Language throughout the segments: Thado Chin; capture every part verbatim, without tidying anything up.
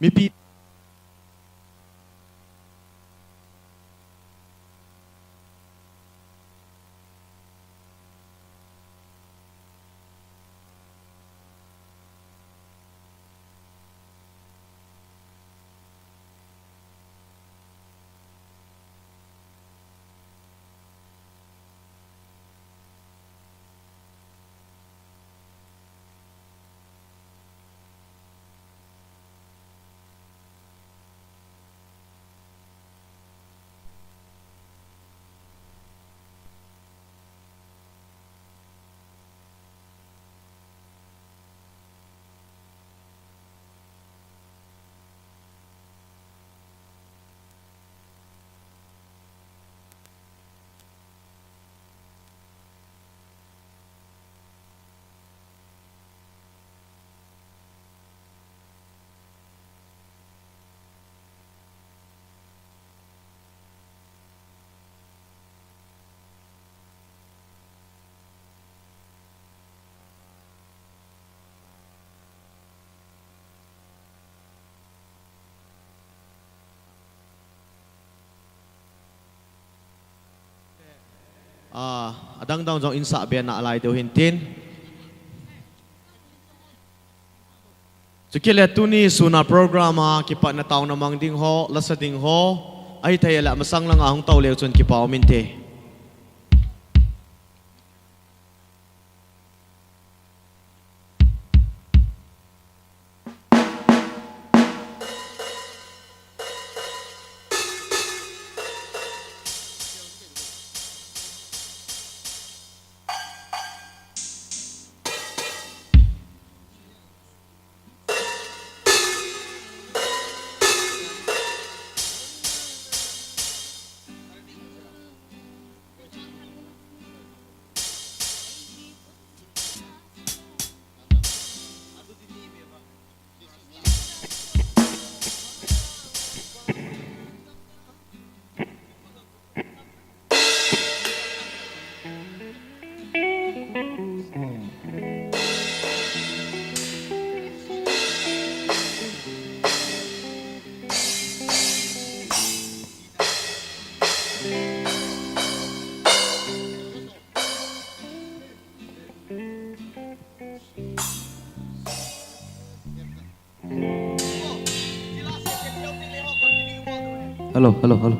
Mipi. Ah, adang dang jong insah be nalai diu hintin. Chukit le tuni sun a program a kipatna taona mang ding ho, lasa ding ho, ahithei le masang langa hung tou leu chun kipa um inte. Hello, hello, hello.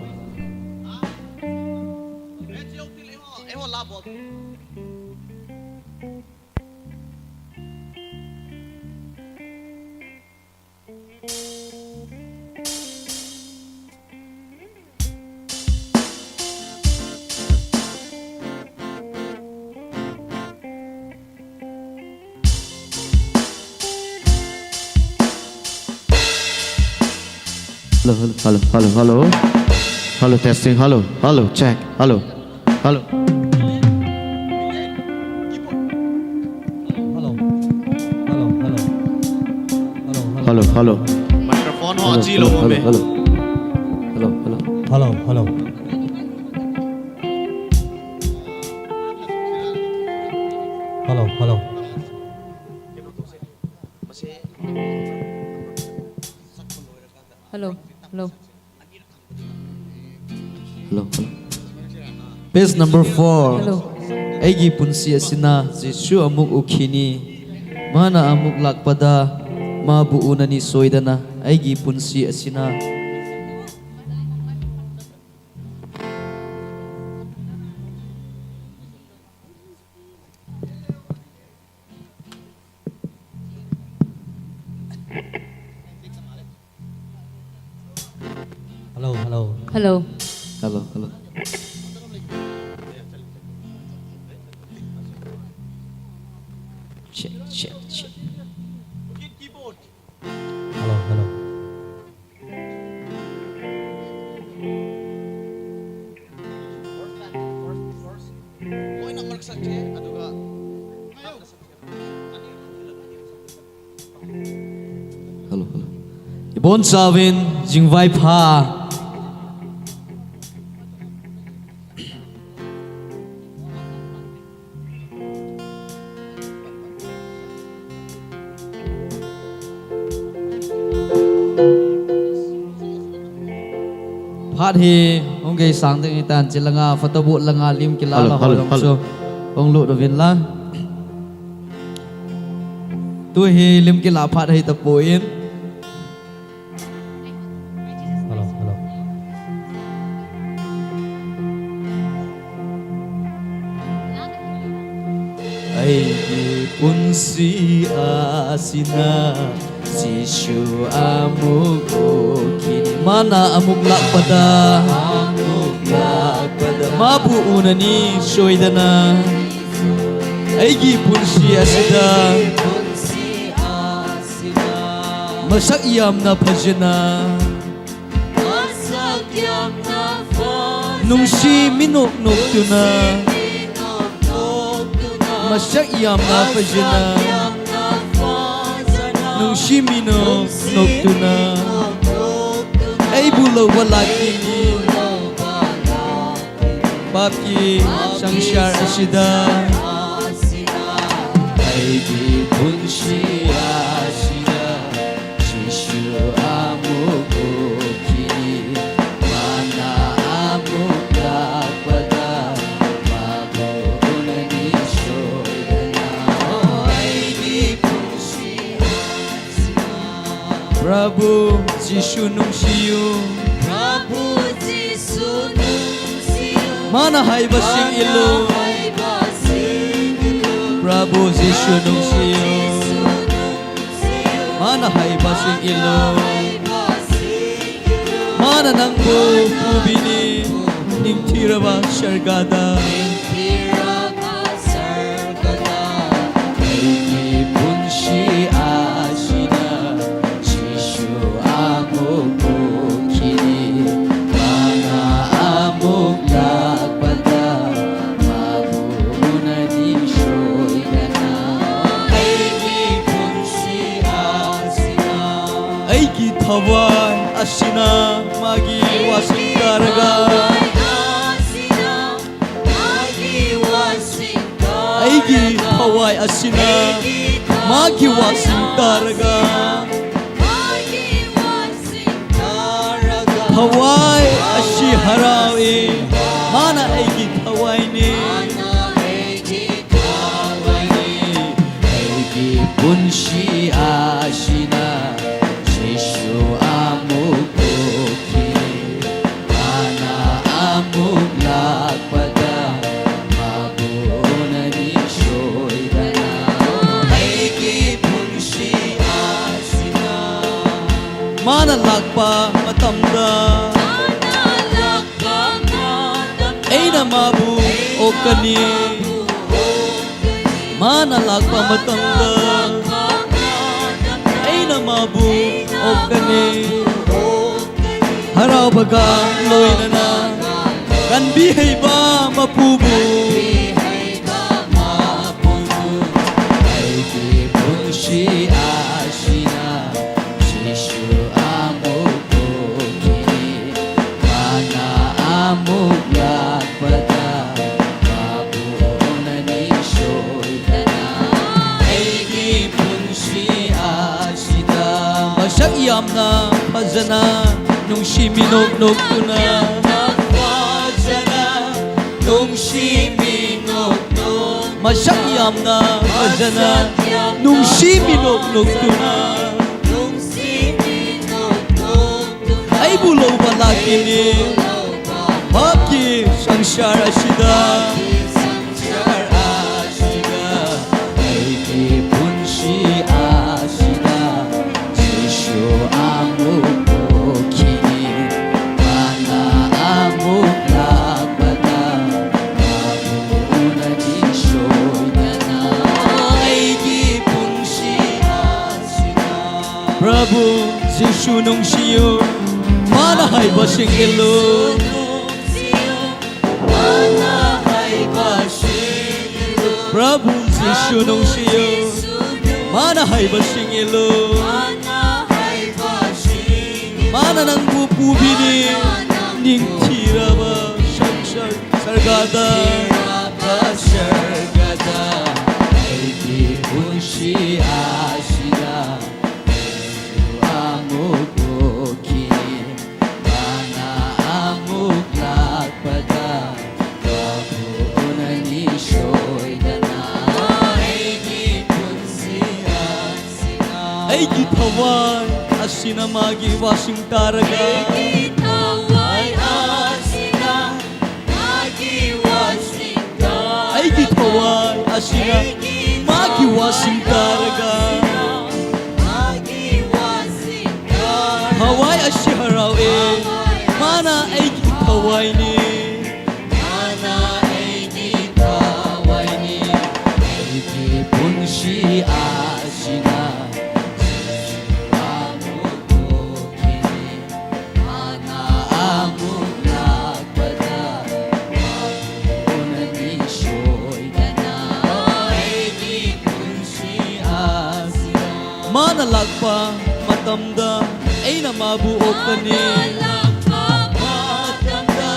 Hello, hello, hello, hello, hello. Hello, testing. Hello, hello, check. Hello, hello. Hello. Hello, hello. Hello, hello. Hello, hello. Microphone ho hello, hello, hello, hello. Hello, hello. Hello, hello. Hello, hello. Hello, hello. Hello, hello. Page number four. Hello. ꯑꯩꯒꯤ ꯄꯨꯟꯁꯤ ꯑꯁꯤꯅ ꯖꯤꯁꯨ ꯑꯃꯨꯛ ꯎꯈꯤꯅꯤ꯫ ꯃꯥꯅ ꯑꯃꯨꯛ ꯂꯥꯛꯄꯗ ꯃꯥꯕꯨ ꯎꯅꯅꯤ ꯁꯣꯏꯗꯅ꯫ ꯑꯩꯒꯤ ꯄꯨꯟꯁꯤ ꯑꯁꯤꯅ꯫ Hello, hello. Hello. Hello, hello. Check, check, check. Hello, hello. Hello, hello. Ibonchauvin jingvaipha. Phat hi hung geisang ding hitan, chi langa photo booth langa lim kila la ho jong chu hung lut uvin lang. Tu hi lim kila phat hi tapon. Aigi punsi asina Jesu amuk ukhin. Mana amuk lakpada. Amuk lakpada. Mabu unani soidana. Aigi punsi asida. Masak yamna phajina. Nungsi minok nok tuna. Masak yamna phajina. Nungsi minok nok tuna. Eibu lou vala kini. Papi sangsar asida. Aigi punsi asida. Jesu amuk ukhin. Mana amuk lakpada. Mabu unani soidana. Aigi punsi asina. Prabhu Jesu nungsiu. Prabhu Jesu nungsiu. Mana haiba sing ilu. Mana haiba sing ilu. Prabhu Jesu nungsiu. Prabhu Jesu nungsiu. Mana haiba sing ilu. Mana haiba sing ilu. Mana nangbu pubini. Ningthiraba sargada. Ningthiraba sargada. Aigi punsi asina. Jesu amuk ukhin. Mana amuk lakpada. Mabu unani soidana. Aigi punsi asina. Aigi thawai asina. Magi wasing taraga. Thawai asina. Aigi thawai asina. Magi wasing taraga. Thawai asi harau e. Mana aigi thawai ni. Aigi punsi asina. Jesu amuk ukhin. Mana amuk lakpada. Mabu unani soidana. Aigi punsi asina. Mana lakpa matamda. Mana lakpa matamda. Eina mabu okani. Mana lakpa matamda. Eina mabu okani. Harau baga loinana. Kanbi heiba mapubu. Aigi punsi asina. Jesu amuk ukhin. Mana amuk lakpada. Mabu unani soidana. Aigi punsi asina. Masak yamna phajana. Nungsi minok nok tuna. Masak yamna phajana. Nungsi minok nok. Masak yamna phajana. Masak yamna phajana. Nungsi minok nok tuna. Nungsi minok nok. Eibu lou vala kini. Bapki sangsar asida. Aigi punsi asina. Jesu amuk ukhin. Mana amuk lakpada. Mabu unani soidana. Aigi punsi asina. Prabhu Jesu nungsiu. Mana haiba sing ilu. Mana haiba sing ilu. Prabhu Jesu nungsiu. Mana haiba sing ilu. Mana haiba sing ilu. Mana nangbu pubini. Ningthiraba sangsar sargada. Ningthiraba sargada. Aigi punsi asina. Jesu amuk ukhin. Mana ꯑꯁꯤꯅ ꯃꯥꯒꯤ ꯋꯥꯁꯤꯡ ꯇꯥꯔꯒ ꯑꯩꯒꯤ ꯊꯋꯥꯏ ꯑꯁꯤꯅ ꯃꯥꯒꯤ ꯋꯥꯁꯤꯡ ꯇꯥꯔꯒ ꯑꯩꯒꯤ ꯊꯋꯥꯏ ꯑꯁꯤꯅ ꯑꯩꯒꯤ ꯃꯥꯒꯤ ꯋꯥꯁꯤꯡ ꯊꯋꯥꯏ ꯇꯥꯔꯒ ꯑꯁꯤꯅ ꯃꯥꯒꯤ ꯋꯥꯁꯤꯡ ꯇꯥꯔꯒ ꯊꯋꯥꯏ ꯑꯁꯤ ꯍꯔꯥꯎꯑꯦ꯫ ꯊꯋꯥꯏ ꯃꯥꯅ ꯑꯁꯤ ꯑꯩꯒꯤ ꯊꯋꯥꯏꯅꯤ꯫ ꯃꯥꯅ ꯑꯩꯒꯤ ꯊꯋꯥꯏꯅꯤ꯫ ꯑꯩꯒꯤ ꯄꯨꯟꯁꯤ ꯑꯁꯤꯅ ꯃꯥꯅ ꯑꯃꯨꯛ ꯂꯥꯛꯄꯗ ꯎꯅꯅꯤ ꯁꯣꯏꯗꯅ꯫ ꯑꯩꯒꯤ ꯄꯨꯟꯁꯤ ꯑꯁꯤꯗ ꯃꯥꯅ ꯂꯥꯛꯄ ꯃꯇꯝꯗ ꯑꯩꯅ ꯃꯥꯕꯨ ꯑꯣꯛꯀꯅꯤ꯫ ꯃꯥꯅ ꯂꯥꯛꯄ ꯃꯇꯝꯗ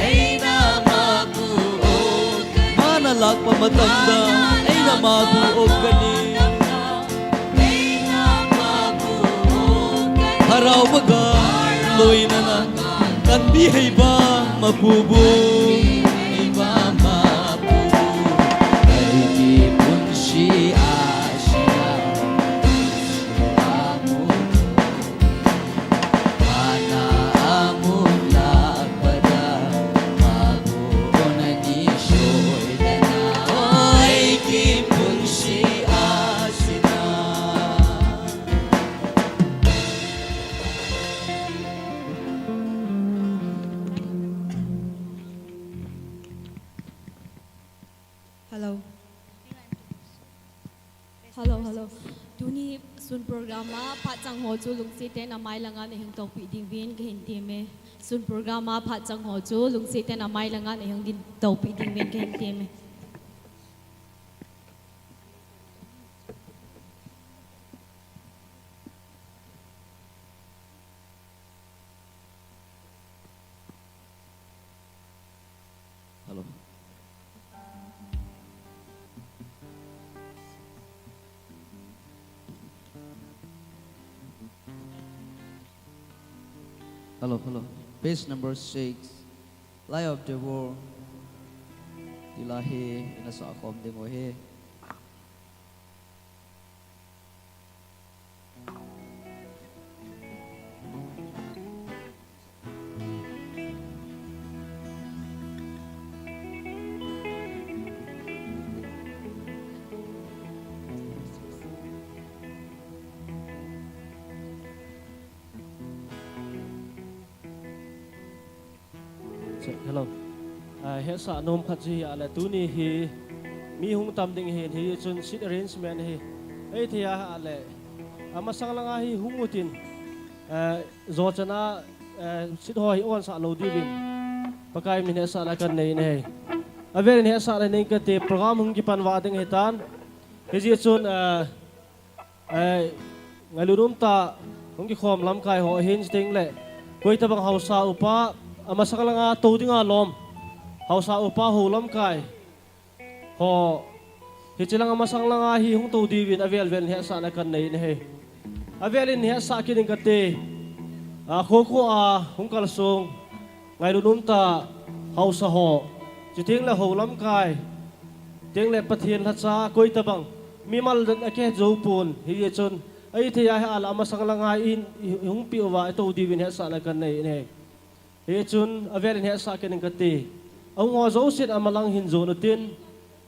ꯑꯩꯅ ꯃꯥꯕꯨ ꯑꯣꯛꯀꯅꯤ꯫ ꯃꯥꯅ ꯂꯥꯛꯄ ꯃꯇꯝꯗ ꯑꯩꯅ ꯃꯥꯕꯨ ꯑꯣꯛꯀꯅꯤ꯫ ꯍꯔꯥꯎꯕꯒ ꯂꯣꯏꯅꯅ ꯀꯟꯕꯤ ꯍꯩꯕ ꯃꯄꯨꯕꯨ, ꯀꯟꯕꯤ ꯍꯩꯕ ꯃꯄꯨꯕꯨ, ꯑꯩꯒꯤ ꯄꯨꯟꯁꯤ ꯑꯁꯤꯗ ꯃꯥꯅ ꯑꯃꯨꯛ ꯂꯥꯛꯄꯗ ꯃꯥꯕꯨ ꯎꯅꯅꯤ ꯁꯣꯏꯗꯅ꯫ ꯑꯩꯒꯤ ꯄꯨꯟꯁꯤ ꯑꯁꯤꯗ꯫ Hello. Hello, hello. Tuni sun program a phat chang ho chu lungset tah in amai langa neihin toupi ding uvin kahin temme. Sun program a phat chang ho chu lungset tah in amai langa neihin toupi ding uvin kahin temme. Hello. Hello, hello. Page number six, Light of the World. Ti la hi ina sah khom ding u ahi. Hello. Ah, hetsah nom khat chu hi ahile, tuni hi mi hung tam ding ahin, hichun seat arrangement hi eithei a ahile, amasang langa hi hung utin, eh, jo chan a, eh, seat ho hi onsah lou diuvin Pakai min hetsahna kanei in ahi. Avel in hetsahna nei kate, program hung kipan vah ding ahitan. Hijeh chun, eh, Eh, ngailut umtah, hung kikhom lamkai ho ahin, chuteng le, koi tabang haosa upa, amasang langa tou dinga lom, haosa upa ho lamkai ho, hiche lang amasang langa hi hung tou diuvin avel vel in hetsahna kanei in ahi. Avel in hetsah kit in kate, a, kho kho a hung kalsong, ngailut umtah, haosa ho, chuteng le ho lamkai, chuteng le Pathen lhacha koi tabang, mimal dan akihet jou pon, hijeh chun, eithei a ahile amasang langa in, i, i hung peh uva, i tou diuvin hetsahna kanei in ahi. Hichun, avel in hetsah kit in kate, ahung ho jousen amalang hin jon utin,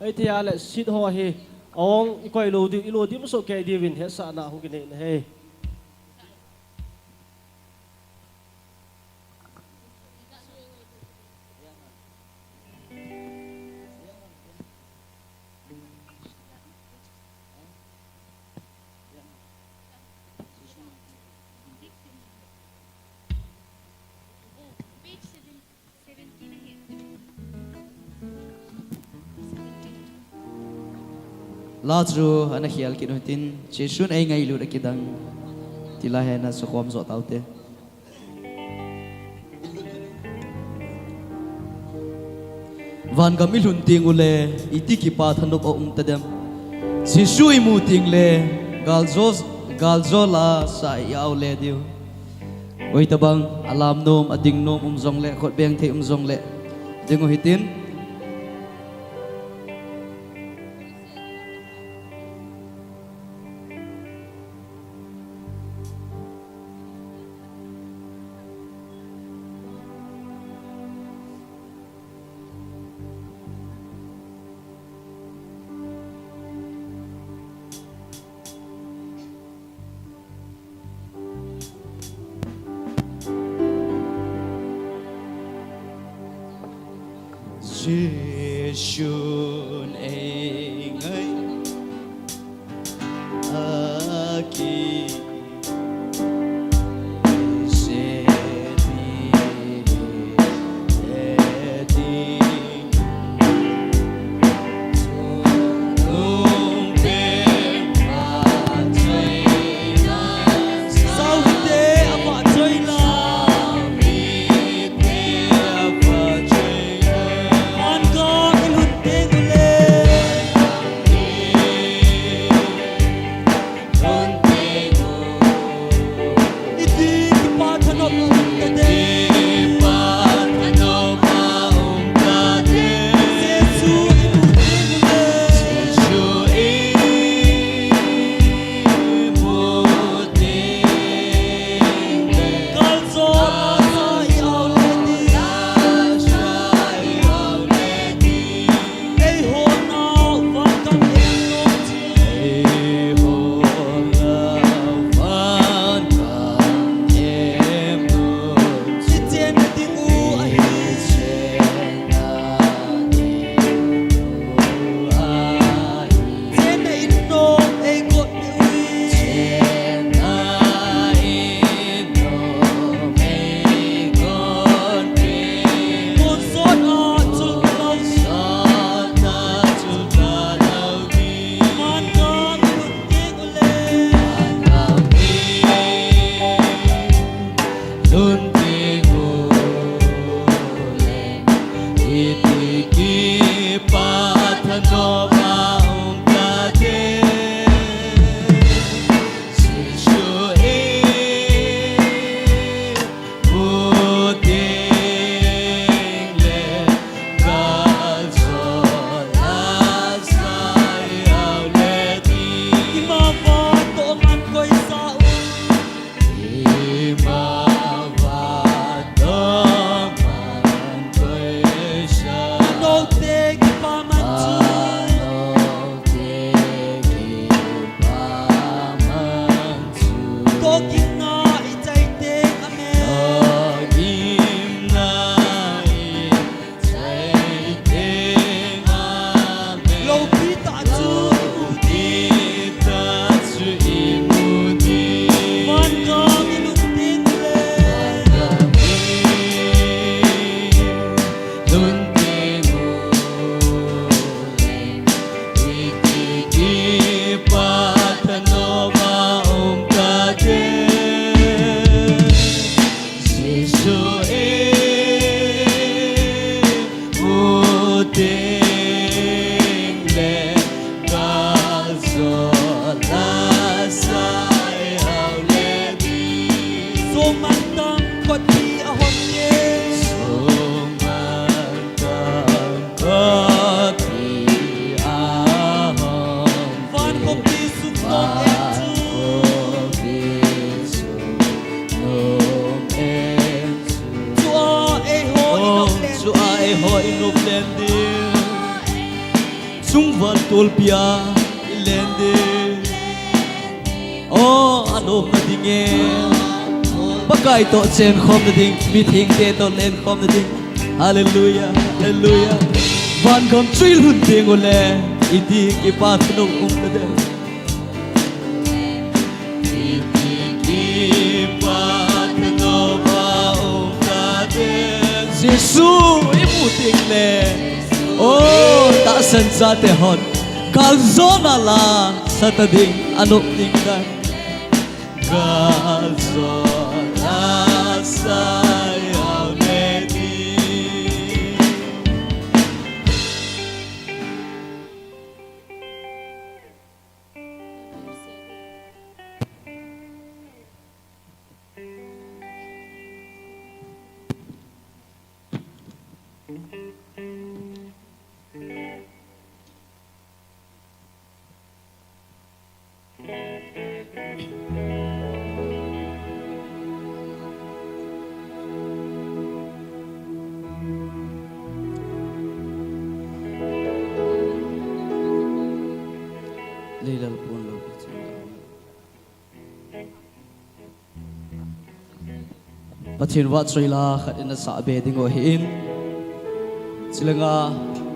eithei a ahile seat ho hi, ahung i koi lou diu, i lo dim soh kei diuvin hetsahna hung kinei in ahi. La chu ana khel kit u hitin, Jesun eingailut akidang, ti la hi ana sakhom jo taute. Van gam i lhun teng ule, iti kipa thanop a um tadem. Jesu i mu teng le, galjou, galjou la sa i au le diu. Koi tabang, alam nom, ading nom um jong le, khut beng thei um jong le, ding u hitin. Jesu'n ei ngai a ki Chungval tolpi a i len ding. O, a nopna ding e. Pakai toh chenkhomna ding, mithengte toh lenkhomna ding. Hallelujah, hallelujah. Vangam chuilhun ding ule, i ding i pa thanop um ta ding. Jesu i mu ding le, o, tahsan chate hon galjona la sa ta ding, a nop ding dan. Galjona sa i au le ding. Leilal pon lou Pathen vahchoi la khat in asah be ding u ahin. Chilanga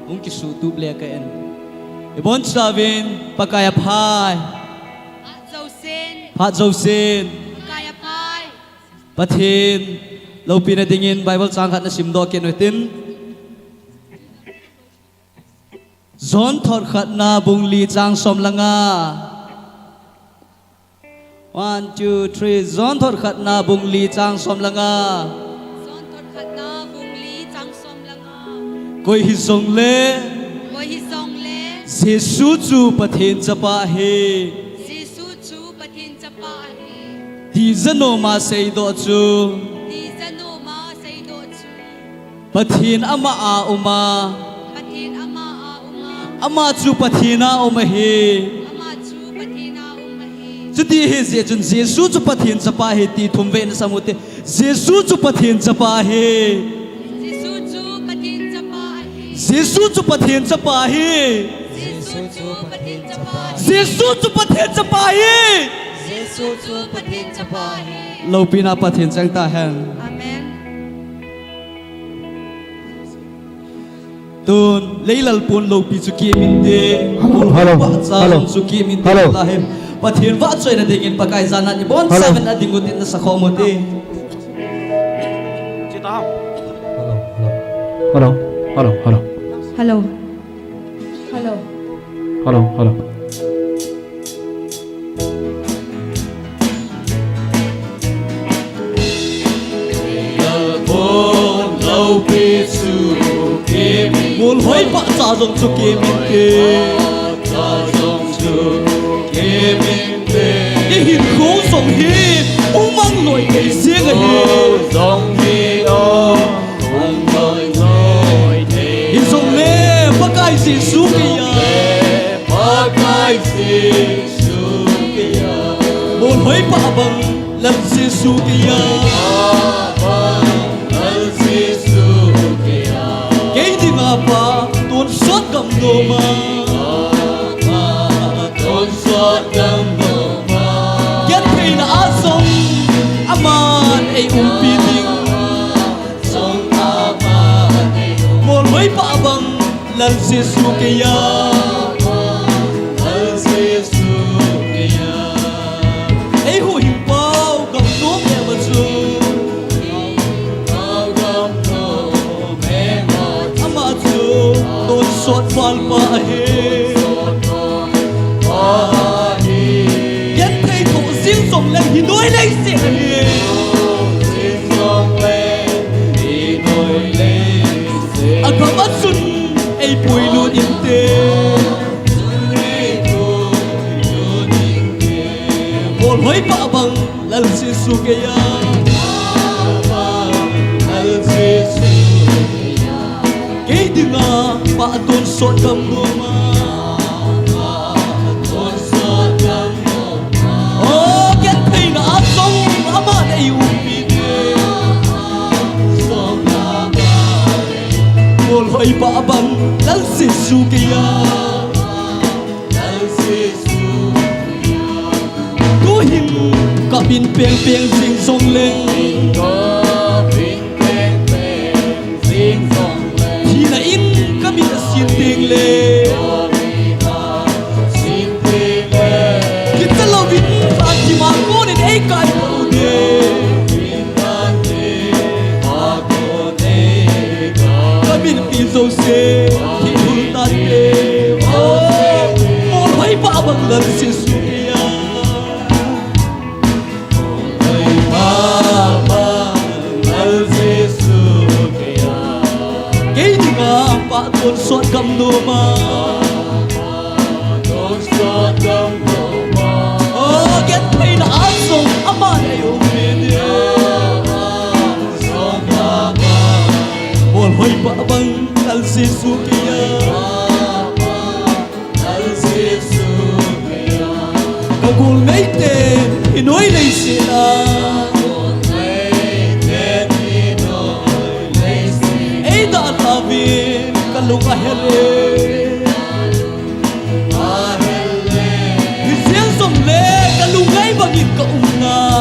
hung kisuhtup le ka en. Ibonchauvin Pakai aphai. Phat jousen. Phat jousen. Pakai aphai. Pathen loupina dingin Bible chang khat na simdoh kit uhitin. John thot khatna bung li chang som le nga. One, two, three. John thot khatna bung li chang som le nga. John thot khatna bung li chang som le nga. Koi hijongle. Koi hijongle. Jesu chu Pathen chapa ahi. Jesu chu Pathen chapa ahi. Tijat nom a seidoh chu. Tijat nom a seidoh chu. Pathen ama a um a. Pathen ama a um a. Ama chu Pathen a um ahi. Ama chu Pathen a um ahi. Chuti ahijeh chun Jesu chu Pathen chapa ahi ti thum vei na sam uhite. Jesu chu Pathen chapa ahi. Jesu chu Pathen chapa ahi. Jesu chu Pathen chapa ahi. Jesu chu Pathen chapa ahi. Jesu chu Pathen chapa ahi. Jesu chu Pathen chapa ahi. Loupina Pathen chang tahen. Amen. Tun, leilalpun loupi chu kiminte. Hello, hello, hello. Pahcha jong chu kiminte. Hello. Tahen. Pathen vahchoina dingin Pakai jana ibonchauvin ading utin na sakhom ute. Hello, hello. Hello, hello, hello. Hello. Hello. Hello, hello. Molhoi pahcha jong chu kiminte. Ihinkho jong hi umang loi thei jeng ahi. Hijongle Pakai Jesu keiya. Pakai Jesu keiya. Molhoi pah bang Lal Jesu keiya. Lal Jesu keiya. Kei dinga pah tonsot gam nom a. Tonsot gam nom a. Gentheina a jong aman eiumpi ding. Molhoi pah bang Lal Jesu keiya. Lal Jesu keiya. Eihuhhingpau gamnom ema chu. Ama chu tonsot valpa ahi. Genthei thoh jing jongleng hinoi leiset ahi. Agam a chun eipuilut inte. Molhoi pah bang Lal Jesu keiya. Lal Jesu keiya. Kei dinga pah tonsot gam nom a. O, gentheina a jong aman eiumpi ding. Molhoi pah bang Lal Jesu keiya. Tuhin ka min pengpeng jing jongleng. Thina in ka min asin tengle. Kicha louvin Fatima konin eikai lou de. Ka min pi jouse hi thul tante. Molhoi pah bang Lal Jesu keiya. Kei dinga pah tonsot gam nom a. O, gentheina a jong aman eiumpi ding. Molhoi pah bang Lal Jesu keiya. Ka golngaite hinoi leiset a. Eidalha uvin ka lung ahel e. Hijeng jongle ka lungngai bangin ka um ngai.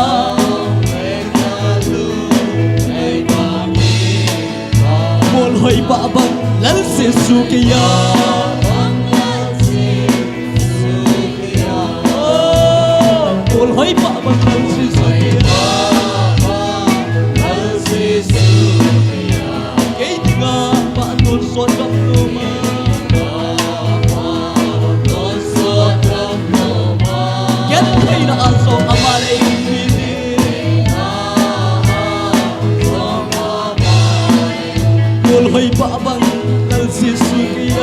Molhoi pah bang Lal Jesu kei a. Oh, kol hoi pa bang Lal Jesu kei a. Kei dinga pa tonsot gam nom a. Gentheina a jong ama lei mi ni. Kol hoi pa bang Lal Jesu kei a.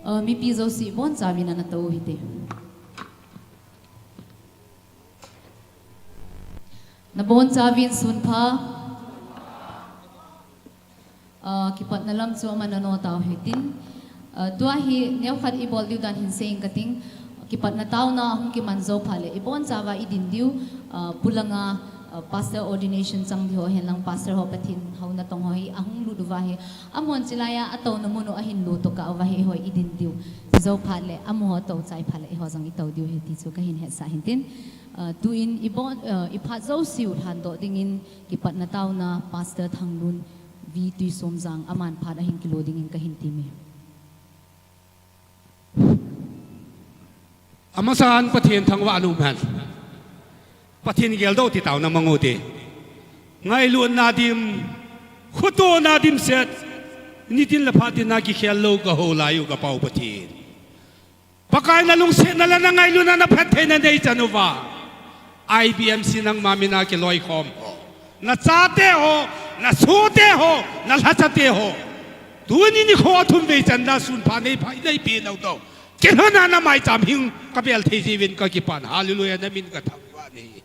Ah, mipi jouse ibonchauvin ana tou hite. Nabonchauvin sunpha. Ah, kipatna lam chu aman nano tau hitin. Ah, tua hi neokhat ibol diu dan hin seiyin kating. Kipatna taona ahung kiman jou phat le ibonchauva idin diu, ah, pulanga, ah, pastor ordination chang ding ho henlang pastor ho Pathen houna tong ho hi ahung lut uva hi. Amahon chilai a atouna mun u ahin lut u kah uva hi eiho idin diu. Jou phat le amaho atou chai phat le eiho jong itou diu ahi ti chu kahin hetsah hintin. Ah, tuin ibon, ah, iphat jouse u lhandoh dingin kipatna taona Pastor Thanglun V Tuisomjang aman phat ahin kilo dingin kahin temme. Amasan Pathen thangvah in umhen. Pathen geldoh ti taona mang ute. Ngailutna dim, khotona dimset, nitin le phatin a kikhel lou kahou lai u ka Pa u Pathen. Pakai nalungsetna le nangailutna naphattheina neichan uva, I B M C nangma mina kiloikhom ho, nachate ho, nasote ho, nalhachate ho, tuni nikho thum vei channa sunpha neipha, neipe nau tou, kilhona namaicham hing kabel thei jiuvin kakipah in, Hallelujah, namin kathangvah in ahi.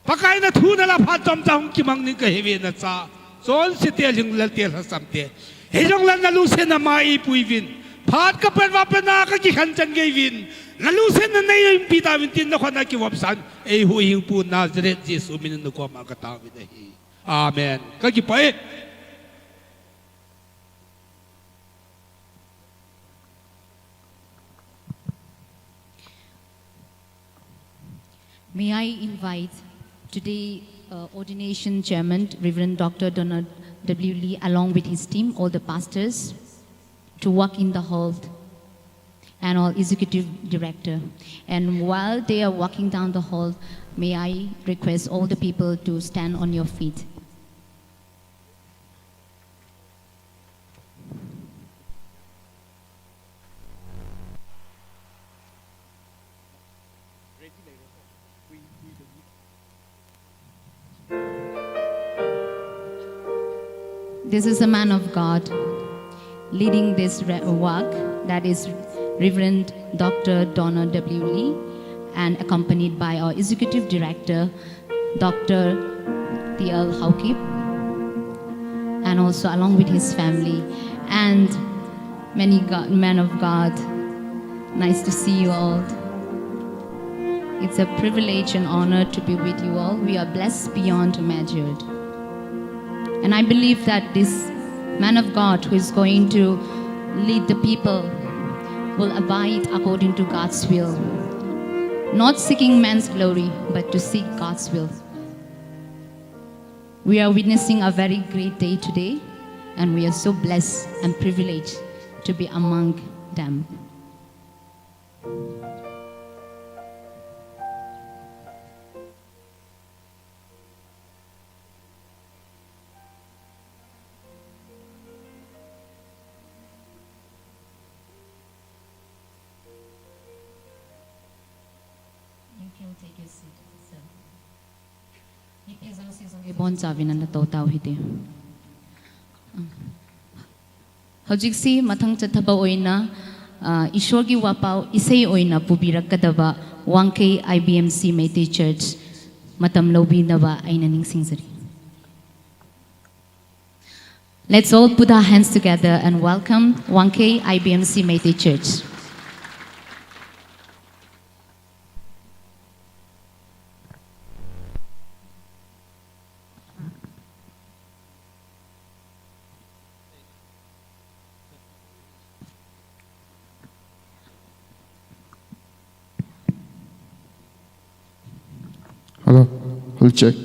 Pakai nathu nalaphat chomcha hung kimang ding kahiuve nacha. Chonse te, lhinglel te, lhasam te. Hijongle nalungsetna ma eipuiuvin. Phat kapat uva pat a kakikhen chan geiyin. Nalungsetna neiumpi tauvin tin nakhut a kivopsan. Eihuhhingpu Nazareth Jesu minin nakoma kataovin ahi. Amen. Kakipah e. May I invite today, uh, ordination chairman, Reverend Doctor Donald W Lee, along with his team, all the pastors, to walk in the hall, and all executive director. And while they are walking down the hall, may I request all the people to stand on your feet. This is a man of God leading this re-, work, that is Reverend Doctor Donald W Lee, and accompanied by our Executive Director, Doctor T L Haokip, and also along with his family, and many God, men of God. Nice to see you all. It's a privilege and honor to be with you all. We are blessed beyond measure. And I believe that this man of God who is going to lead the people will abide according to God's will, not seeking man's glory, but to seek God's will. We are witnessing a very great day today, and we are so blessed and privileged to be among them. You can take your seat, sir. Ibonchauvin ana tou tau hite. Hojiksi mathang chatthaba oina, ah, Ishwar ki wapao isei oina pubirak kadaba Wangkei I B M C Meitei Church matam loubinaba eina ningsingjari. Let's all put our hands together and welcome Wangkei I B M C Meitei Church. Hello, hello, check.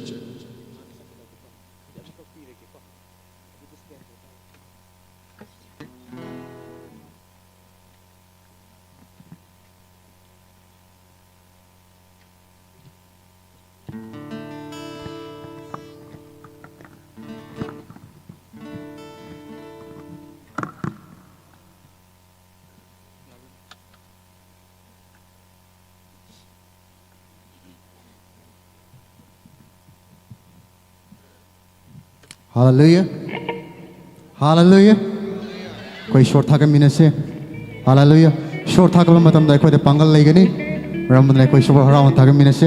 Hallelujah. Hallelujah. ꯑꯩꯈꯣꯏ ꯏꯁꯣꯔ ꯊꯥꯒꯠꯃꯤꯟꯅꯁꯦ꯫ Hallelujah. ꯏꯁꯣꯔ ꯊꯥꯒꯠꯄ ꯃꯇꯝꯗ ꯑꯩꯈꯣꯏꯗ ꯄꯥꯡꯒꯜ ꯂꯩꯒꯅꯤ꯫ ꯃꯔꯝ ꯑꯗꯨꯅ ꯑꯩꯈꯣꯏ ꯏꯁꯣꯔ ꯍꯔꯥꯎꯅ ꯊꯥꯒꯠꯃꯤꯟꯅꯁꯦ꯫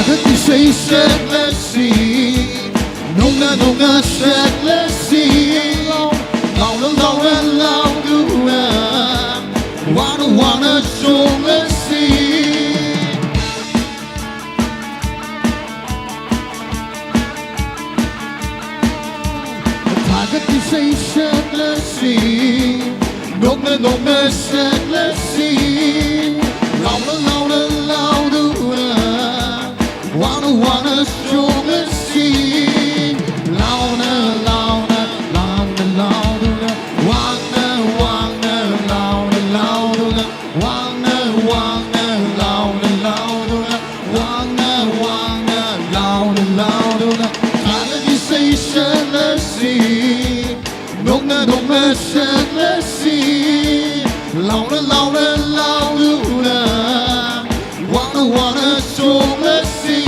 Thagati sei sek le si, nungna nungna sek le si, launa launa launa, wana wana song le si. Thagati sei sek le si, nungna nungna sek le si, launa launa launa, wana wana song le si. Launa launa launa launa, wana wana launa launa, wana wana launa launa, wana wana launa launa. Thagati sei sek le si, nungna nungna sek le si, launa launa launa, wana wana song le si.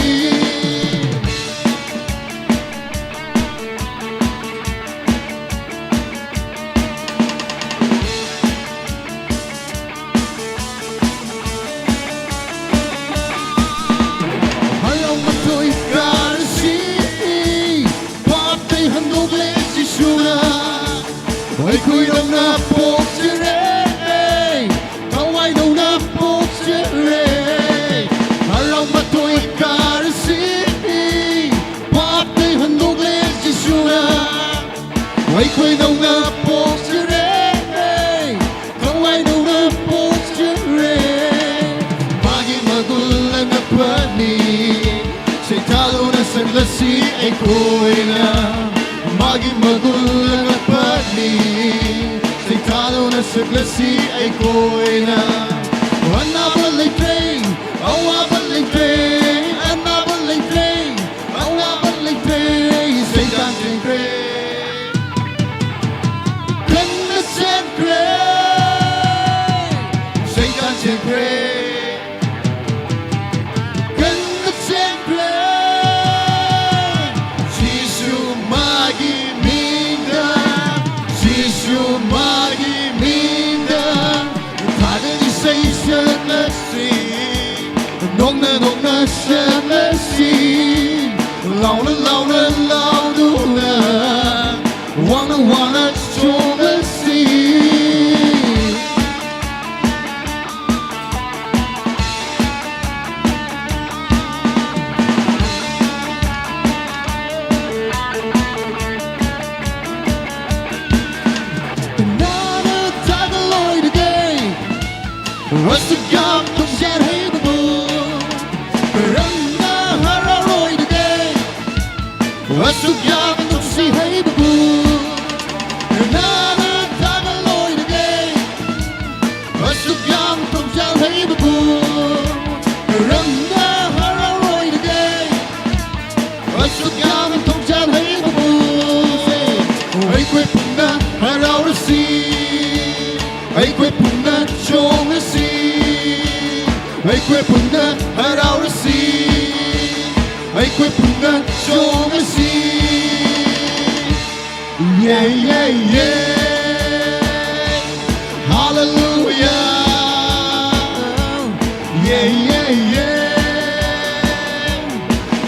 Harau matoi karasi, pap tei handok le Jesu na. Oi, khoidou na pok sire, tawai dou na pok sire. Harau matoi karasi, pap tei handok le Jesu na. Oi, khoidou na pok sire, tawai dou na pok sire. Magi magul na pani, seitalo na saglasi ai koina. Magi magul na pani, seitalo na saglasi ai koina. Anna balai play, awa balai play, anna balai play. Awa balai play, Satan chen kre. Kanna chen kre. Satan chen kre. Kanna chen kre. Jesu magi minda. Jesu magi minda. Thagati sei sek le si, nungna nungna sek le si, launa launa launa, wana wana song le si. Nana tagaloi de gay. Asuk yam tum jan hei babu. Rana hararoi de gay. Asuk yam tum si hei babu. Nana tagaloi de gay. Asuk yam tum jan hei babu. Yeah, yeah, yeah. Hallelujah. Yeah, yeah, yeah.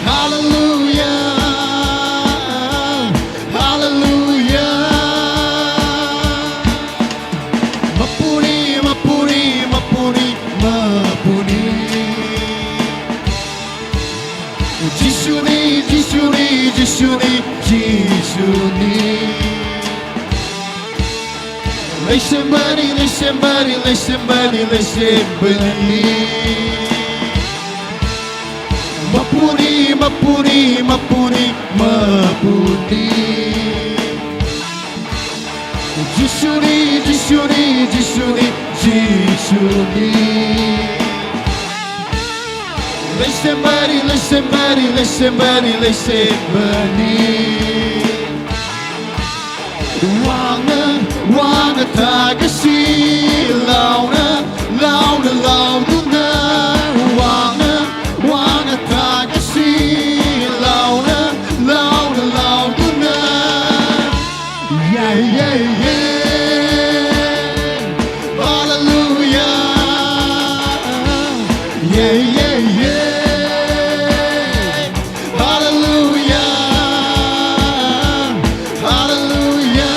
Hallelujah. Hallelujah. Mapuni, mapuni, mapuni, mapuni. Jisu ni, Jisu ni, Jisu ni, Jisu ni. Leisembani, leisembani, leisembani, leisembani. Mapuni, mapuni, mapuni, mapuni. Jisu ni, Jisu ni, Jisu ni, Jisu ni. Leisembani, leisembani, leisembani, leisembani. Wanga, wanga thagasi, launa, launa, launa. Wanga, wanga thagasi, launa, launa, launa. Yeah, yeah, yeah. Hallelujah. Yeah, yeah, yeah. Hallelujah. Hallelujah.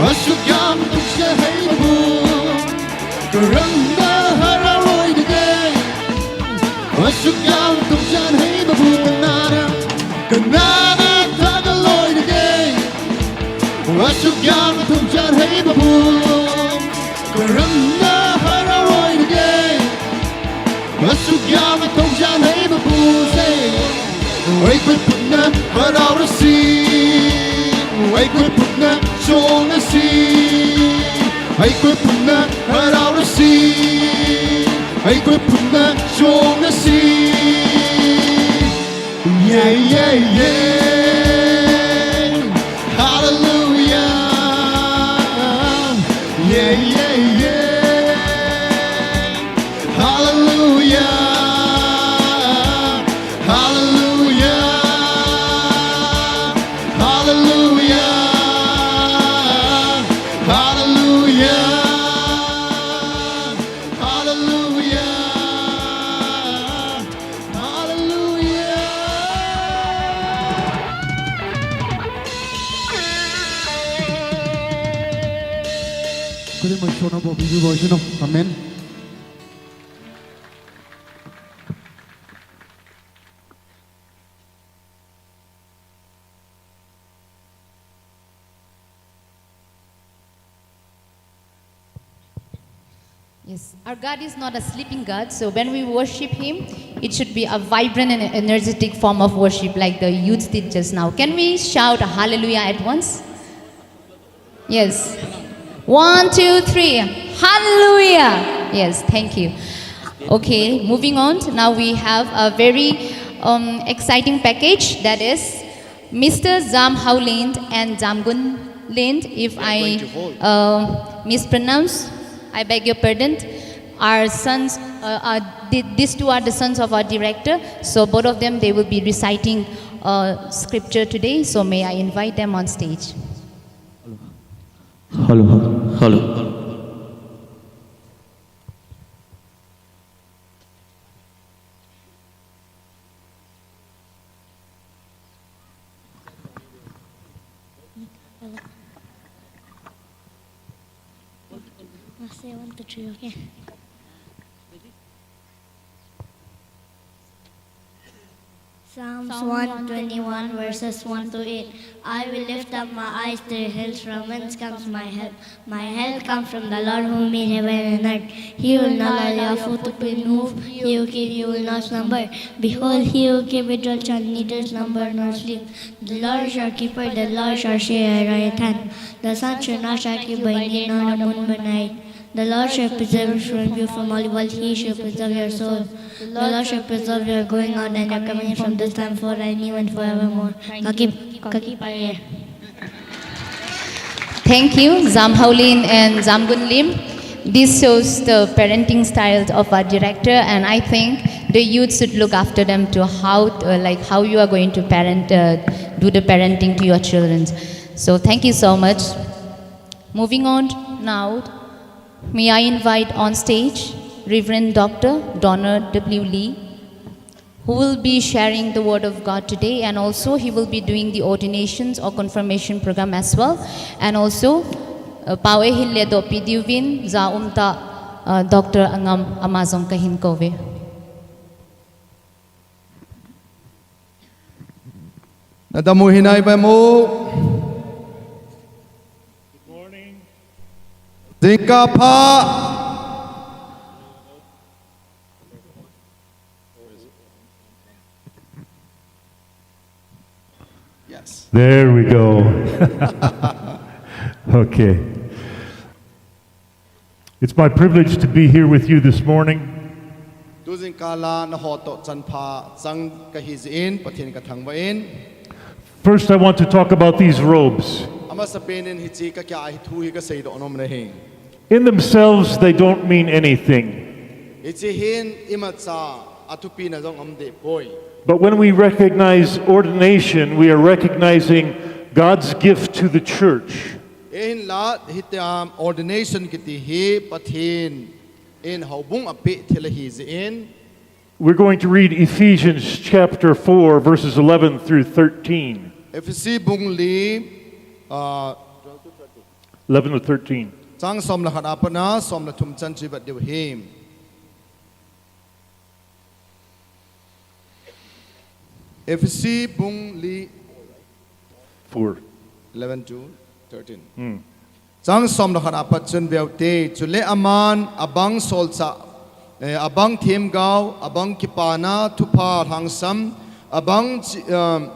Asuk yam tuk se hei babu. Karang na hara roi de de. Asuk yam tuk jan hei babu kanana. Kanana taga loi de de. Asuk yam tuk jan hei babu. Karang na hara roi de de. Asuk yam tuk jan hei babu se. Oi koi putna harau rasi. Oi koi putna chong asi. Oi koi putna harau rasi. Oi koi putna chong asi. Yeah, yeah, yeah. Hallelujah. Yeah, yeah, yeah. Hallelujah. Hallelujah. Hallelujah. Hallelujah. Hallelujah. Hallelujah. Kuli mo shono bo bibi bo shono. Amen. Yes, our God is not a sleeping God, so when we worship Him, it should be a vibrant and energetic form of worship, like the youth did just now. Can we shout a hallelujah at once? Yes. One, two, three. Hallelujah. Yes, thank you. Okay, moving on. Now we have a very um, exciting package, that is Mister Zam Hao Lind and Zam Gun Lind. If I uh, mispronounce, I beg your pardon. Our sons, uh, are, th- these two are the sons of our director. So both of them, they will be reciting uh, scripture today. So may I invite them on stage. Hello. Hello. I'll say one, two, three, okay? Psalms one twenty-one, verses one to eight. I will lift up my eyes to the hills, from whence comes my help? My help comes from the Lord who made heaven and earth. He will not allow your foot to be moved. He who keep you will not slumber. Behold, he who keep Israel shall neither slumber nor sleep. The Lord is your keeper, the Lord shall share your right hand. The sun shall not strike you by day, nor the moon by night. The Lord shall preserve you from all evil, he shall preserve your soul. The Lord shall preserve your going out and your coming in from this time forth and even forevermore. Ka ki-, ka kipah e. Thank you, Zamhaolin and Zamgunlim. This shows the parenting styles of our director, and I think the youth should look after them to how, uh, like, how you are going to parent, uh, do the parenting to your children. So thank you so much. Moving on now, may I invite on stage Reverend Doctor Donald W. Lee, who will be sharing the word of God today, and also he will be doing the ordinations or confirmation program as well. And also, uh, pao eihil le dohpi diuvin, ja umtah, uh, Doctor Angam ama jong kahin kouve. Nadamu hinai bemu. Good morning. Jingkah pha. Yes. There we go. Okay. It's my privilege to be here with you this morning. Tujingkah la naho toh chanpha chang kahi jeh in, Pathen kathangvah in. First, I want to talk about these robes. Amasapen in hiche kakeh a hi thu hi kaseidoh nom in ahi. In themselves, they don't mean anything. Hiche hin imacha athupina jong aum deh poi. But when we recognize ordination, we are recognizing God's gift to the church. Ahinla, hitia ordination kiti hi Pathen in houbung apeh thil ahi jeh in. We're going to read Ephesians chapter four, verses eleven through thirteen. Ephesi bung li, ah, Eleven to thirteen. Chang som le khat apat na som le thum chan chu ivet diu ahi. Ephesi bung li. Four. Eleven to thirteen. Hmm. Chang som le khat apat chun veu te, chule aman abang solchah, eh, abang themgao, abang kipana thupha lhangsam, abang chi-, um,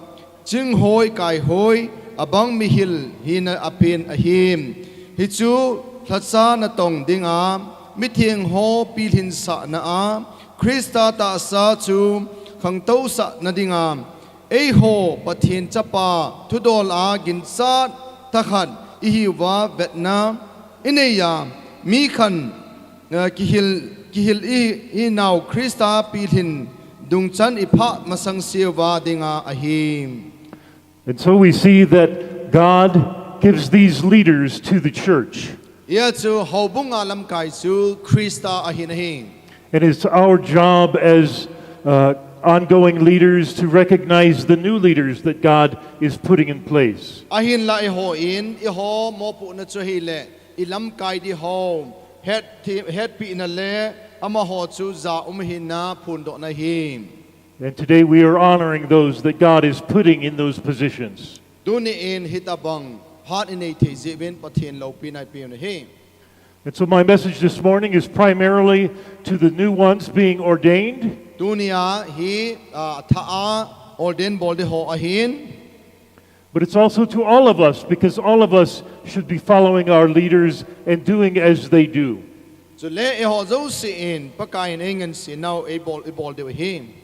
chinghoi kaihoi, abang mihil hina apen ahi. Hichu lhacha natong dinga, mitheng ho pilhinsahna a, Christa tahsa chu khangtousahna dinga, eiho Pathen Chapa thudol a ginchat thakhat ihiuva vetna ineiya, mi khat, eh, kihil, kihil i, inau Christa pilhin dungchan iphah masangseuva dinga ahi. And so we see that God gives these leaders to the church. Hijeh chun houbunga lamkai chu Christa ahin ahi. And it's our job as, uh, ongoing leaders to recognize the new leaders that God is putting in place. Ahinla eihon, eiho mopohna chu ahile, ilamkai ding ho, het thi-, hetpina le amaho chu ja um hina phondohna ahi. And today we are honoring those that God is putting in those positions. Tuni in hitabang phat inei thei jeh uvin Pathen loupina ipeuvin ahi. And so my message this morning is primarily to the new ones being ordained. Tunia hi, ah, athah a ordain bol ding ho ahin. But it's also to all of us, because all of us should be following our leaders and doing as they do. Chule eiho jouse in Pakai in eingansena u eibol, eibol diu ahi.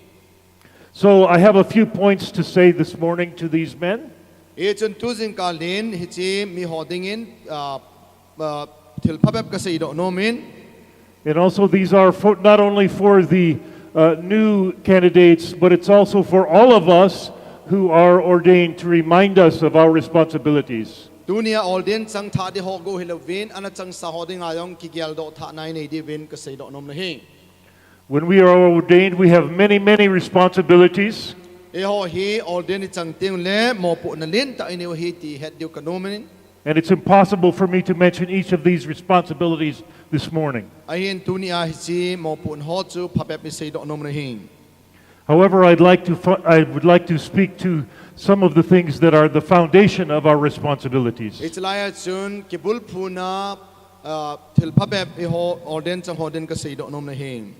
So I have a few points to say this morning to these men. Hichun tujingkah in hiche miho dingin, ah, ah, thil phabep kaseidoh nom in. And also, these are for, not only for the, uh, new candidates, but it's also for all of us who are ordained to remind us of our responsibilities. Tunia ordain chang thah ding ho bou hilouvin, ana changsa ho dinga jong kigeldoh thahna inei diuvin kaseidoh nom in ahi. When we are ordained, we have many, many responsibilities. Eiho hi ordain ichang teng le mopohna lentah inei u ahi ti het diu kanom in. And it's impossible for me to mention each of these responsibilities this morning. Ahin tunia hiche mopohna ho chu phabep iseidoh nom in ahi. However, I'd like to fo-, I would like to speak to some of the things that are the foundation of our responsibilities. Hichelai a chun kibulphuna, ah, thil phabep eiho ordain chang ho din kaseidoh nom in ahi.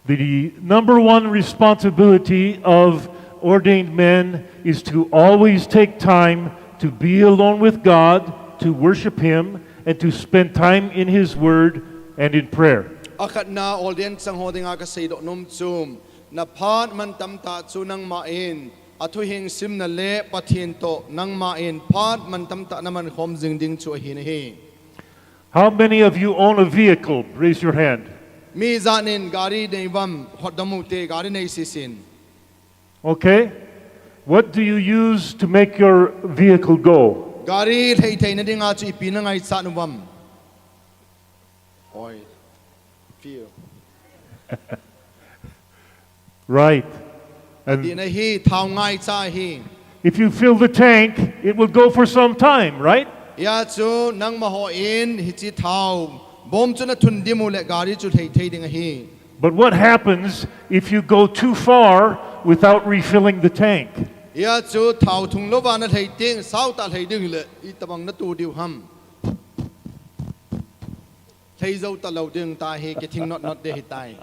The number one responsibility of ordained men is to always take time to be alone with God, to worship Him, and to spend time in His Word and in prayer. Akhatna, Olden chang ho dinga kasei doh nom chu, na phat mantam tah chu nangma in, athu hing simna le Pathen toh nangma in phat mantam tah naman khom jing ding chu ahi nahi. How many of you own a vehicle? Raise your hand. Mi janin gari nei vam, hotdam u te, gari nei sisin. Okay? What do you use to make your vehicle go? Gari lhei theina dinga chu ipi na ngaichat u vam? Oil. Fuel. Right. And Tina hi, thao ngaicha hi. If you fill the tank, it will go for some time, right? Hia chu nangma hon hiche thao bom chu nathun dim u le gari chu lhei thei ding ahi. But what happens if you go too far without refilling the tank? Hia chu thao thung louva nalhei teng, sao tah lhei ding le, itobang natoh diu ham? Lhei jou talou ding tahi, kithing not not ding ahitai.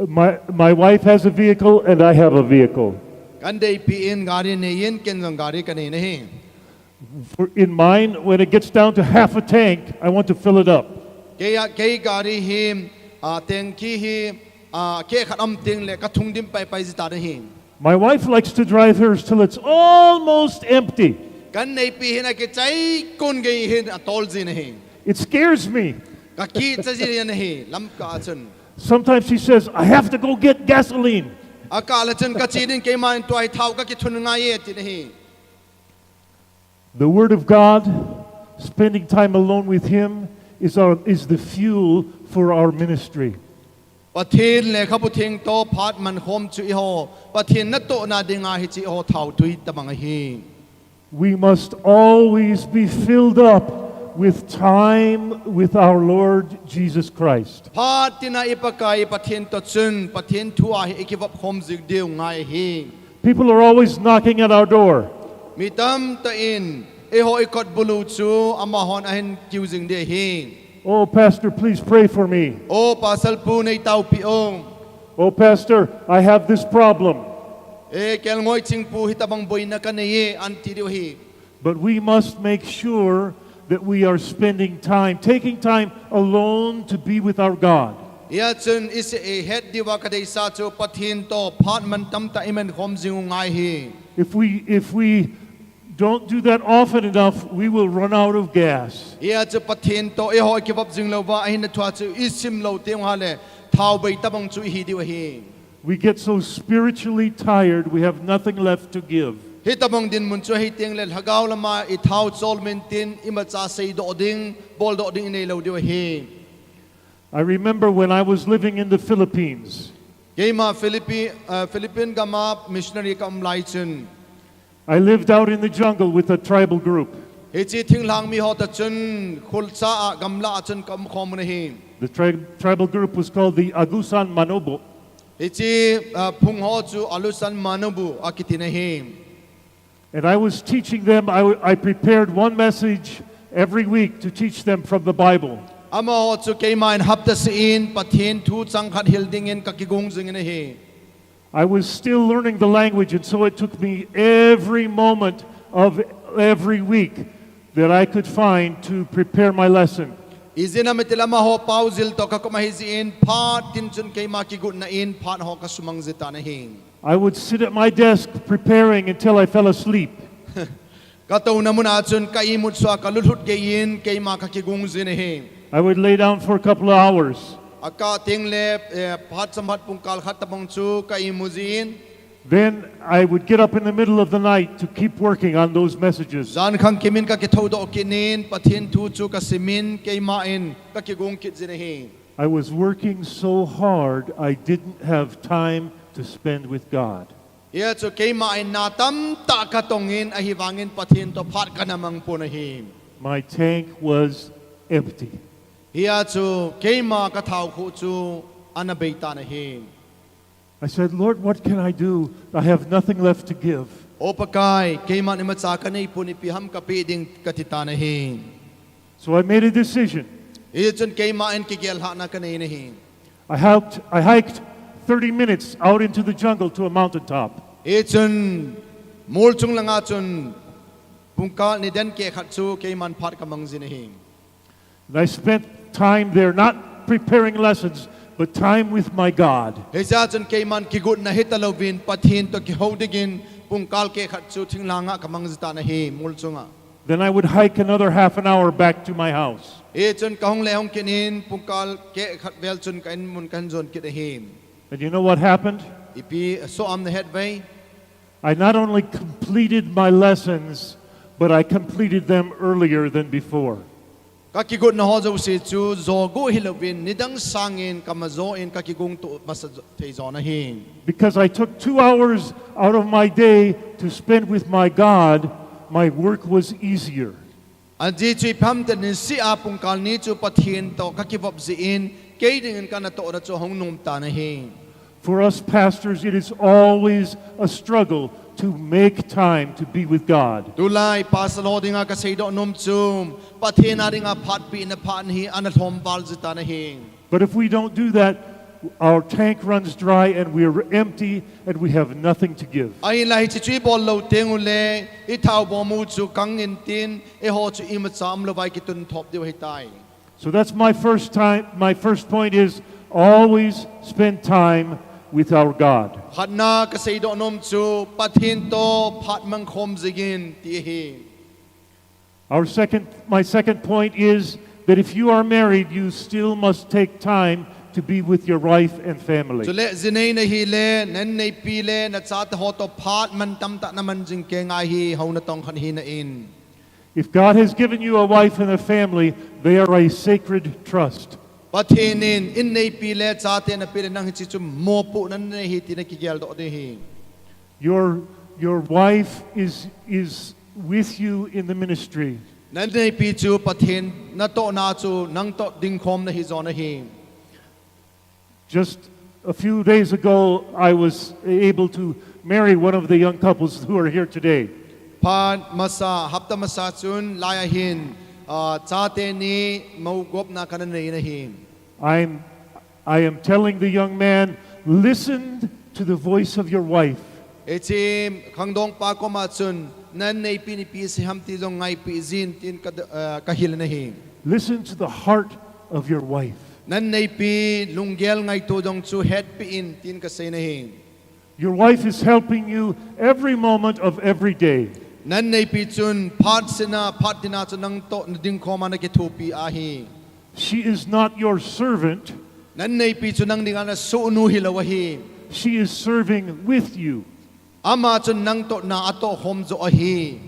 My, my wife has a vehicle and I have a vehicle. Kan deipi in gari nei in, ken jong gari kanei nahi. For, in mine, when it gets down to half a tank, I want to fill it up. Kei a, kei gari hi, a, tanki hi, a, keh khat aum teng le kathung dim pai pai jita nahi. My wife likes to drive hers till it's almost empty. Kan neipi hin akichai kon gei hin atol jin ahi. It scares me. Kakicha jin ahi, lamkah a chun. Sometimes she says, "I have to go get gasoline." Akah le chun kache ding, keiman tua hi thao kakithun ngai e, ati nahi. The Word of God, spending time alone with Him, is, our, is the fuel for our ministry. Pathen lekhabu theng toh phat mankhom chu eiho Pathen natohna dinga hiche eiho thao tui tabang ahi. We must always be filled up with time with our Lord Jesus Christ. Phat tina i Pakai Pathen toh chun, Pathen thu a hi ikivop khom jing diu ngai ahi. People are always knocking at our door. Mi tamtah in eiho ikot bulu chu amahon ahin kiu jing ding ahi. "Oh, Pastor, please pray for me." O Pastor pu, nei taopi o. "Oh, Pastor, I have this problem." E, kelngoi ching pu, hitabang boina kanei e, anti diu ahi. But we must make sure that we are spending time, taking time alone to be with our God. Hia chun isei het diuva kadeisah chu Pathen toh phat mantam tah iman khom jing u ngai ahi. If we, if we don't do that often enough, we will run out of gas. Hia chu Pathen toh eiho ikivop jing louva, ahinna thua chu isim lou teng uva le, thao bei tabang chu ihi diu ahi. We get so spiritually tired, we have nothing left to give. Hitabang dinmun chu ahi teng le, lhagao lama ithao chol men tin, imacha seidoh ding, boldoh ding inei lou diu ahi. I remember when I was living in the Philippines. Keima Philippi-, uh, Philippine gama missionary kaum lai chun. I lived out in the jungle with a tribal group. Hiche thinglhang mi ho toh chun, khulcha a, gamla a chun kaum khom u ahi. The tri-, tribal group was called the Agusan Manobo. Hiche, uh, phung ho chu Agusan Manobo akiti ahi. And I was teaching them, I, w- I prepared one message every week to teach them from the Bible. Amaho chu keiman hapta seh in Pathen thu chang khat hil dingin kakigong jing in ahi. I was still learning the language, and so it took me every moment of every week that I could find to prepare my lesson. Ijeh inem itile amaho pao jil toh kakum ahi jeh in, phat tin chun keima kigotna in phat ho kasumang jing tan ahi. I would sit at my desk preparing until I fell asleep. Katouna mun a chun ka imut sua kalulut gei in keima kakigong jing ahi. I would lay down for a couple of hours. Akah teng le, eh, phat chomkhat pungkal khat tabang chu ka imu jin. Then I would get up in the middle of the night to keep working on those messages. Jan khang kimin kakithoudoh kit in, Pathen thu chu kasimin, keiman kakigong kit jing ahi. I was working so hard, I didn't have time to spend with God. Hia chu keiman na tamtah katong in, ahivangin Pathen toh phat kana mang pon ahi. My tank was empty. Hia chu keima kathao khu chu ana bei tan ahi. I said, "Lord, what can I do? I have nothing left to give." O Pakai, keiman imacha kanei pon, ipi ham kapeh ding kati tan ahi. So I made a decision. Hichun keiman kigel lhahna kanei in ahi. I hiked, I hiked thirty minutes out into the jungle to a mountaintop. Hichun mol chung langa chun Pungkal ni den keh khat chu keiman phat kamang jin ahi. And I spent time there, not preparing lessons, but time with my God. Hijeh chun keiman kigotna hitalouvin Pathen toh kihou dingin pungkal keh khat chu thinglhang a kamang jitan ahi, mol chunga. Then I would hike another half an hour back to my house. Hichun kahung le hung kit in pungkal keh khat vel chun ka in mun kahin jon kit ahi. And you know what happened? Ipi soh ham nahet uve? I not only completed my lessons, but I completed them earlier than before. Kakigotna ho jouse chu jogot hilouvin nidang sangin kamajon kakigong to masa thei jon ahi. Because I took two hours out of my day to spend with my God, my work was easier. Ajeh chu ipi ham itile niseh a pungkal ni chu Pathen toh kakivop jeh in kei dingin kanatohna chu hung nom tan ahi. For us pastors, it is always a struggle to make time to be with God. Tulai pastor ho dinga kaseidoh nom chu Pathen a dinga phat pehna phat hi ana lhom val jitan ahi. But if we don't do that, our tank runs dry and we're empty and we have nothing to give. Ahinla hiche chu ibol lou teng uleh ithao bomb u chu kang intin eiho chu imacha umlouva ikitun thop diu ahitai. So that's my first time. My first point is always spend time with our God. Khatna kaseidoh nom chu Pathen toh phat mangkhom jingin ti ahi. Our second, my second point is that if you are married, you still must take time to be with your wife and family. Chule jinei nahile, nanneipi le nachate ho toh phat mantam tah naman jing kei ngai ahi, hou natong khat hina in. If God has given you a wife and a family, they are a sacred trust. Pathen in, inneipi le chate napeh le nang hiche chu mopohna nanei ahi ti nakigeldoh ding ahi. Your, your wife is, is with you in the ministry. Nanneipi chu Pathen natohna chu nang toh dingkhomna hijon ahi. Just a few days ago, I was able to marry one of the young couples who are here today. Phat masa, hapta masa chun lai ahin, ah, chate ni mou gopna kana nei in ahi. I'm, I am telling the young man, listen to the voice of your wife. Hiche khangdong pa koma chun, nanneipi in ipi sei ham ti jong ngaipeh jin tin ka, ah, kahil in ahi. Listen to the heart of your wife. Nanneipi lunggel ngaito jong chu hetpeh in tin kasei in ahi. Your wife is helping you every moment of every day. Nanneipi chun phat sena, phat tina chu nang toh nadingkhoma nakithopi ahi. She is not your servant. Nanneipi chu nang dinga nasohnu hilou ahi. She is serving with you. Ama chun nang toh na atohkhom joh ahi.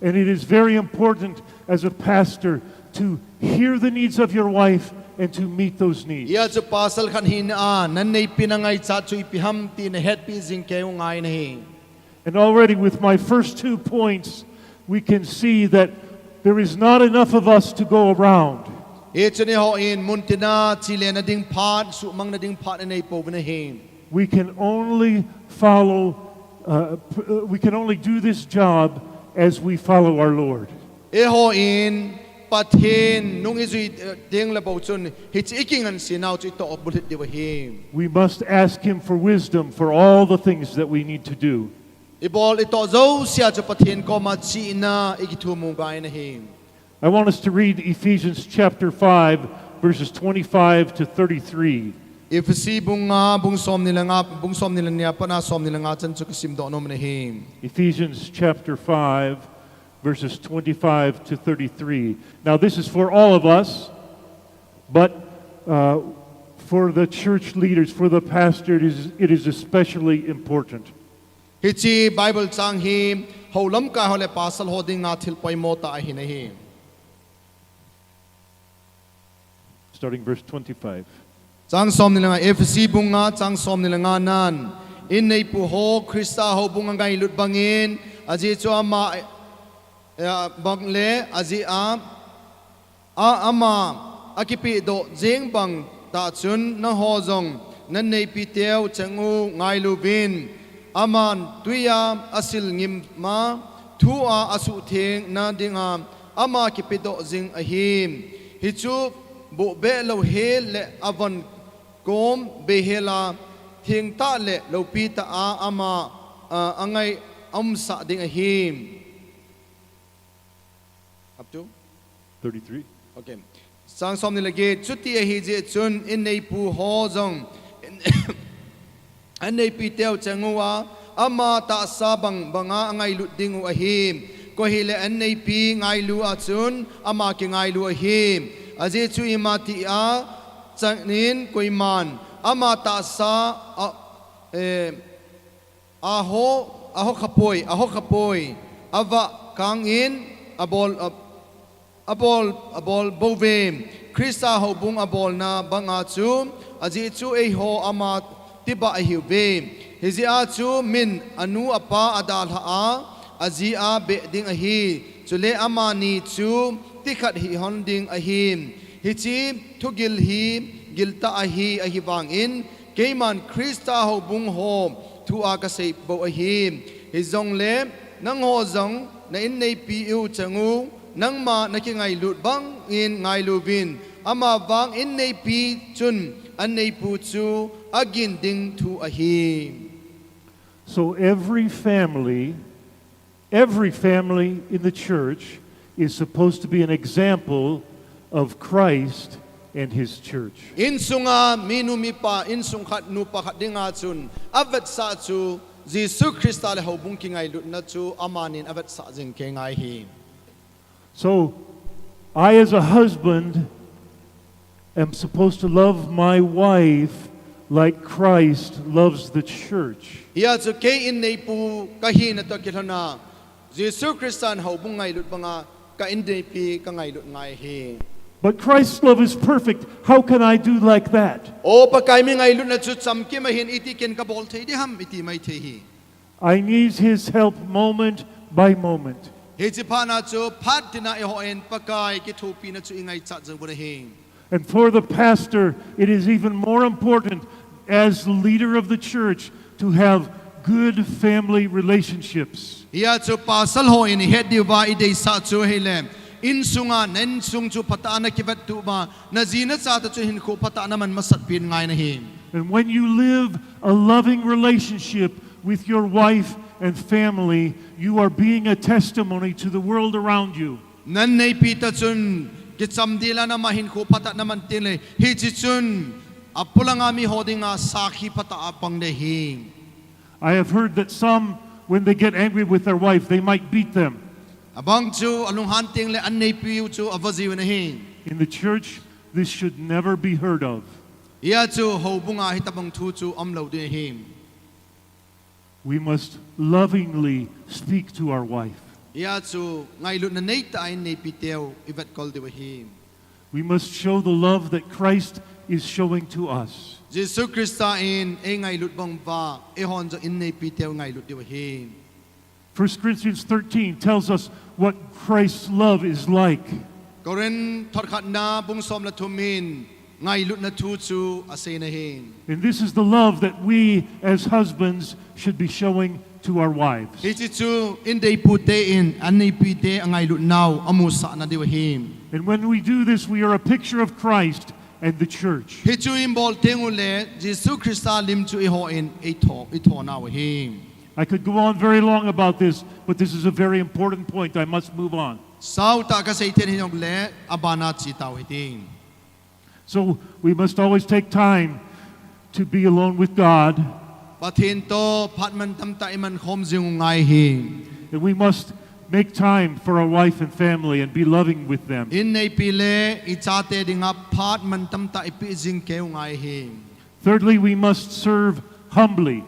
And it is very important as a pastor to hear the needs of your wife and to meet those needs. Hijeh chun pastor khat hina a, nanneipi in angaichat chu ipi ham ti nahetpeh jing keiu ngai in ahi. And already with my first two points, we can see that there is not enough of us to go around. Hichun eihon muntina chilena ding phat, suhmangna ding phat inei pouvin ahi. We can only follow, uh, p- uh, we can only do this job as we follow our Lord. Eihon Pathen nung ijui, eh, teng le bou chun hiche ikingansena u chu itoh bulhit diu ahi. We must ask Him for wisdom for all the things that we need to do. Ibol itoh jousea chu Pathen koma chihna ikithumu ngai in ahi. I want us to read Ephesians chapter five, verses twenty-five to thirty-three. Ephesi bung nga, bung somni le nga, bung somni le ni a pat a somni le nga chan chu kasimdoh nom in ahi. Ephesians chapter five, verses twenty-five to thirty-three. Now, this is for all of us, but uh, for the church leaders, for the pastor, it is, it is especially important. Hiche Bible chang hi hou lamkai ho le pastor ho dinga thil poimo tah ahin ahi. Starting verse twenty-five. Chang somni le nga, Ephesi bung nga, chang somni le nga nan. Inneipu ho, Christa houbung angailut bangin, ajeh chu ama, eh, bang le, ajeh a, a, ama, akipehdoh jeng bang tah chun, nangho jong, nanneipiteu cheng u ngailu vin, aman twi a asil ngim a, thu a asuhtheng na dinga, ama kipehdoh jing ahi. Hichu bohbeh louhel le avon kom beihel a, thengtah le loupitah a ama, a, angai aumsah ding ahi. thirty-three. Okay. Sang som ni le get, chuti ahi jeh chun, inneipu ho jong, anneipiteu chang uva, ama tahsa bang banga angailut ding u ahi. Koi hile anneipi ngailu a chun, ama kingailu ahi. Ajeh chu ima tia, chang in koiman, ama tahsa, a, eh, aho, aho khapoi, aho khapoi, avah kang in, abol, a, abol, abol bouve. Christa houbung abolna banga chu, ajeh chu eiho ama tibah ahiuve. Hijeh a chu min anu apa adalhah a, aji a beh ding ahi. Chule amani chu tikhat hihon ding ahi. Hiche thugil hi giltah ahi, ahivangin, keiman Christa houbung ho thu a kasei bou ahi. Hijongle, nangho jong na inneipi u chang u, nangma nakingailut bangin ngailu vin, ama vang inneipi chun anneipu chu agin ding thu ahi. So every family, every family in the church is supposed to be an example of Christ and his church. Insunga minu mipa, insung khat nupa khat dinga chun, avetsah chu Jesu Christa le houbung kingailutna chu amanin avetsah jing kei ngai hi. So, I as a husband am supposed to love my wife like Christ loves the church. Hia chu kei inneipu kahina toh kilhona, Jesu Christan houbung ngailut banga ka inneipi kangailut ngai hi. But Christ's love is perfect. How can I do like that? O Pakai mingailutna chu chamkim ahin iti ken kabol thei diham iti maithei hi. I need his help moment by moment. Hiche phatna chu phat tina eiho in Pakai kithopina chu ingaichat jing u ahi. And for the pastor, it is even more important as leader of the church to have good family relationships. Hia chu pastor ho in ihet diuva ideisah chu ahile, insunga na insung chu phatah a nakivet tup uva, naji nacha toh chu hinkho phatah a naman masat pen ngai nahi. And when you live a loving relationship with your wife and family, you are being a testimony to the world around you. Na inneipi toh chun kichamdel a nama hinkho phatah a naman tengle, hiche chun apolanga miho dinga sakhi phatah a pang ding ahi. I have heard that some, when they get angry with their wife, they might beat them. Abang chu alunghan tengle anneipi u chu ava jiu ahi. In the church, this should never be heard of. Hia chu houbunga hitobang thu chu umlou ding ahi. We must lovingly speak to our wife. Hia chu ngailutna neitah a inneipiteu ivetkol diu ahi. We must show the love that Christ is showing to us. Jesu Christa in eingailut bang uva, eihon jong inneipiteu ngailut diu ahi. First Corinthians thirteen tells us what Christ's love is like. Corinth thot khatna bung som le thum in ngailutna thu chu asei ahi. And this is the love that we as husbands should be showing to our wives. Hiche chu inneipute in anneipite angailut nau amusah na diu ahi. And when we do this, we are a picture of Christ and the church. Hichu ibol teng uleh, Jesu Christa lim chu eihon eitho, eitho nau ahi. I could go on very long about this, but this is a very important point. I must move on. Sautah kasei thei ahi jongleh, abana che tau hite. So we must always take time to be alone with God. Pathen toh phat mantam tah iman khom jing u ngai ahi. And we must make time for our wife and family and be loving with them. Inneipi le ichate dinga phat mantam tah ipeh jing kei u ngai ahi. Thirdly, we must serve humbly.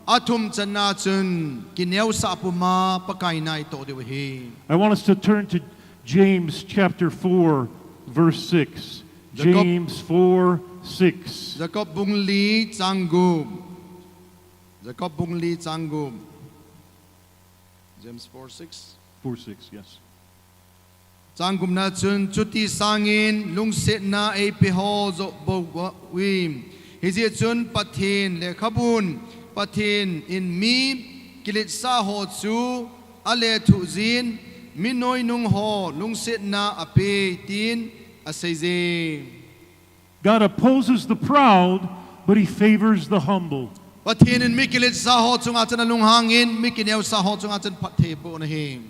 Athum channa chun kineosah puma Pakai na itoh diu ahi. I want us to turn to James chapter four, verse six. Jacob James four six. Jacob bung li chang gup. Jacob bung li chang gup. James four six. Four six, yes. Chang gupna chun, chuti sangin lungsetna eipeho joh bou uvin. Hijeh chun Pathen lekhabun, Pathen in mi kiletsah ho chu alethuh jin, mi noinung ho lungsetna apei tin aseije. God opposes the proud, but he favors the humble. Pathen in mi kiletsah ho chunga chun alunghangin, mi kineosah ho chunga chun phatthei apoh nahi.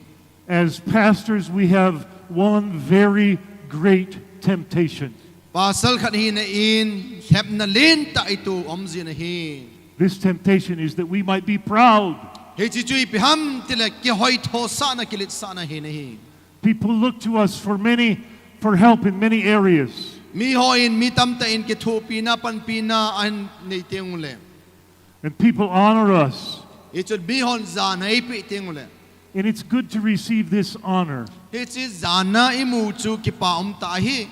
As pastors, we have one very great temptation. Pasal khat hina in lhepna lentah itoh um jin ahi. This temptation is that we might be proud. Hiche chu ipi ham tile kihoithosahna, kiletsahna hina ahi. People look to us for many, for help in many areas. Mihon mi tamtah in kithopina, panpina ahin nei teng uleh. And people honor us. Hichun mihon jana eipeh teng uleh. And it's good to receive this honor. Hiche jana imu chu kipa umtah ahi.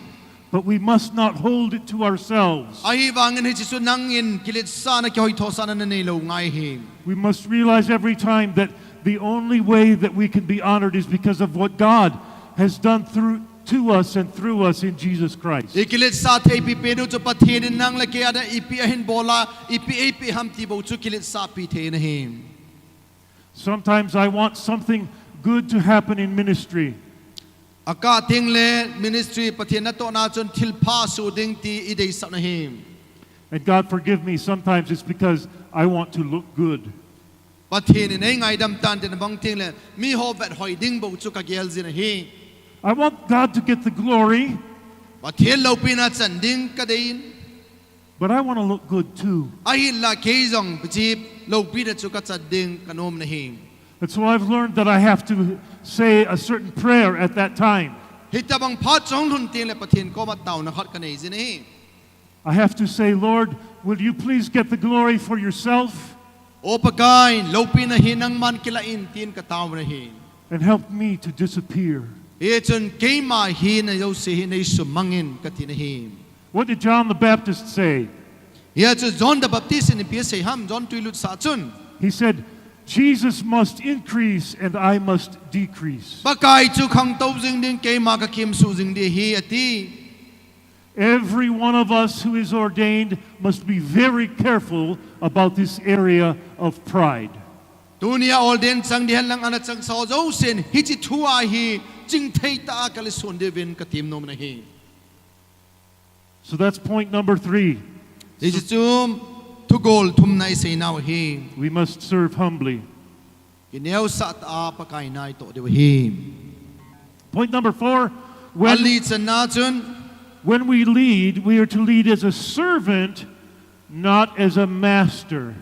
But we must not hold it to ourselves. Ahivangin hiche chu nangin kiletsahna, kihoithosahna nanei lou ngai ahi. We must realize every time that the only way that we can be honored is because of what God has done through, to us and through us in Jesus Christ. Ikiletsah theipi penu chu Pathen in nang le kei a dia ipi ahin bol a, ipi eipeh ham ti bou chu kiletsahpi thei ahi. Sometimes I want something good to happen in ministry. Akah teng le ministry Pathen natohna chun thilpha soh ding ti ideisah ahi. And God forgive me, sometimes it's because I want to look good. Pathen in eingaidam tan tin bang teng le miho vethoi ding bou chu kagel jin ahi. I want God to get the glory. Pathen loupina chan ding kadei in. But I want to look good too. Ahinla kei jong hiche loupina chu kachan ding kanom ahi. And so I've learned that I have to say a certain prayer at that time. Hitobang phat chun lhun teng le Pathen koma taona khat kanei jin ahi. I have to say, Lord, will you please get the glory for yourself? O Pakai, loupina hi nangman kilah in tin katao ahi. And help me to disappear. Hichun keima hi najouse hi neisumang in katin ahi. What did John the Baptist say? Hichu John the Baptist in ipi asei ham, John tuilutsah chun. He said, Jesus must increase and I must decrease. Pakai chu khangtou jing ding, keima kakimsuh jing ding ahi ati. Every one of us who is ordained must be very careful about this area of pride. Tunia ordain chang ding hen lang ana changsa ho jousen hiche thu a hi chingthei tah a kalhaisun diuvin katem nom ahi. So that's point number three. Hiche chu thugol thumna iseinau ahi. We must serve humbly. Kineosah tah a Pakai na itoh diu ahi. Point number four, when, ali channa chun, when we lead, we are to lead as a servant, not as a master.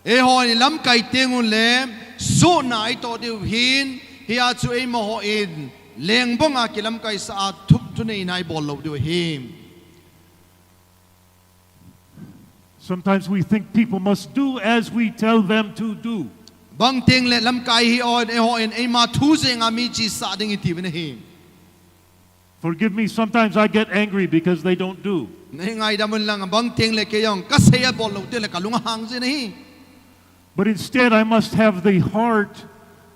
Eihon ilamkai teng uleh sohna itoh diu ahin, hia chu eimahon lengbanga kilamkaisah a thup thuneina ibol lou diu ahi. Sometimes we think people must do as we tell them to do. Bang teng le lamkai hih un, eihon eima thu jenga mi chesah ding iti uvin ahi. Forgive me, sometimes I get angry because they don't do. Neingaidam un lang, bang teng le kei jong kasei abol lou teng le kalung ahang jin ahi. But instead, I must have the heart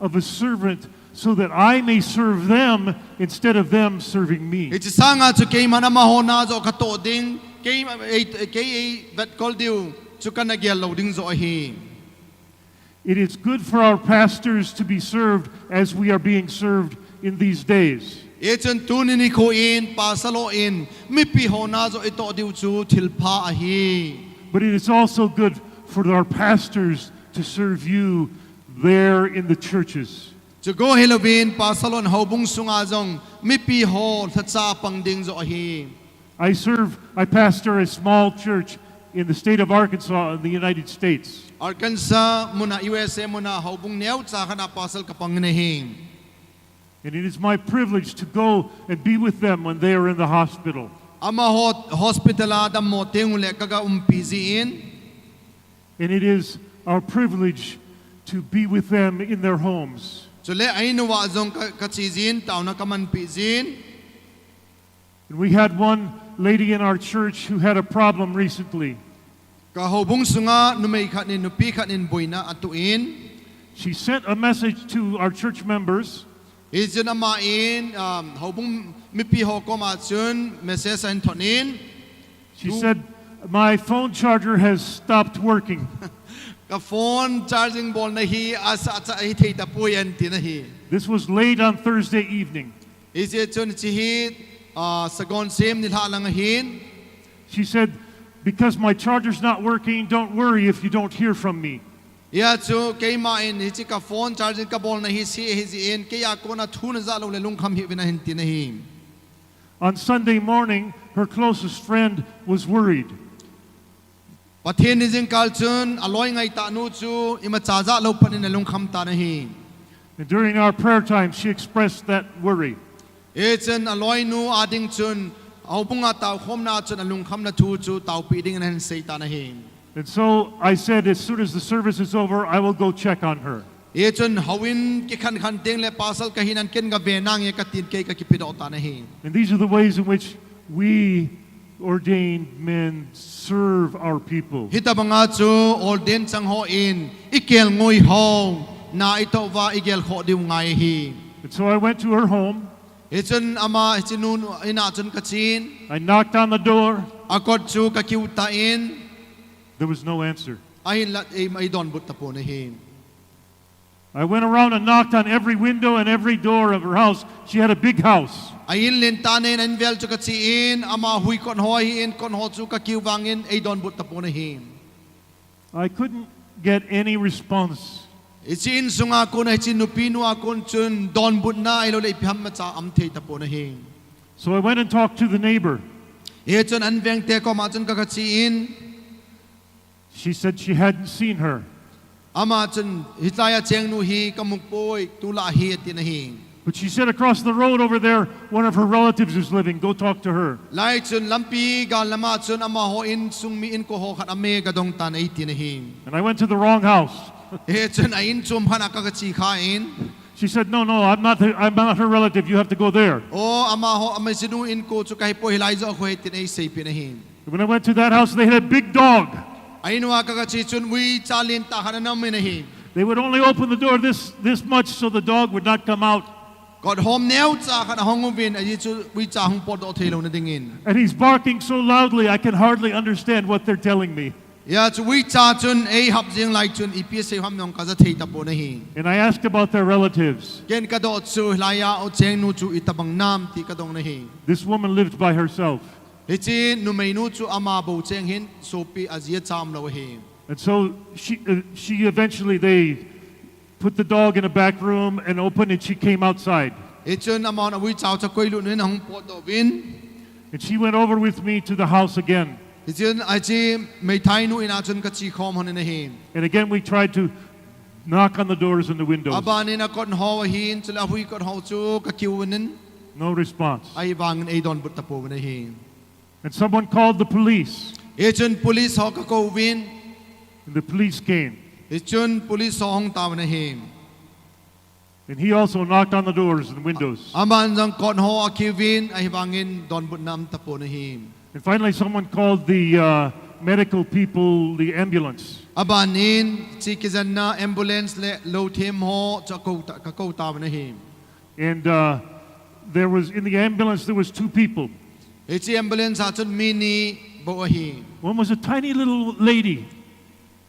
of a servant so that I may serve them instead of them serving me. Hiche sanga chu keiman amaho na joh katoh ding, kei, ei, kei eivetkol diu chu kana gel lou ding joh ahi. It is good for our pastors to be served as we are being served in these days. Hichun tuni nikho in pasal hon mipi ho na joh itoh diu chu thilpha ahi. But it is also good for our pastors to serve you there in the churches. Chukou hilouvin pasal hon houbung sunga jong mipi ho lhacha pang ding joh ahi. I serve, I pastor a small church in the state of Arkansas in the United States. Arkansas muna, U S A muna houbung neocha khat a pasal kapang in ahi. And it is my privilege to go and be with them when they are in the hospital. Amaho hospital a dammo teng uleh kaga umpi jin. And it is our privilege to be with them in their homes. Chule a-in uva jong ka, kache jin, taona kamanpi jin. And we had one lady in our church who had a problem recently. Ka houbung sunga numei khat in, nupi khat in boina atoh in. She sent a message to our church members. Hichun aman, um, houbung mipi ho koma chun message ahin thot in. She said, "My phone charger has stopped working." Ka phone charging bolna hi asah cha ahithei tapoi ahin tin ahi. This was late on Thursday evening. Hiche chun hiche hi, ah, sagon sem nilhah lang ahin. She said, "Because my charger's not working, don't worry if you don't hear from me." Hia chu keiman hiche ka phone charging kabolna hi se ahi jeh in, kei a kona thu najah lou le lungkham hih uvin ahin tin ahi. On Sunday morning, her closest friend was worried. Pathen ni jingkah chun aloi ngaitah nu chu imacha jalou phat in alungkham tan ahi. And during our prayer time, she expressed that worry. Hichun aloi nu ading chun houbung a taokhomna chun alungkhamna thu chu taopi dingin ahin sei tan ahi. And so I said, as soon as the service is over, I will go check on her. Hichun houin kikhen khen teng le pasal kahin an ken gave nange katin kei kakipedoh tan ahi. And these are the ways in which we ordained men serve our people. Hitabanga chu ordain chang hon ikelngoi ho na itoh uva igelkhoh diu ngai ahi. And so I went to her home. Hichun ama hichenu in a chun kachen. I knocked on the door. Akot chu kakiu tan. There was no answer. Ahinla eima eidonbut tapon ahi. I went around and knocked on every window and every door of her house. She had a big house. A-in lentah nen a-in vel chu kachen, ama hui kot ho ahin, kot ho chu kakiu vangin eidonbut tapon ahi. I couldn't get any response. Hiche insung'a kon, hiche nupinu a kon chun donbutna ahilouleh ipi ham imacha aum thei tapon ahi. So I went and talked to the neighbor. Hichun a-in vengte koma chun kagachen. She said she hadn't seen her. Ama chun, "Hitia chengnu hi kamu poi, tulai hi," atin ahi. But she said across the road over there, one of her relatives is living. Go talk to her. Lai chun lampi gal lama chun amaho insung mi inko ho khat aume, gadong tan eitin ahi. And I went to the wrong house. Hichun a-in chom khat'a kagache khan. She said, "No, no, I'm not, her, I'm not her relative. You have to go there." O, amaho, ama insung inko chu kahipoi, hilai joh kho hih in eiseipeh in ahi. When I went to that house, they had a big dog. A-in uva kagache chun uicha lentah khat ana um in ahi. They would only open the door this, this much so the dog would not come out. Kot hom neocha khat ahung uvin, ajeh chu uicha hung potdoh theilouna dingin. And he's barking so loudly, I can hardly understand what they're telling me. Hijeh chun uicha chun eihap jing lai chun ipi asei ham jong kaja thei tapon ahi. And I asked about their relatives. Ken kadoh chu hilaiya chengnu chu itobang nam ti kadong in ahi. This woman lived by herself. Hiche numeinu chu ama bou cheng ahin, sopi aji acha umlou ahi. And so she, uh, she eventually, they put the dog in a back room and opened, and she came outside. Hichun amahon auicha chu akoilut in ahung potdoh uvin. And she went over with me to the house again. Hichun hiche meithainu in a chun kache khom lhon in ahi. And again, we tried to knock on the doors and the windows. Abanin akot ho ahin, chule ahui kot ho chu kakiu uvin. No response. Ahivangin eidonbut tapouvin ahi. And someone called the police. Hichun police ho kakou uvin. And the police came. Hichun police ho ahung tauvin ahi. And he also knocked on the doors and windows. Aman jong kot ho akiu uvin, ahivangin donbutna aum tapon ahi. And finally, someone called the uh, medical people, the ambulance. Abanin, hiche kijenna ambulance le lou them ho chu akou ta, kakou tauvin ahi. And uh, there was, in the ambulance, there was two people. Hiche ambulance a chun mi ni bou ahi. One was a tiny little lady.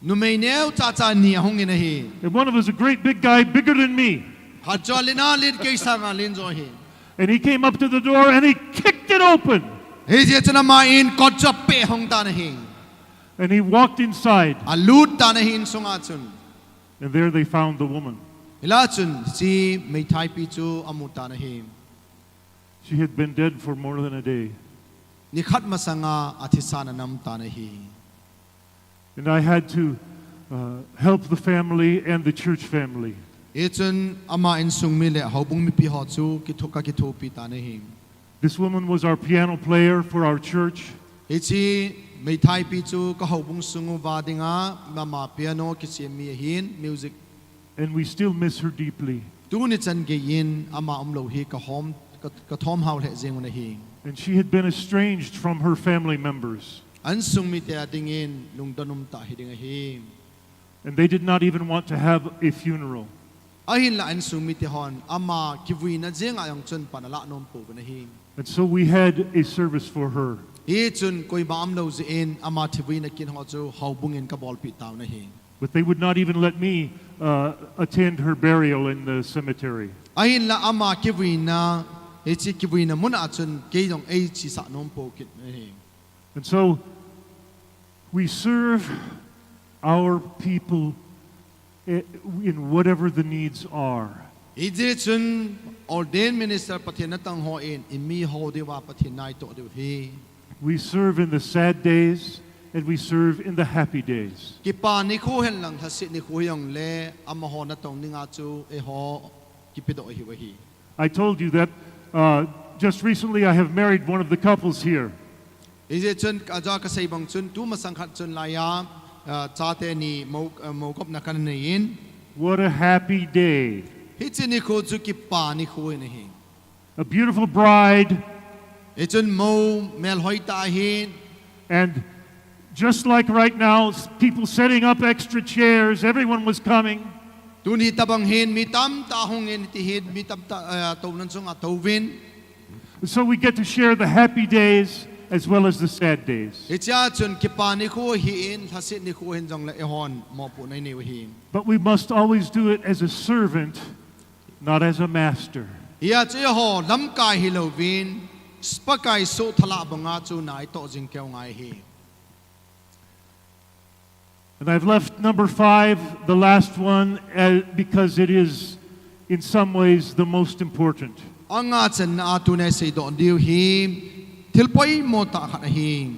Numei neocha cha ni ahung in ahi. And one of us, a great big guy, bigger than me. Khat chu alen alen, kei sanga alen jo ahi. And he came up to the door and he kicked it open. Hijeh chun aman kot chu apeh hong tan ahi. And he walked inside. Alut tan ahi insunga chun. And there they found the woman. Hilai chun hiche meithaipi chu amu tan ahi. She had been dead for more than a day. Nikhat masanga athisan ana um tan ahi. And I had to uh, help the family and the church family. Hichun ama insung mi le houbung mipi ho chu kitho, kakithopi tan ahi. This woman was our piano player for our church. Hiche meithaipi chu ka houbung sung uva dinga ama piano kisem mi ahin, music. And we still miss her deeply. Tuni chan geiyin ama umlou hi kahom, ka, kathom hao lheh jeng un ahi. And she had been estranged from her family members. A insung mite a dingin lungdon umtah hiding ahi. And they did not even want to have a funeral. Ahinla a insung mite hon ama kivuina jenga jong chun pan alah nom pouvin ahi. And so we had a service for her. Hichun koima umlou jeh in ama thivuina kin ho chu houbung in kabolpeh tauvin ahi. But they would not even let me uh, attend her burial in the cemetery. Ahinla ama kivuina, hiche kivuina mun a chun kei jong eichesah nom pou kit in ahi. And so we serve our people eh, in whatever the needs are. Hijeh chun ordained minister Pathen natong hon imiho diuva Pathen naitoh diu ahi. We serve in the sad days and we serve in the happy days. Kipa nikho henlang lhaset nikho hijongle amaho natong dinga chu eiho kipedoh ihiu ahi. I told you that uh, just recently I have married one of the couples here. Hijeh chun aja kasei bang chun tumasang khat chun laiya, ah, chate ni mou, ah, moukopna kana nei in. What a happy day. Hiche nikho chu kipa nikho ahi. A beautiful bride. Hichun mou melhoi tah ahin. And just like right now, s- people setting up extra chairs, everyone was coming. Tuni tobang hin mi tamtah ahung in, hiti hin mi tamtah, eh, tounan chunga atouvin. So we get to share the happy days as well as the sad days. Hichea chun kipa nikho ahin, lhaset nikho ahin jongle eihon mopohna inei u ahi. But we must always do it as a servant, not as a master. Hijeh chun eiho lamkai hilouvin, Pakai soh thalah banga chu naitoh jing keu ngai ahi. And I've left number five, the last one, uh, because it is, in some ways, the most important. Anga channa a tuna iseidoh diu hi thil poimo tah khat ahi.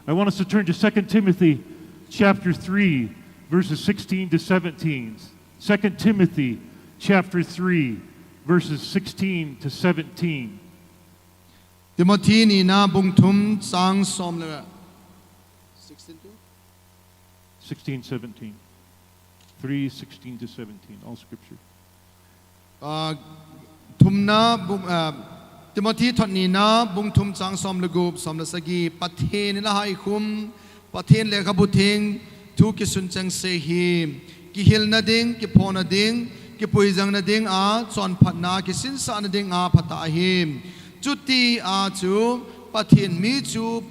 I want us to turn to Second Timothy chapter three, verses sixteen to seventeen. Second Timothy chapter three, verses sixteen to seventeen. Timothy nina bung thum chang som le sixteen to? Sixteen, seventeen. Three, sixteen to seventeen, all scripture. Ah, thumna bung, ah, Timothy thot nina bung thum chang som le gup, som le sagi, Pathen in ahaikhum, Pathen lekhabu theng, thu kisun chengse hi, kihilna ding, kiphona ding, kipuijangna dinga, chonphatna kisinsahna dinga phatah ahi. Chutia chu Pathen mi chu,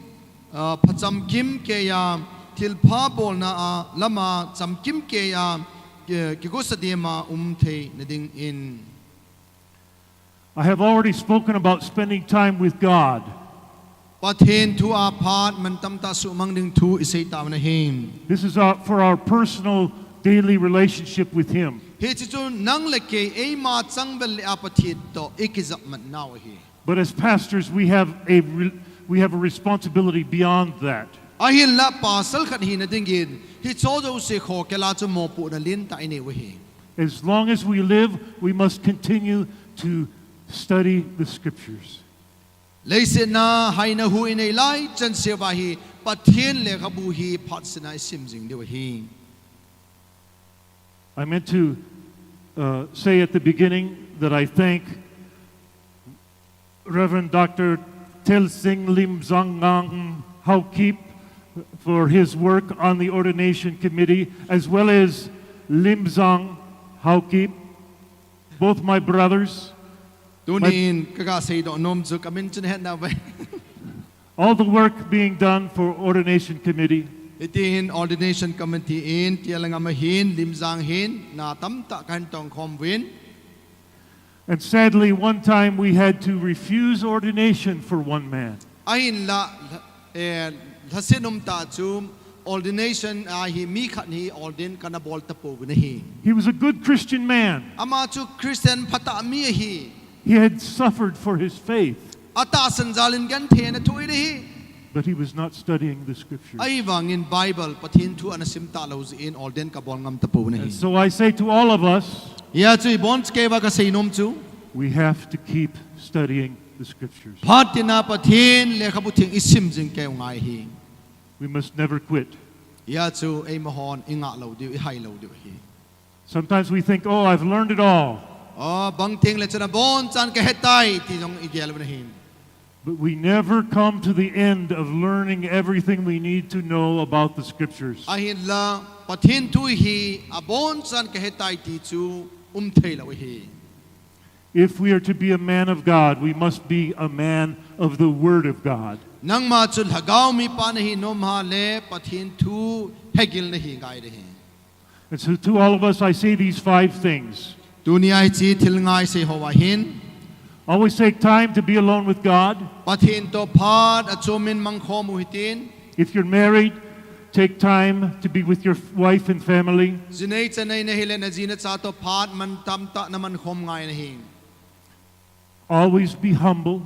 ah, phachamkim keiya, thilpha bolna a lama chamkim keiya, ki-, kigosa dema um theina dingin. I have already spoken about spending time with God. Pathen thu a phat mantamtah suhmang ding thu isei tauvin ahi. This is our, for our personal daily relationship with Him. Hiche chu nang le kei eima changvel le a Pathen toh ikijapmatnau ahi. But as pastors, we have a, re- we have a responsibility beyond that. Ahinla pasal khat hina dingin, hicheho jouse khokhel a chu mopohna lentah inei u ahi. As long as we live, we must continue to study the scriptures. Leiset a haina hu inei lai chan cheh uva hi Pathen lekhabu hi phatsehna isim jing diu ahi. I meant to uh, say at the beginning that I thank Reverend Doctor Telsing Limzang Ngang Haokip for his work on the ordination committee, as well as Limzang Haokip, both my brothers. Tunin kaga seidoh nom chu kamin chu nahetnauve. All the work being done for ordination committee. Hiti hin ordination committee in, Tialangam ahin, Limzang hin, na tamtah kahin tongkhom uvin. And sadly, one time we had to refuse ordination for one man. Ahinla, eh, lhaset umtah chu ordination a hi mi khat hi ordain kana bol tapouvin ahi. He was a good Christian man. Ama chu Christian phatah mi ahi. He had suffered for his faith, Atahsan jalin genthei ana thoh in ahi. but he was not studying the scriptures. Ahivangin Bible, Pathen thu ana simtah lou jeh in ordain kabol ngam tapouvin ahi. And so I say to all of us, Hijeh chun ibon cheh uva kasei nom chu, we have to keep studying the scriptures. phat tina Pathen lekhabu theng isim jing keu ngai ahi. We must never quit. Hijeh chun eimahon ingah lou diu, ihai lou diu ahi. Sometimes we think, oh, I've learned it all. Oh, bang tengle chun abonchan kahetai, ti jong igel uvin ahi. But we never come to the end of learning everything we need to know about the scriptures. Ahinla, Pathen thu hi abonchan kahetai ti chu umthei lou ahi. If we are to be a man of God, we must be a man of the Word of God. Nangma chu lhagao mipa nahi nom a le Pathen thu hegil nahi ngai ahi. And so to all of us, I say these five things. Tunia hiche thil nga isei hou ahin. Always take time to be alone with God. Pathen toh phat achomin mangkhom u hitin. If you're married, Take time to be with your f- wife and family. Jinei chanei nahi le naji nacha toh phat man tamtah naman khom ngai nahi. Always be humble.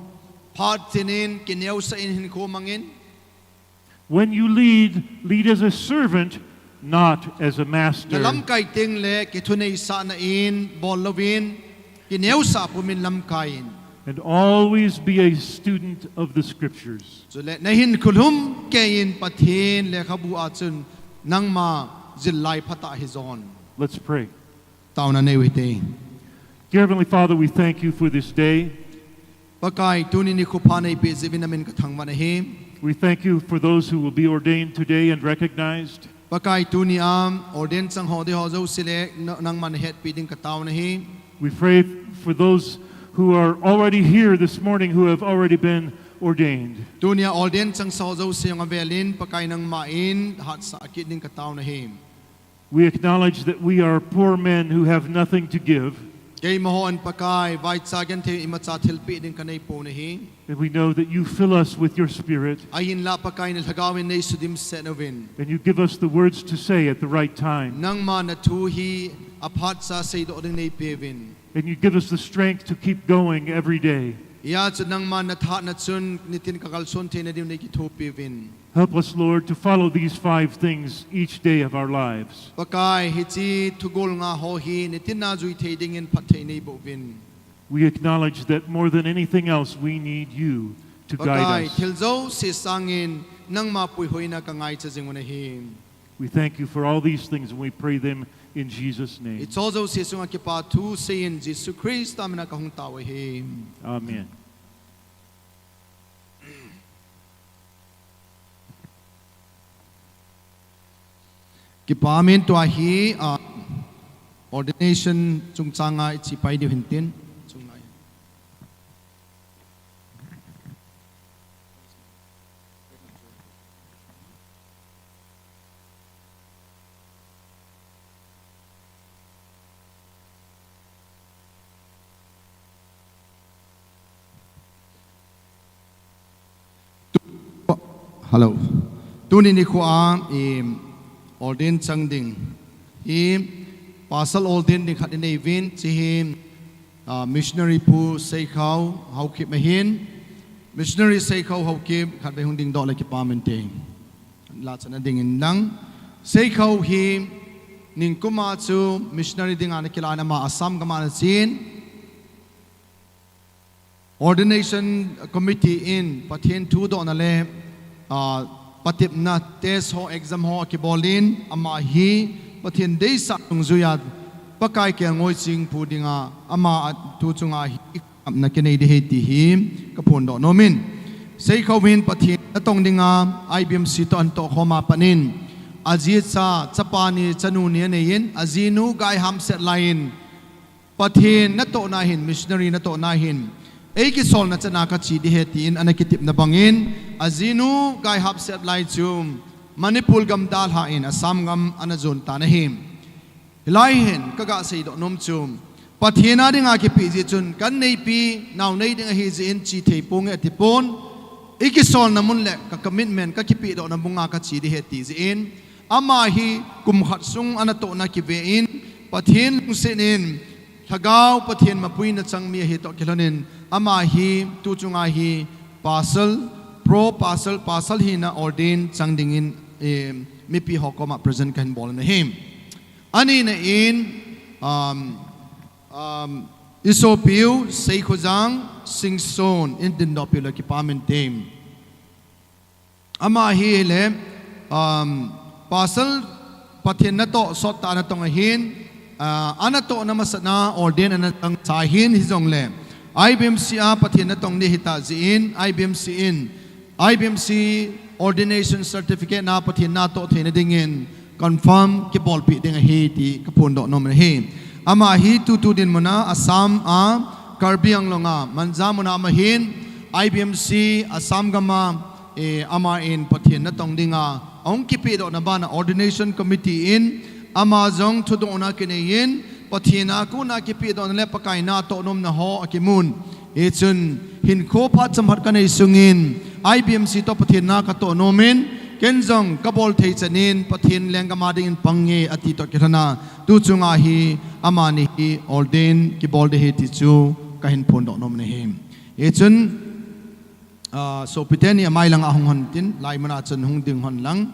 Phat chinin kineosah in hinkho mangin. When you lead, lead as a servant, not as a master. Nalamkai teng le kithuneisahna in bol louvin, kineosah pumin lamkai in. And always be a student of the scriptures. Chule nahin khulhum keiyin Pathen lekhabu a chun nangma jillai phatah hijon. Let's pray. Taona nei u hite. Dear Heavenly Father, we thank you for this day. Pakai, tuni nikho pha neipeh jeh uvin namin kathangvah nahi. We thank you for those who will be ordained today and recognized. Pakai, tuni a ordain chang ho ding ho jouse le nangman hetpi ding katao nahi. We pray for those who are already here this morning who have already been ordained. Tuni a ordain chang sa ho jouse jong avelin Pakai nangman hatsah kit ding katao nahi. We acknowledge that we are poor men who have nothing to give. Keima hon Pakai, vaicha genthei imacha thilpeh ding kanei pon ahi. And we know that you fill us with your spirit. Ahinla Pakai, nalhagao in neisudimset uvin. And you give us the words to say at the right time. Nangma nathu hi aphatcha seidoh ding neipeuvin. And you give us the strength to keep going every day. Hijeh chun nangma nathahatna chun nitin kakalson theina diu neikithopiuvin. Help us, Lord, to follow these five things each day of our lives. Pakai, hiche thugol nga ho hi nitin a jui thei dingin phatthei neiboh uvin. We acknowledge that more than anything else, we need you to guide us. Pakai, thil jouse sangin nangma puihoina kangaicha jing u ahi. We thank you for all these things and we pray them in Jesus' name. Hiche jouse sunga kipa thu seiyin Jesu Christa mina kahung tao u ahi. Amen. Kipa min tua hi, ah, ordination chungchanga ichipai diu hintin. Hello. Tuni nikho a, i, ordain chang ding. I, pastor ordain ding khat inei uvin, hiche hi, ah, missionary Pu Seikhao Haokip ahin. Missionary Seikhao Haokip, khatvei hung dingdoh le kipa min te. Lachatna dingin lang. Seikhao hi, ningkum a chu missionary dinga ana kilah in ama Assam gam a ana chen. Ordination Committee in Pathen thudohna le, ah, patepna test ho, exam ho akibol in, ama hi Pathen deisah dungjuiya Pakai kelngoi chingpu dinga ama a tu chunga hi apna kinei ding ahi ti hi kaphondoh nomin. Seikhao hin Pathen natong dinga I B M C toh ahin tohkhom a pat in, ajicha, chapa ni, chanu ni anei in, ajinu Gaihamsetlai in, Pathen natohna hin, missionary natohna hin, eikisolna chana kache ding ahi tin ana kitepna bangin, ajinu Gaihamsetlai chu Manipur gam dalhan Assam gam ana jon tan ahi. Hilai hin kaga seidoh nom chu, Pathen a dinga kipeh jeh chun kaneipi naonei ding ahi jeh in che thei ponge atipon, eikisolna mun le ka commitment kakipehdohna munga kache ding ahi ti jeh in, ama hi kum khat sung anatohna kive in, Pathen lungset in, Lhagao Pathen mapuina chang mi ahi toh kilhonin, ama hi tu chunga hi pastor, pro pastor, pastor hina ordain chang dingin, eh, mipi ho koma present kahin bol nahi. Anina in, um, um, isopiu Seikhojang Singson in dindohpiu le kipa min te. Ama hi le, um, pastor Pathen natoh sottah natong ahin, ah, anatohna masatna ordain ana chang cha ahin hijongle, I B M C a Pathen natong ding ahitah jeh in, I B M C in, I B M C ordination certificate na Pathen natoh theina dingin, confirm kibolpeh ding ahi ti kaphondoh nom ahi. Ama hi tutu dinmuna Assam a Karbi Anglong a Manja muna um ahin, I B M C Assam gam a, eh, ama in Pathen natong dinga ahung kipehdohna bana ordination committee in ama jong thudohna kinei in Pathen a kona kipehdohna le Pakai natoh nomna ho akimun. Hichun hinkho phat chomkhat kanei sungin I B M C toh Pathen na katoh nomin, Ken jong kabol thei chanin Pathen lenggam a dingin pang nge ati toh kilhona, tu chunga hi amani hi ordain kibol ding ahi ti chu kahin phondoh nom ahi. Hichun, ah, sopite ni amai langa hung hon tin, lai muna chun hung ding hon lang,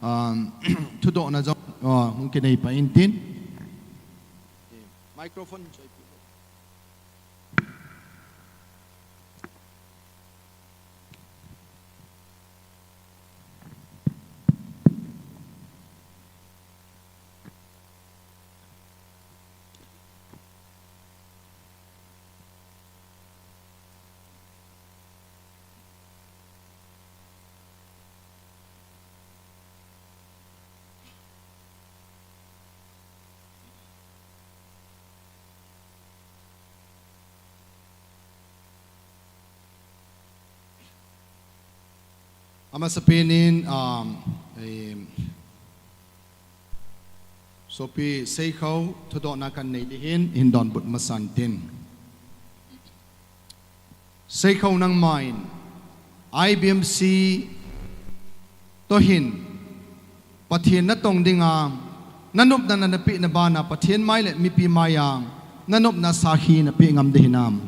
ah, thudohna jong, ah, hung kinei pah in tin. Microphone. Amasapen in, um, eh, sopi Seikhou thudohna kanei ding ahin, hin donbut masan tin. Seikhou, nangman I B M C toh hin Pathen natong dinga, nanopna nanapeh na bana Pathen mai le mipi maiya nanopna sakhi napeh ngam ding hinam?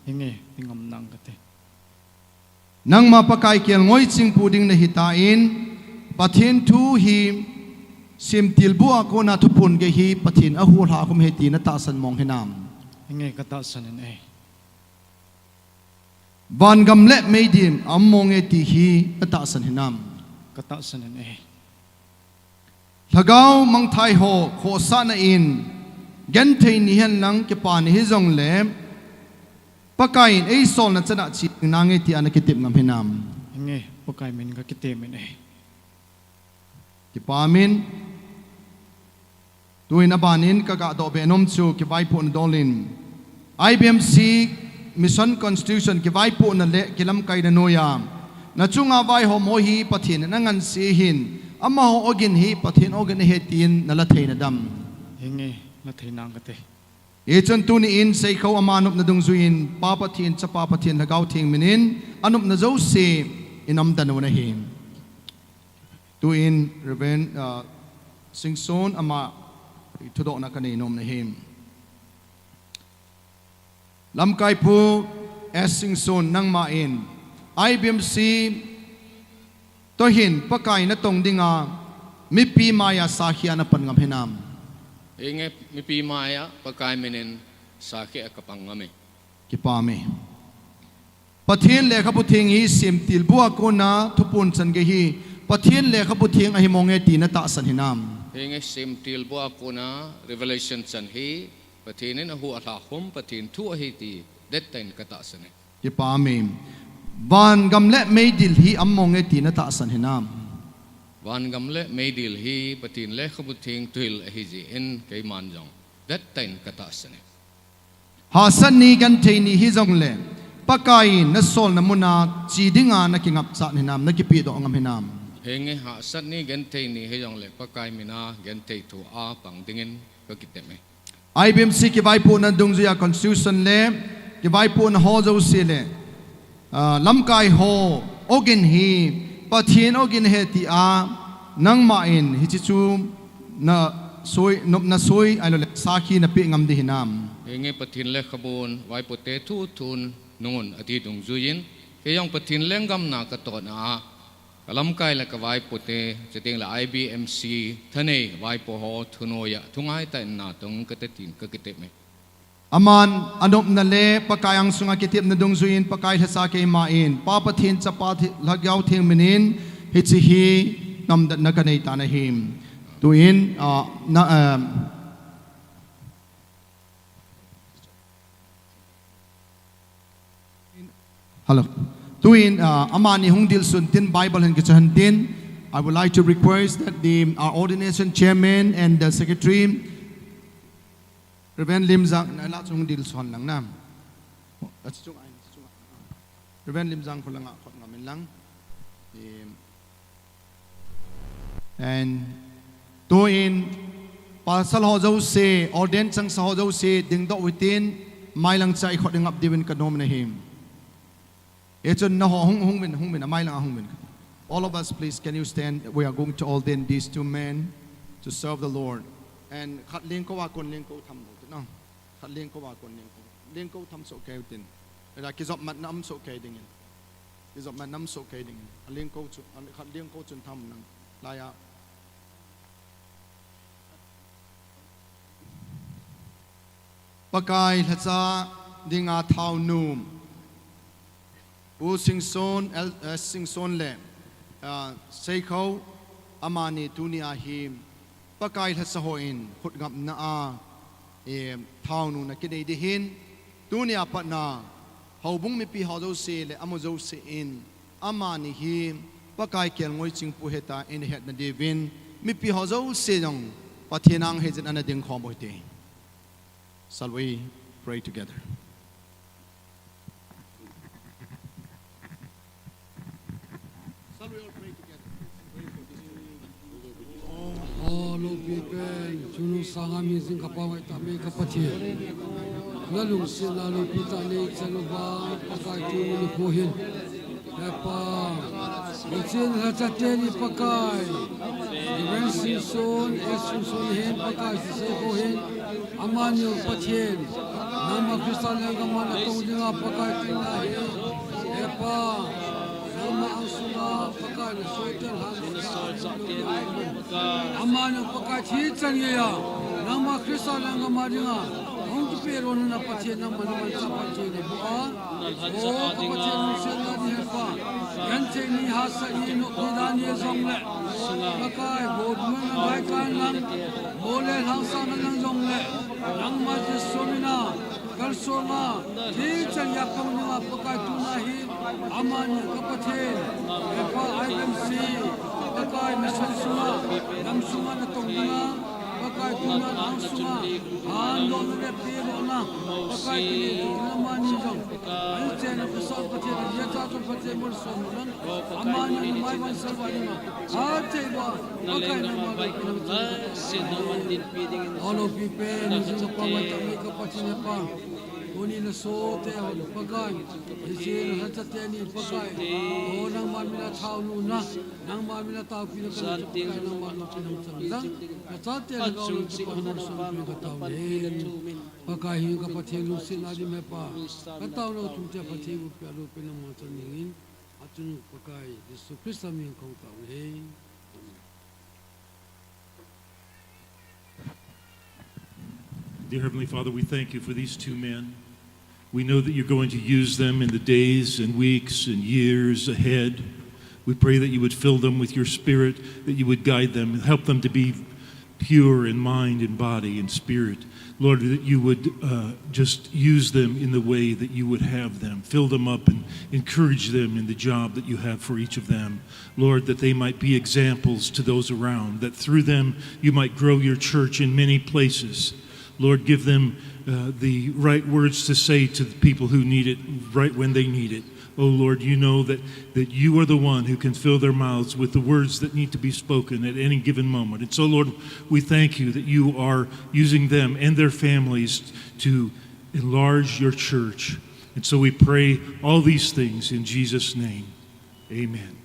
Hinge, peh ngam nang kate. Nangma Pakai kelngoi chingpu ding nahitan, Pathen thu hi semtil bu a kona thuphon gei hi Pathen ahuhlha khum ahi ti natahsan mong hinam? Hinge, katahsan in ahi. Vangam le meidil aum mong e ti hi natahsan hinam? Katahsan in ahi. Lhagao mangthai ho khohsahna in, genthei ni hen lang kipa ni hijongle, Pakai in eisolna chana che ding nange tia nakitep ngam hinam? Hinge, Pakai min kakitep in ahi. Kipa min. Tuin abanin kagadoh be nom chu kivaipohna dolin, I B M C Mission Constitution kivaipohna le kilamkaina noiya, nachunga vaihom ho hi Pathen in angansei ahin, amaho ogin hi Pathen ogin ahi tin nala theina dam? Hinge, la thei nang kate. Hichun tuni in Seikhou ama nopna dungjuiyin Pa Pathen, Chapa Pathen, Lhagao Theng minin anopna jouse in amdan u ahi. Tuin Reverend, ah, Singson ama thudohna kanei nom ahi. Lamkai Pu S Singson, nangman I B M C toh hin Pakai natong dinga mipi maiya sakhi a napan ngam hinam? Hinge, mipi maiya Pakai minin sakhi a kapang ngam e. Kipa e. Pathen lekhabu theng hi semtil bu a kona thuphon chan gei hi Pathen lekhabu theng ahi mong e ti natahsan hinam? Hinge, semtil bu a kona revelation chan hi Pathen in ahuhlha khum Pathen thu ahi ti dettah in katahsan e. Kipa e. Vangam le meidil hi aum mong e ti natahsan hinam? Vangam le meidil hi Pathen lekhabu theng thuhil ahi jeh in keiman jong dettah in katahsan e. Hahsat ni genthei ni hijongle, Pakai in nasolna muna che dinga nakingapchat hinam, nakipehdoh ngam hinam? Hinge, hahsat ni genthei ni hijongle Pakai mina genthei thu a pang dingin kakitep e. I B M C kivaipohna dungjuiya Constitution le kivaipohna ho jouse le, ah, lamkai ho ogin hi Pathen ogin ahi tia nangman hiche chu nasoi, nopna soi ahilouleh sakhi napeh ngam ding hinam? Hinge, Pathen lekhabun vaipote thu thun nungun ati dungjuiyin, kei jong Pathen lenggam na katona a, kalamkai le kavaipote, chuteng le I B M C thanei vaipo ho thunoiya thungaitah in natong kate tin kakitep e. Aman anopna le Pakai angsunga kitepna dungjuiyin Pakai lhasa keiman, Pa Pathen, Chapa Thi-, Lhagao Theng minin hiche hi namdetna kanei tan ahi. Tuin, ah, na, ah, Hello. Tuin, ah, amani hung dilsun tin Bible hin kichoh tin, I would like to request that the, our ordination chairman and the secretary, Reverend Limjang, na la chung dilsun lang na. Reverend Limjang khulanga khut ngam in lang. Em, And tuin pasal ho jouse, ordain changsa ho jouse, dingdoh utin, mailang cha ikhut ingap diuvin kanom ahi. Hichun naho hung, hung uvin, hung uvin, amailang a hung uvin. All of us, please, can you stand? We are going to ordain these two men to serve the Lord. And khat lengkou a kon lengkou tham lo, no? Khat lengkou a kon lengkou. Lengkou tham soh kei u tin. Ela kijop matna um soh kei dingin. Kijop matna um soh kei dingin. A lengkou chu, a khat lengkou chun tham nang. Laiya. Pakai lhacha dinga thaonu. U Singson, El, eh, Singson le, ah, Seikhou, amani tunia hi Pakai lhacha hon khutngapna a, eh, thaonu na kinei ding ahin, tunia patna, houbung mipi ho jouse le amu jouse in, amani hi Pakai kelngoi chingpu heta in hetna diuvin, mipi ho jouse jong Pathen ang hejin ana dingkhom u hite. Shall we pray together? Shall we all pray together? Pray for this. Oh, loupi pen, chunu sanga mi jing kapa mai ta mi kapa thi. Na lungsetna loupi tah nei chan uva, Pakai tuni nikho hin. Hepa, hiche lhacha teni Pakai. Reverend Singson, S Singson hin, Pakai Seikhou hin. Amani jong Pathen. Nangma Christa lenggam a natong dinga Pakai tuni ahi. Hepa, nangma angsunga Pakai nasohchan han. Amani jong Pakai thi chan geiya. Nangma Christa lenggam a dinga. Hung kipeh lona Pathen nangma namanchah Pathen naboh a. O, ka Pathen lungsetna ding Hepa. Genthei ni hahsat ni nopna dan ni jongle. Pakai, bol mun na dai kan lang. Bol le lhangsang na lang jongle. Nangma Jesu mina. Kalsonga. Thi chan geiya pang dinga Pakai tuni ahi. Amani ka Pathen. Hepa I B M C. Pakai mission sunga. Nam sunga natong dinga. Pakai tuni angsunga. Handohna le pehlona. Pakai tuni amani jong. Ahi chenna Khrista Pathen, ahi cha jong Pathen malsom nang. Amani mai van salva ni ma. Ache ba. Pakai nangma lo pinang chan. O loupi pen, jing pa mai ta mi ka Pathen pa. Tuni nasohte ho Pakai. Hiche lhacha teni Pakai. O nangma mina thaonu na. Nangma mina taopina kana Pakai nangma lo pinang chan lang. Nachate le gao lo Pakai malsom pin ka taonan. Pakai hi ka Pathen lungsetna ding Hepa. Ka taona thum te Pathen u pia lo pin nangma chan dingin. Atunu Pakai Jesu Christa min kong taonan. Amen. Dear Heavenly Father, we thank you for these two men. We know that you're going to use them in the days and weeks and years ahead. We pray that you would fill them with your Spirit, that you would guide them, help them to be pure in mind and body and spirit. Lord, that you would, uh, just use them in the way that you would have them. Fill them up and encourage them in the job that you have for each of them. Lord, that they might be examples to those around, that through them you might grow your church in many places. Lord, give them, uh, the right words to say to the people who need it right when they need it. Oh Lord, you know that, that you are the one who can fill their mouths with the words that need to be spoken at any given moment. And so, Lord, we thank you that you are using them and their families to enlarge your church. And so we pray all these things in Jesus' name. Amen.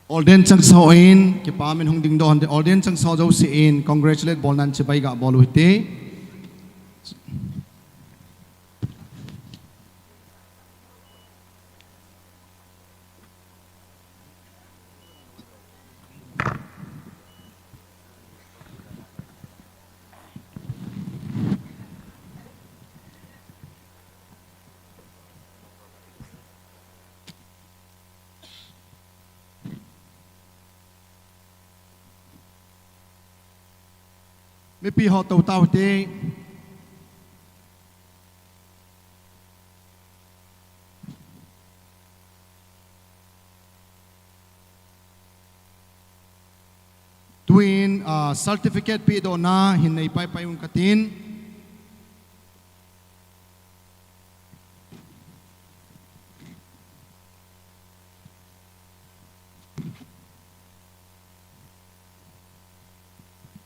Ordain changsa ho in, kipa min hung dingdoh hon te, ordain changsa ho jouse in, congratulate bolnan chibai ga bol u hite. Mipi ho tou tau hite. Tuin, ah, certificate pedohna hin nei paipai un katin.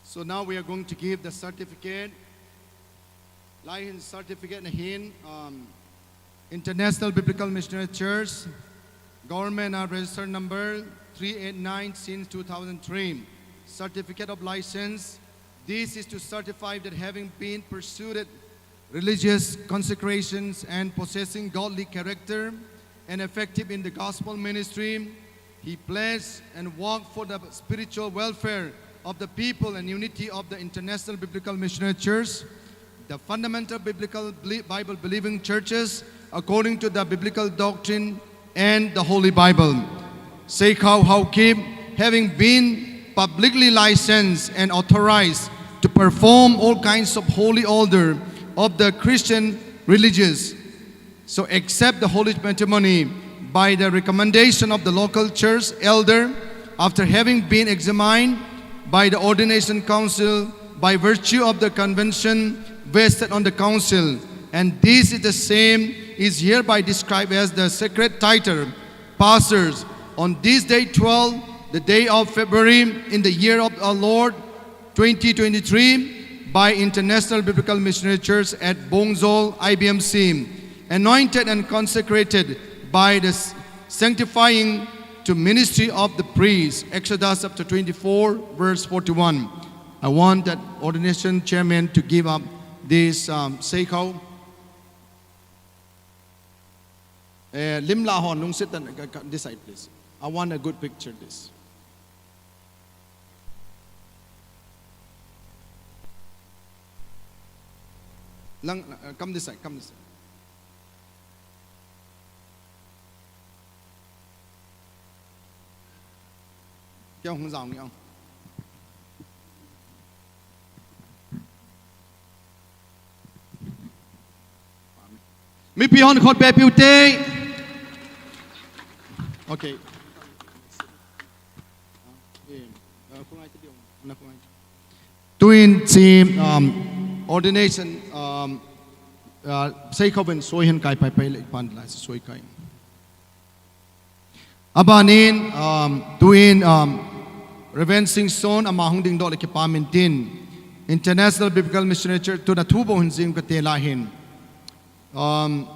So now we are going to give the certificate. Lai hin certificate na hin, um, International Biblical Missionary Church, Government, uh, register number three eight nine since two thousand three. Certificate of license. This is to certify that having been pursued religious consecrations and possessing godly character and effective in the gospel ministry, he pledged and worked for the spiritual welfare of the people and unity of the International Biblical Missionary Church, the fundamental biblical beli-, Bible believing churches according to the biblical doctrine and the Holy Bible. Seikhao Haokip, having been publicly licensed and authorized to perform all kinds of holy order of the Christian religious, so accept the holy matrimony by the recommendation of the local church elder, after having been examined by the ordination council by virtue of the convention vested on the council, and this is the same is hereby described as the sacred title, pastors, on this day twelve, the day of February, in the year of our Lord twenty twenty-three, by International Biblical Missionary Church at Bongzol I B M C, anointed and consecrated by the s-, sanctifying to ministry of the priest. Exodus chapter twenty-four, verse forty-one. I want that ordination chairman to give up this, um, seikhao. Eh, lim la hon lungset tan, ka, ka, this side, please. I want a good picture, this. Lang, uh, come this side, come this side. Kya hung jao ngi ang. Mipi hon khut beh piu te. Okay. Tuin chi, um, ordination, um, uh, seikhao ben soi hen kai pai pai le pan la soi kai. Abanin, um, tuin, um, Reverend Singson, ama hung dingdoh le kipa min tin, International Biblical Missionary Church tuna thu bou hin jing kate la hin. Um,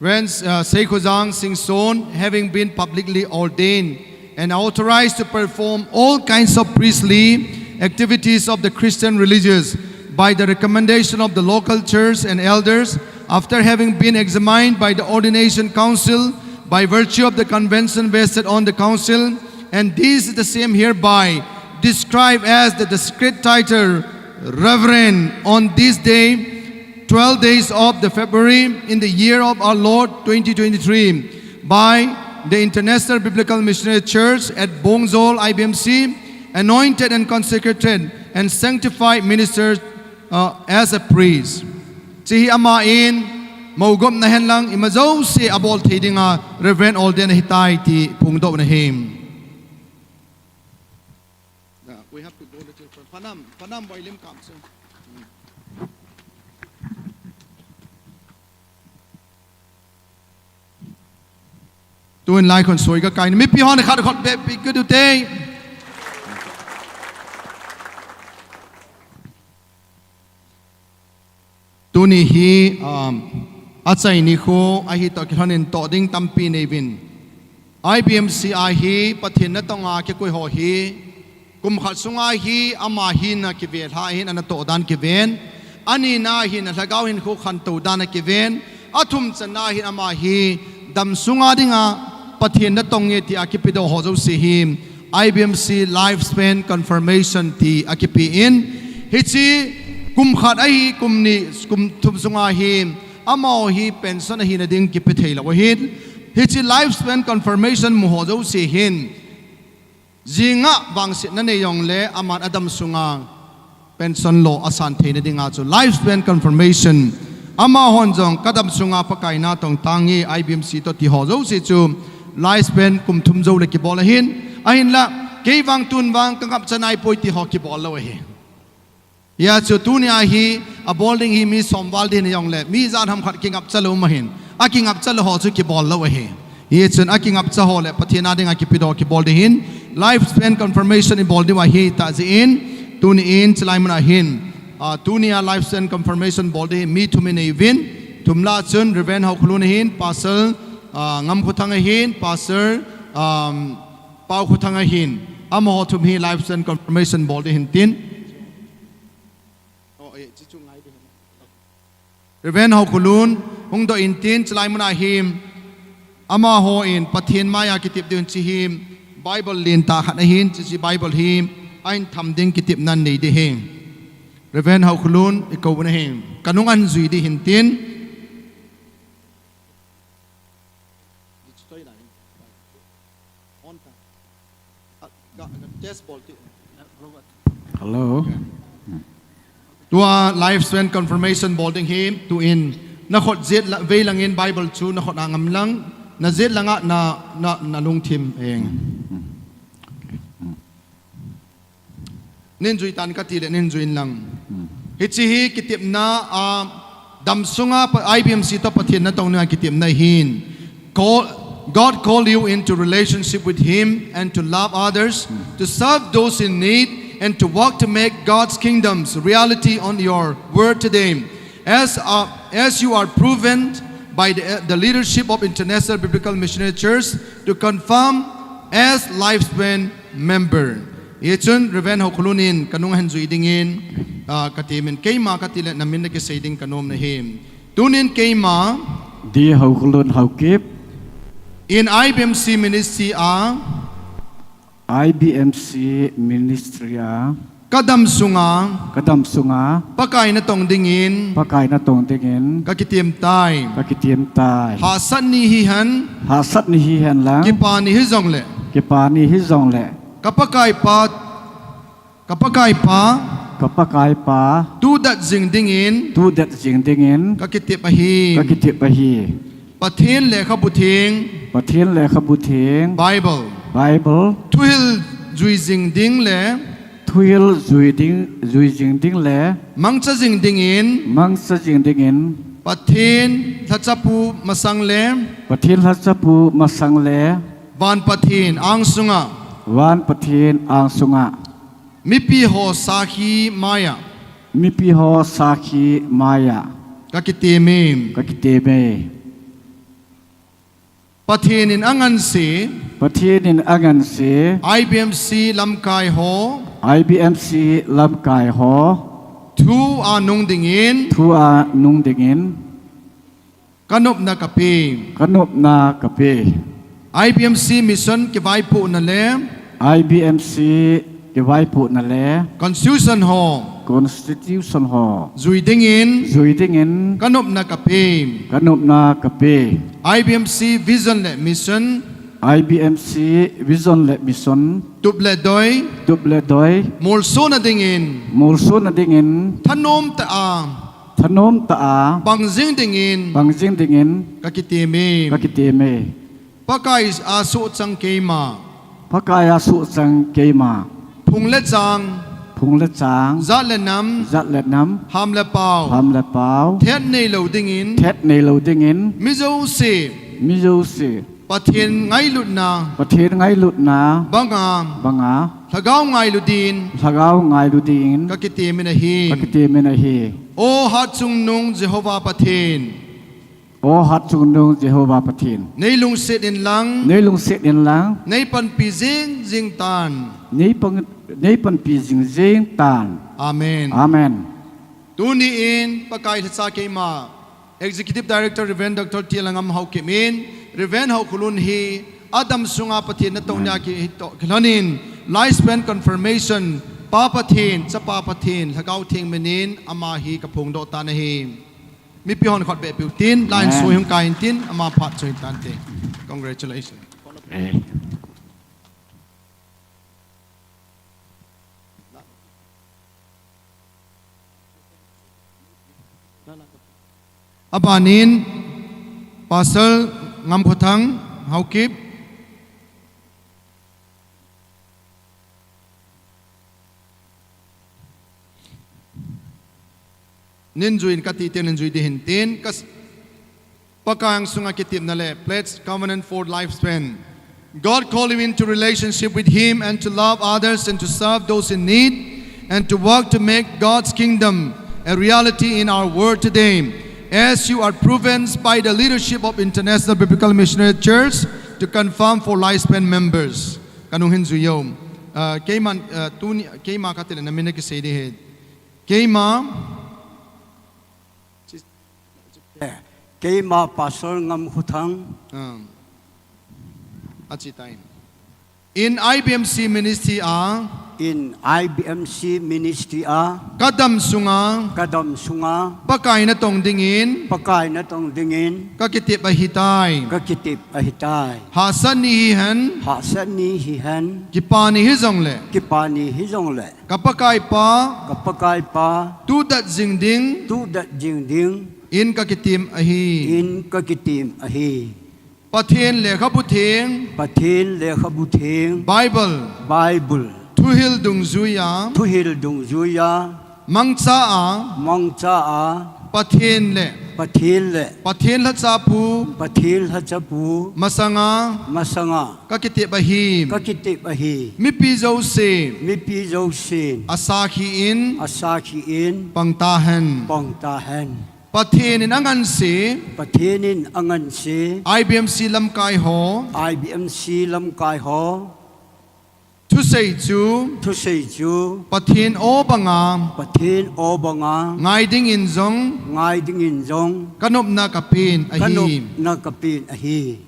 Reverend, uh, Seikhojang Singson, having been publicly ordained and authorized to perform all kinds of priestly activities of the Christian religious by the recommendation of the local church and elders, after having been examined by the ordination council by virtue of the convention vested on the council, and this is the same hereby described as the discreet title Reverend on this day, twelve days of the February in the year of our Lord twenty twenty-three, by the International Biblical Missionary Church at Bongzol I B M C, anointed and consecrated and sanctified ministers, uh, as a priest. Chi hi ama in, mougop na hen lang, ima jouse abol thei dinga, Reverend Olden ahitai ti phongdoh na hi. Yeah, we have to go little further. Panam, panam boy lim kam so. Tun lai khun soi ka kai ni. Mipi hon khat khut beh pi ka du te. Tuni hi, um, achai nikho ahi toh kilhon in toh ding tampi nei uvin. I B M C a hi Pathen natong a kikoi ho hi, kum khat sunga hi ama hina kivel a hin ana toh dan kiven. Ani na hin a lhagao hinkho khantou dan a kiven. Athum channa hin ama hi dam sunga dinga Pathen natong e ti a kipedoh ho jouse hi I B M C Lifespan Confirmation ti a kipe in, hiche kum khat ahi, kum ni, kum thum sunga hi, amaho hi pension ahina ding kipe thei lou ahin. Hiche Lifespan Confirmation mu ho jouse hin, jinga vangsetna nei jongle, aman adam sunga pension lo asan theina dinga chu Lifespan Confirmation. Amahon jong kadam sunga Pakai natong tange I B M C toh ti ho jouse chu Lifespan kum thum jou le kibol ahin. Ahinla, kei vang tun vang ka ngapcha nai poi ti ho kibol lou ahi. Hijeh chun tuni a hi abol ding hi mi som val ding ahi jongle, mi ijat ham khat kingapcha lou um ahin. Akingapcha lou ho chu kibol lou ahi. Hichun akingapcha ho le Pathen a dinga kipedoh kibol ding hin, Lifespan Confirmation ibol diu ahi tah jeh in, tuni in chulai mun a hin, ah, tuni a Lifespan Confirmation bol ding hi mi thum inei uvin, thum lah a chun Reverend Haokholun ahin, Pastor Ah, Ngam Khothang ahin, Pastor, um, Pau Khothang ahin. Amaho thum hi life and confirmation bol ding ahin tin. Oh, eh, Reverend Haokholun, hung doh in tin, chulai mun a hi, amaho in, Pathen maiya kitep diu hiche hi, Bible lentah khat ahin, hiche Bible hi, ahin tham ding kitepna nei ding ahi. Reverend Haokholun, i kou u ahi. Ka nung ahin jui ding ahin tin. Hello. Tua life and confirmation bol ding hi, tu in, na khut jet la, vei lang in Bible chu, na khut a ngam lang, na jet lang a na, na, na lungthim eng. Nin jui tan kati le nin jui in lang. Hiche hi kitepna, ah, damsunga pa, I B M C toh Pathen natong dinga kitepna ahin. Call, God call you into relationship with Him and to love others, to serve those in need, and to work to make God's kingdoms reality on your world today. As, uh, as you are proven by the, the leadership of International Biblical Missionary Church to confirm as lifespan member. Hichun Reverend Haokholun in ka nung ahin jui ding in, ah, ka temin keima kati le na min na kisei ding ka nom na hi. Tunin keima D. Haokholun Haokip in I B M C ministry a I B M C ministry a ka damsunga ka damsunga Pakai natong dingin Pakai natong dingin ka kitiem tai. Ka kitiem tai. Hahsat ni hihen Hahsat ni hihen lang kipa ni hijongle kipa ni hijongle ka Pakai pa ka Pakai pa ka Pakai pa tudet jing dingin tudet jing dingin ka kitep ahi. Ka kitep ahi. Pathen lekhabu theng Pathen lekhabu theng Bible Bible thuhil jui jing ding le thuhil jui ding jui jing ding le mangcha jing dingin mangcha jing dingin Pathen lhachapu masang le Pathen lhachapu masang le van Pathen angsunga van Pathen angsunga mipi ho sakhi maiya mipi ho sakhi maiya ka kitiem e. Ka kitiem e. Pathen in anganse Pathen in anganse I B M C lamkai ho I B M C lamkai ho thu a nung dingin thu a nung dingin ka nopna ka pe ka nopna ka pe. I B M C mission kivaipohna le I B M C kivaipohna le constitution ho constitution ho jui dingin jui dingin ka nopna ka pe ka nopna ka pe. I B M C vision le mission I B M C vision le mission tup le doi tup le doi molsona dingin molsona dingin thanom tah a thanom tah a bang jing dingin bang jing dingin ka kitiem e. Ka kitiem e. Pakai a suhchang keima Pakai a suhchang keima phung le chang phung le chang jat le nam jat le nam ham le pao ham le pao thet nei lo dingin thet nei lo dingin mi jouse mi jouse Pathen ngailutna Pathen ngailutna banga banga lhagao ngailu din lhagao ngailu din ka kitiem in ahi. Ka kitiem in ahi. O hatchungnung Jehovah Pathen O hatchungnung Jehovah Pathen nei lungset in lang nei lungset in lang nei panpi jing jing tan nei pan nei panpi jing jing tan. Amen. Amen. Tuni in Pakai lhacha keima Executive Director Reverend Doctor T. Langam Haokip in Reverend Haokholun hi adam sunga Pathen natong nia kitoh kilhonin lifespan confirmation Pa Pathen Chapa Pathen Lhagao Theng minin ama hi ka phongdoh tan ahi. Mipi hon khut beh piu tin line soi hung kai in tin ama phat soi tan te. Congratulations. Abanin Pastor Ngamkhothang Haokip. Nin jui in kati te nin jui di hin tin ka Pakai angsunga kitepna le pledge covenant for lifespan. God call you into relationship with Him and to love others and to serve those in need and to work to make God's kingdom a reality in our world today. As you are proven by the leadership of International Biblical Missionary Church to confirm for lifespan members. Kanung hin juiyo. Uh, keima, uh, tuni, keima kati le namin na kisei di he. Keima. Keima Pastor Ngamkhothang. Um, achitai. In I B M C ministry a. In I B M C ministry a. Kadam sunga. Kadam sunga. Pakai natong dingin. Pakai natong dingin. Kakitep ahitai. Kakitep ahitai. Hahsat ni hihen. Hahsat ni hihen. Kipa ni hijongle. Kipa ni hijongle. Ka Pakai pa. Ka Pakai pa. Tudat jing ding. Tudat jing ding. In ka kitim ahi. In ka kitim ahi. Pathen lekhabu theng. Pathen lekhabu theng. Bible. Bible. Thuhil dungjuia. Thuhil dungjuia. Mangcha a. Mangcha a. Pathen le. Pathen le. Pathen lhacha pu. Pathen lhacha pu. Masanga. Masanga. Ka kitep ahi. Ka kitep ahi. Mipi jouse. Mipi jouse. Asakhi in. Asakhi in. Pangtahen. Pangtahen. Pathen in anganse. Pathen in anganse. I B M C lamkai ho. I B M C lamkai ho. Thusei chu. Thusei chu. Pathen o banga. Pathen o banga. Ngai dingin jong. Ngai dingin jong. Kanopna kapen ahi. Kanopna kapen ahi.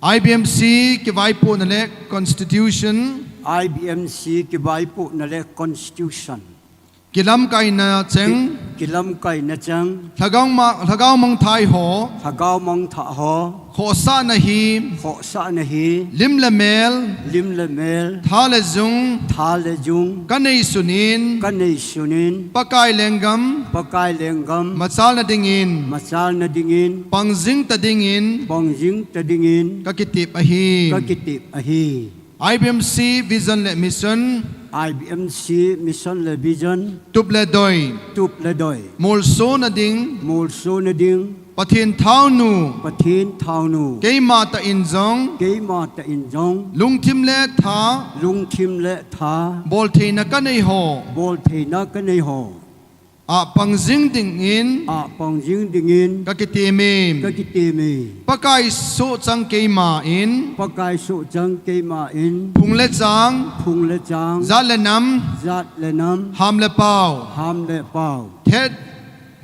I B M C kivaipohna le constitution. I B M C kivaipohna le constitution. Kilamkaina cheng. Ki, kilamkaina cheng. Lhagao ma, lhagao mangthah ho. Lhagao mangthah ho. Khohsahna hi. Khohsahna hi. Lim le mel. Lim le mel. Tha le jung. Tha le jung. Kanei sunin. Kanei sunin. Pakai lenggam. Pakai lenggam. Machalna dingin. Machalna dingin. Pangjing ta dingin. Pangjing ta dingin. Ka kitep ahi. Ka kitep ahi. I B M C Vision le Mission. I B M C Mission le Vision. Tup le doi. Tup le doi. Molsona ding. Molsona ding. Pathen thaonu. Pathen thaonu. Keima tah in jong. Keima tah in jong. Lungthim le tha. Lungthim le tha. Boltheina kanei ho. Boltheina kanei ho. Apang jing dingin. Apang jing dingin. Ka kitem e. Ka kitem e. Pakai sohchang keima in. Pakai sohchang keima in. Phung le chang. Phung le chang. Jat le nam. Jat le nam. Ham le pao. Ham le pao. Thet,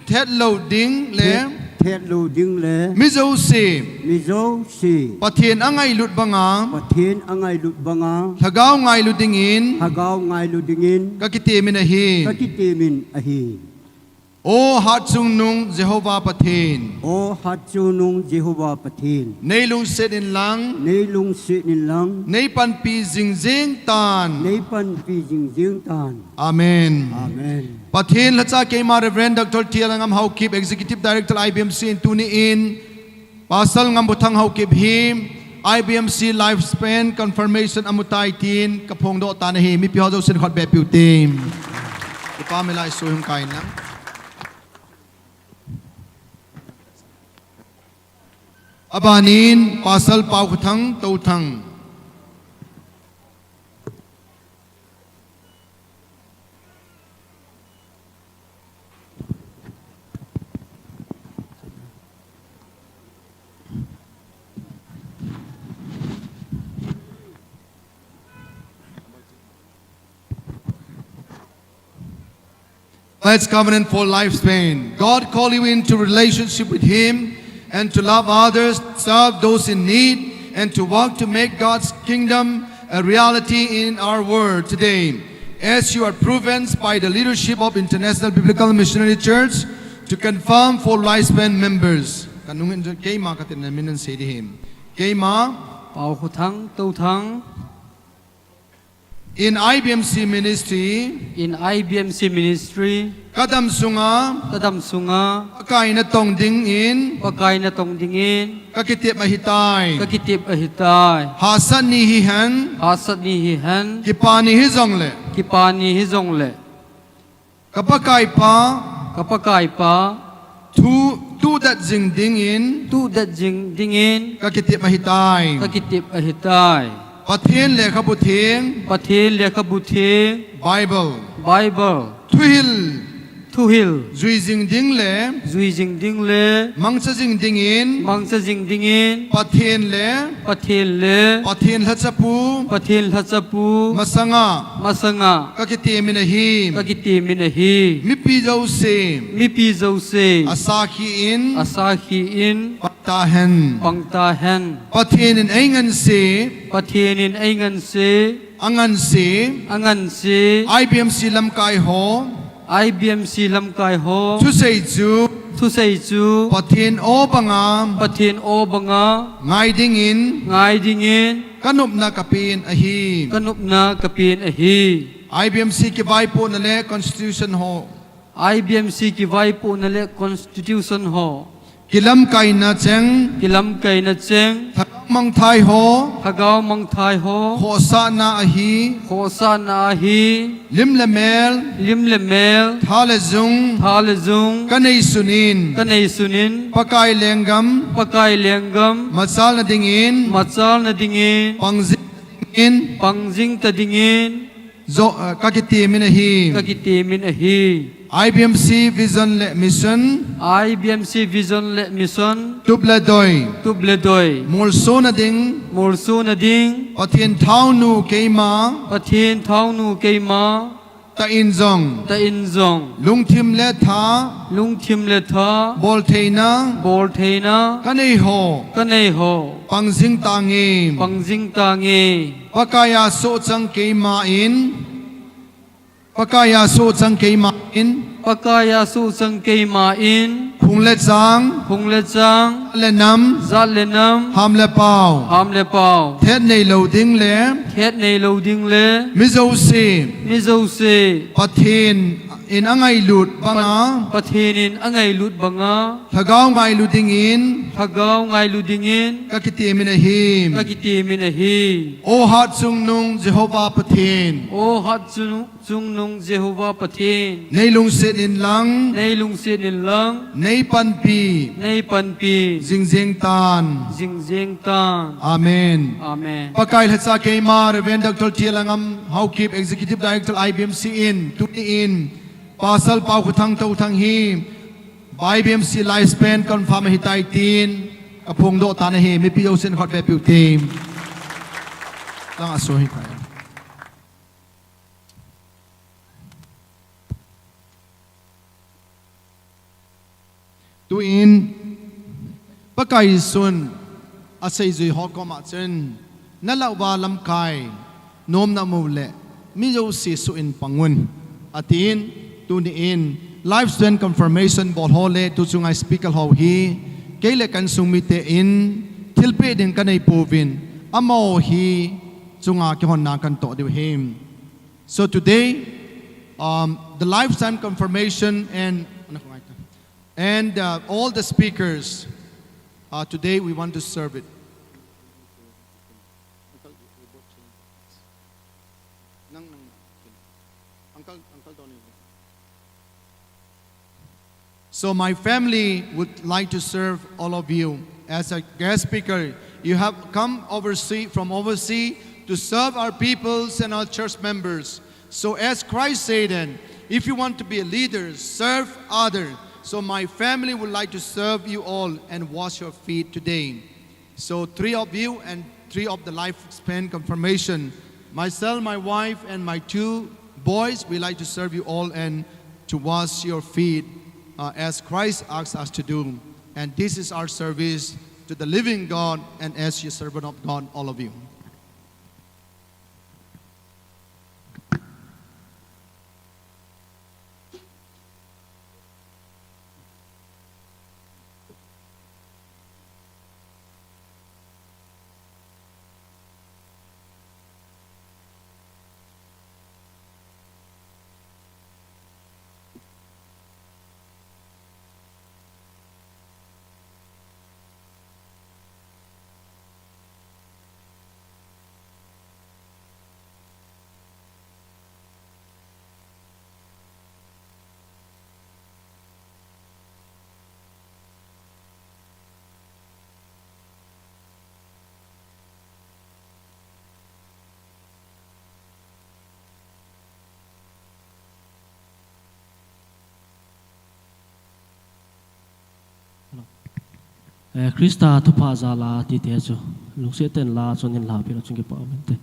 thet lou ding le. Thet, thet lou ding le. Mi jouse. Mi jouse. Pathen angailut banga. Pathen angailut banga. Lhagao ngailu dingin. Lhagao ngailu dingin. Ka kitem in ahi. Ka kitem in ahi. O hatchungnung Jehovah Pathen. O hatchungnung Jehovah Pathen. Nei lungset in lang. Nei lungset in lang. Nei panpi jingjing tan. Nei panpi jingjing tan. Amen. Amen. Pathen lhacha keima Reverend Doctor T L Ngam Haokip, Executive Director I B M C in tuni in Pastor Ngamkhothang Haokip hi I B M C Lifespan Confirmation amutai tin kaphongdoh tan ahi. Mipi ho jousen khat beh piu te. Kipa milai sui hung kai in lang. Abanin Pastor Paokhothang Touthang. Let's covenant for lifespan. God call you into relationship with Him and to love others, serve those in need, and to work to make God's kingdom a reality in our world today. As you are proven by the leadership of International Biblical Missionary Church to confirm for lifespan members. Kanung in keima katin na minan sei di him. Keima. Paokhothang Touthang. In I B M C ministry. In I B M C ministry. Kadam sunga. Kadam sunga. Pakai natong dingin. Pakai natong dingin. Ka kitep ahitai. Ka kitep ahitai. Hahsat ni hihen. Hahsat ni hihen. Kipa ni hijongle. Kipa ni hijongle. Ka Pakai pa. Ka Pakai pa. Thu, tudet jing dingin. Tudet jing dingin. Ka kitep ahitai. Ka kitep ahitai. Pathen lekhabu theng. Pathen lekhabu theng. Bible. Bible. Thuhil. thuhil, jui jing ding le, jui jing ding le, mangcha jing dingin, mangcha jing dingin, Pathen le, Pathen le, Pathen lhachapu masanga, masanga, kakitemin ahi, kakitemin ahi. Mipi jouse, mipi jouse, asakhi in, asakhi in, pangtahen, pangtahen. Pathen in einganse, Pathen in einganse, anganse, anganse, I B M C lamkai ho, I B M C lamkai ho, thusei chu, thusei chu, Pathen aw banga, Pathen aw banga, ngai dingin, ngai dingin, kanopna kapen ahi, kanopna kapen ahi. I B M C kivaipohna le constitution ho, I B M C kivaipohna le constitution ho, kilamkaina cheng, kilamkaina cheng, lhagao mangthai ho, lhagao mangthai ho, khohsahna ahi, khohsahna ahi. Lim le mel, lim le mel, tha le jung, tha le jung, kanei sunin, kanei sunin, Pakai lenggam, Pakai lenggam, machalna dingin, machalna dingin, pangjing dingin, pangjing ta dingin, jo, eh, kakitemin ahi, kakitemin ahi. I B M C Vision le Mission, I B M C Vision le Mission, tup le doi, tup le doi, molsona ding, molsona ding, Pathen thaonu keima, Pathen thaonu keima, ta in jong, ta in jong, lungthim le tha, lungthim le tha, boltheina, boltheina, kanei ho, kanei ho, pangjing tange, pangjing tange. Pakai a sohchang keima in, Pakai a sohchang keima in, Pakai a sohchang keima in, hung le chang, hung le chang, jat le nam, jat le nam, ham le pao, ham le pao, thet neilou ding le, thet neilou ding le, mi jouse, mi jouse, Pathen in angailut banga, Pathen in angailut banga, lhagao ngailu dingin, lhagao ngailu dingin, kakitemin ahi, kakitemin ahi. O hatchungnung Jehovah Pathen, O hatchungnung Chungnung Jehovah Pathen, nei lungset in lang, nei lungset in lang, nei panpi, nei panpi, jingjeng tan, jingjeng tan. Amen. Amen. Pakai lhacha keima Reverend Doctor T L Angam Haokip, Executive Director I B M C in, tuni in, Pastor Paokhothang Touthang hi, I B M C lifespan confirm ahitai tin, kaphongdoh tan ahi, mipi jousen khut ve piu te. Lang aso hitai. Tuin, Pakai Jesun aseijui ho koma chun, nalah uva lamkai, nomna mu le, mi jouse suh in pang un, atin, tuni in, lifespan confirmation bol ho le, tu chunga speaker ho hi, kei le ka insung mite in, thilpeh ding kanei pouvin, amaho hi, chunga kihonna katoh diu ahi. So today, um, the lifetime confirmation and, and, uh, all the speakers, uh, today we want to serve it. So my family would like to serve all of you. As a guest speaker, you have come overseas, from overseas to serve our peoples and our church members. So as Christ said, then, if you want to be a leader, serve others. So my family would like to serve you all and wash your feet today. So three of you and three of the lifespan confirmation. Myself, my wife, and my two boys, we like to serve you all and to wash your feet, uh, as Christ asks us to do. And this is our service to the living God and as your servant of God, all of you. Eh, Krista thupha jal a tite chu lungset tah in la chun hin la peh le chun kipa um inte.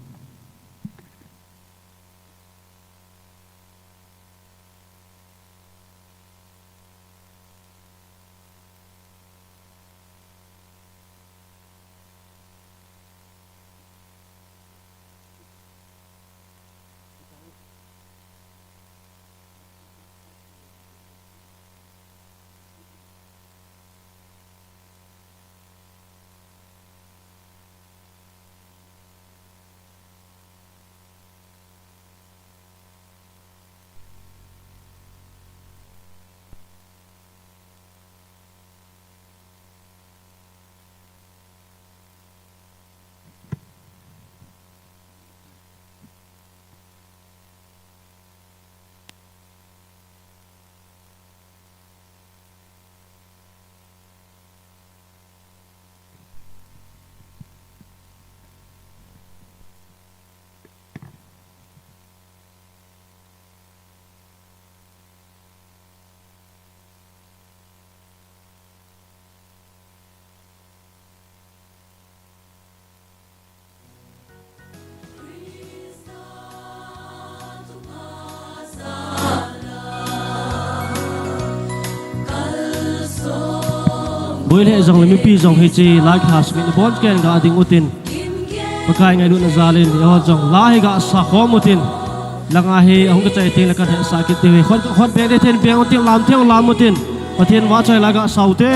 Boi le jong le mipi jong hiche la kha sumit bon ken ga ding utin. Pakai ngailutna jal in, eiho jong la hi ga sa khom utin. Langa hi ahung kichai teng le ka hetsah kit diu hi. Khut, khut beng le then beng utin, lam then lam utin. Pathen vahchoi la ga sa ute.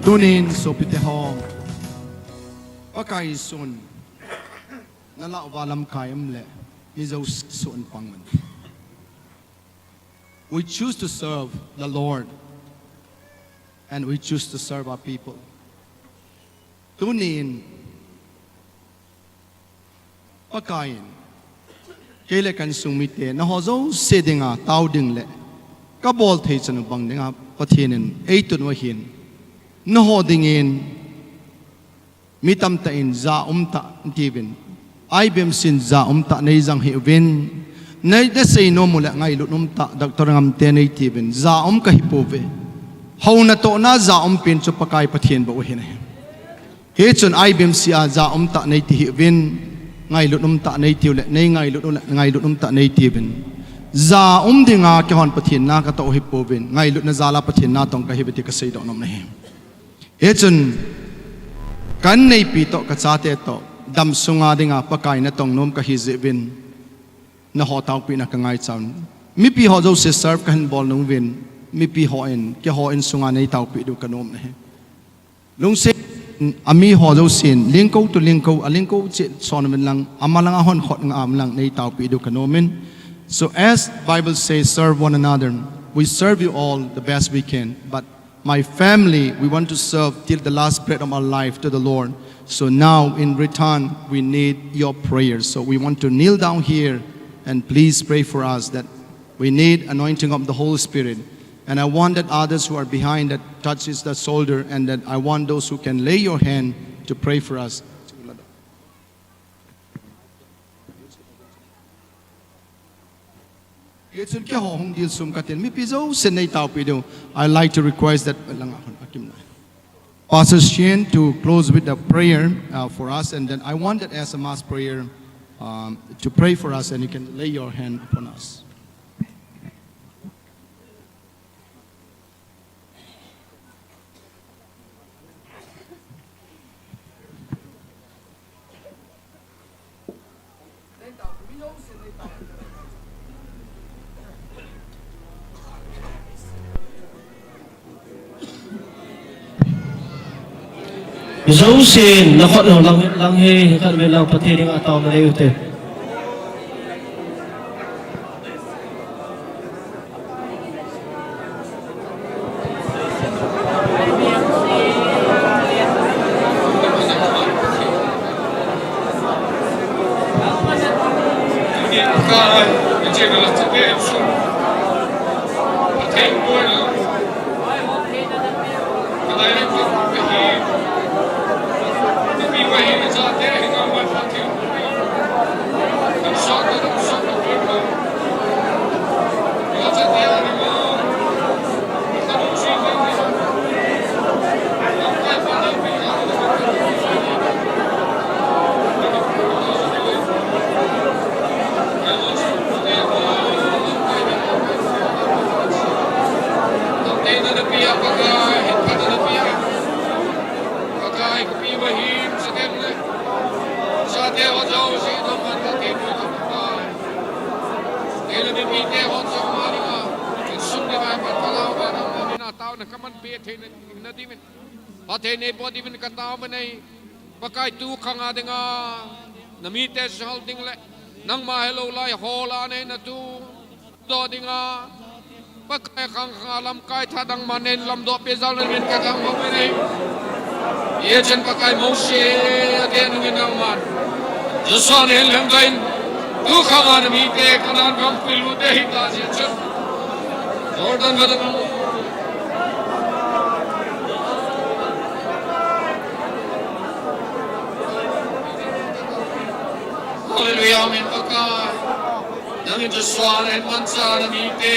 Tunin sopite ho, Pakai sun, nalah uva lamkai um le, mi jouse sun pang man. We choose to serve the Lord, and we choose to serve our people. Tunin, Pakai in, kei le ka insung mite, nangho jouse dinga tao ding le, kabol thei chan u bang dinga, Pathen in eitun u ahin, nangho dingin, mi tamtah in ja um tah tiuvin, I B M C in ja um tah nei jang hih uvin, nei, nasei nom u le ngailut um tah, Doctor Ngamte nei tiuvin, ja um kahi pouve. Houna tohna ja um pen chu Pakai Pathen bou ahi nahi. Hichun I B M C a ja um tah nei ti hih uvin, ngailut um tah nei tiu le, nei ngailut u le, ngailut um tah nei tiuvin. Ja um dinga keihon Pathen na katoh hih pouvin, ngailutna jal a Pathen na tong kahiuve ti kasei doh nom nahi. Hichun, ka inneipi toh, ka chate toh, damsunga dinga Pakai natong nom kahi jeh uvin, nangho taopina ka ngaichauvin. Mipi ho jouse serve kahin bol nung uvin, mipi hon, keiho insunga nei taopi diu ka nom nahi. Lungset, ami ho jousen, lingko to lingko, a lingko cheh son uvin lang, ama langa hon khut nga um lang, nei taopi diu ka nom in. So as Bible says, serve one another. We serve you all the best we can, but my family, we want to serve till the last breath of our life to the Lord. So now, in return, we need your prayers. So we want to kneel down here and please pray for us that we need anointing of the Holy Spirit. And I want that others who are behind that touches the shoulder, and that I want those who can lay your hand to pray for us. Hichun keiho hung dil sum katin, mipi jousen nei taopi diu. I like to request that Pastor Shien to close with a prayer, uh, for us, and then I want that as a mass prayer, um, to pray for us, and you can lay your hand upon us. Jousen, nakhut lang, lang hi, khat vei lang, Pathen dinga taona nei ute. Taona kaman pe theina dingin, Pathen in eiboh diuvin katao bou ahi. Pakai, tu khanga dinga namite jal ding le, nangma helou lai hol a nei natu doh dinga, Pakai, khang khanga lamkai thah dang man nei lamdoh peh jal nangin katao bou ahi. Hichun Pakai, Mose ate nangin nangman Joshua nei lhangdoh in, tu khanga namite Canaan gam peh lut ding ahi tia jeh chun, Jordan vadung Amen, Pakai. Nangin Joshua na hin mancha na mite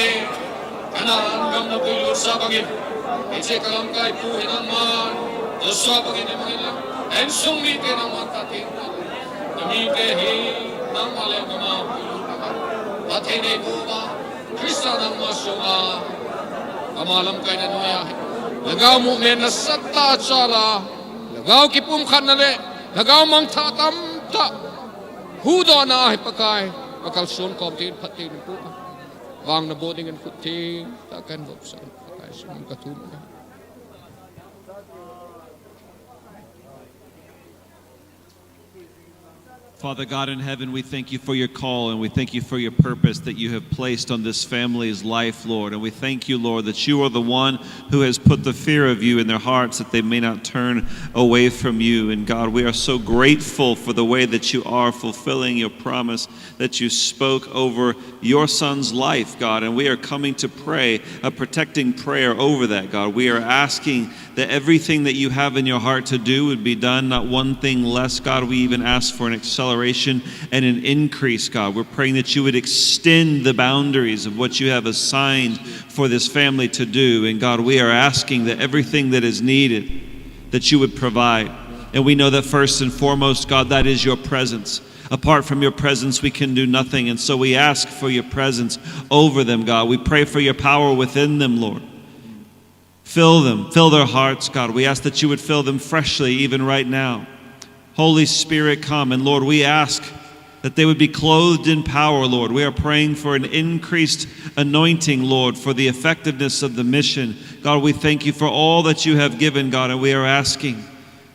Canaan gam na puilut sa bangin, hiche ka lamkai pu hi nangman Joshua bangin hin mangin lang, na insung mite nangman tahteng na mite hi nangma lenggam a puilut bangin, Pathen eipu uva Christa nangma sunga, ama lamkaina noiya hi Lhagao movement nasatah a chal a, Lhagao kipumkhatna le Lhagao mangthah tamtah huhdohna a hi Pakai, ka kalson khom dingin phatthei eiboh in, vang naboh dingin khut thengtah kahin vopsan, Pakai sung ka thum in. Father God in heaven, we thank you for your call, and we thank you for your purpose that you have placed on this family's life, Lord. And we thank you, Lord, that you are the one who has put the fear of you in their hearts, that they may not turn away from you. And God, we are so grateful for the way that you are fulfilling your promise that you spoke over your son's life, God. And we are coming to pray a protecting prayer over that, God. We are asking that everything that you have in your heart to do would be done, not one thing less, God. We even ask for an acceleration and an increase, God. We're praying that you would extend the boundaries of what you have assigned for this family to do. And God, we are asking that everything that is needed, that you would provide. And we know that first and foremost, God, that is your presence. Apart from your presence, we can do nothing. And so we ask for your presence over them, God. We pray for your power within them, Lord. Fill them, fill their hearts, God. We ask that you would fill them freshly, even right now. Holy Spirit, come. And Lord, we ask that they would be clothed in power, Lord. We are praying for an increased anointing, Lord, for the effectiveness of the mission. God, we thank you for all that you have given, God, and we are asking,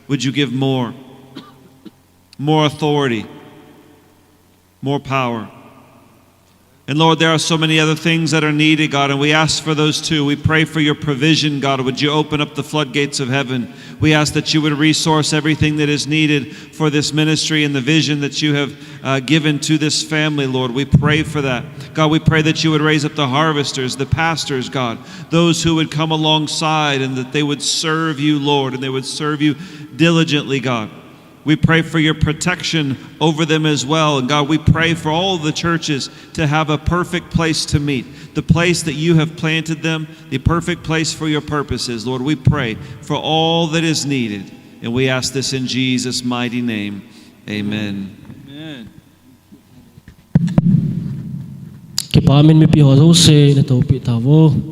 would you give more? More authority, more power. And Lord, there are so many other things that are needed, God, and we ask for those too. We pray for your provision, God. Would you open up the floodgates of heaven? We ask that you would resource everything that is needed for this ministry and the vision that you have, uh, given to this family, Lord. We pray for that. God, we pray that you would raise up the harvesters, the pastors, God, those who would come alongside and that they would serve you, Lord, and they would serve you diligently, God. We pray for your protection over them as well. And God, we pray for all the churches to have a perfect place to meet, the place that you have planted them, the perfect place for your purposes. Lord, we pray for all that is needed. And we ask this in Jesus' mighty name. Amen. Amen. Kipa min mipi ho jouse na topi tavo.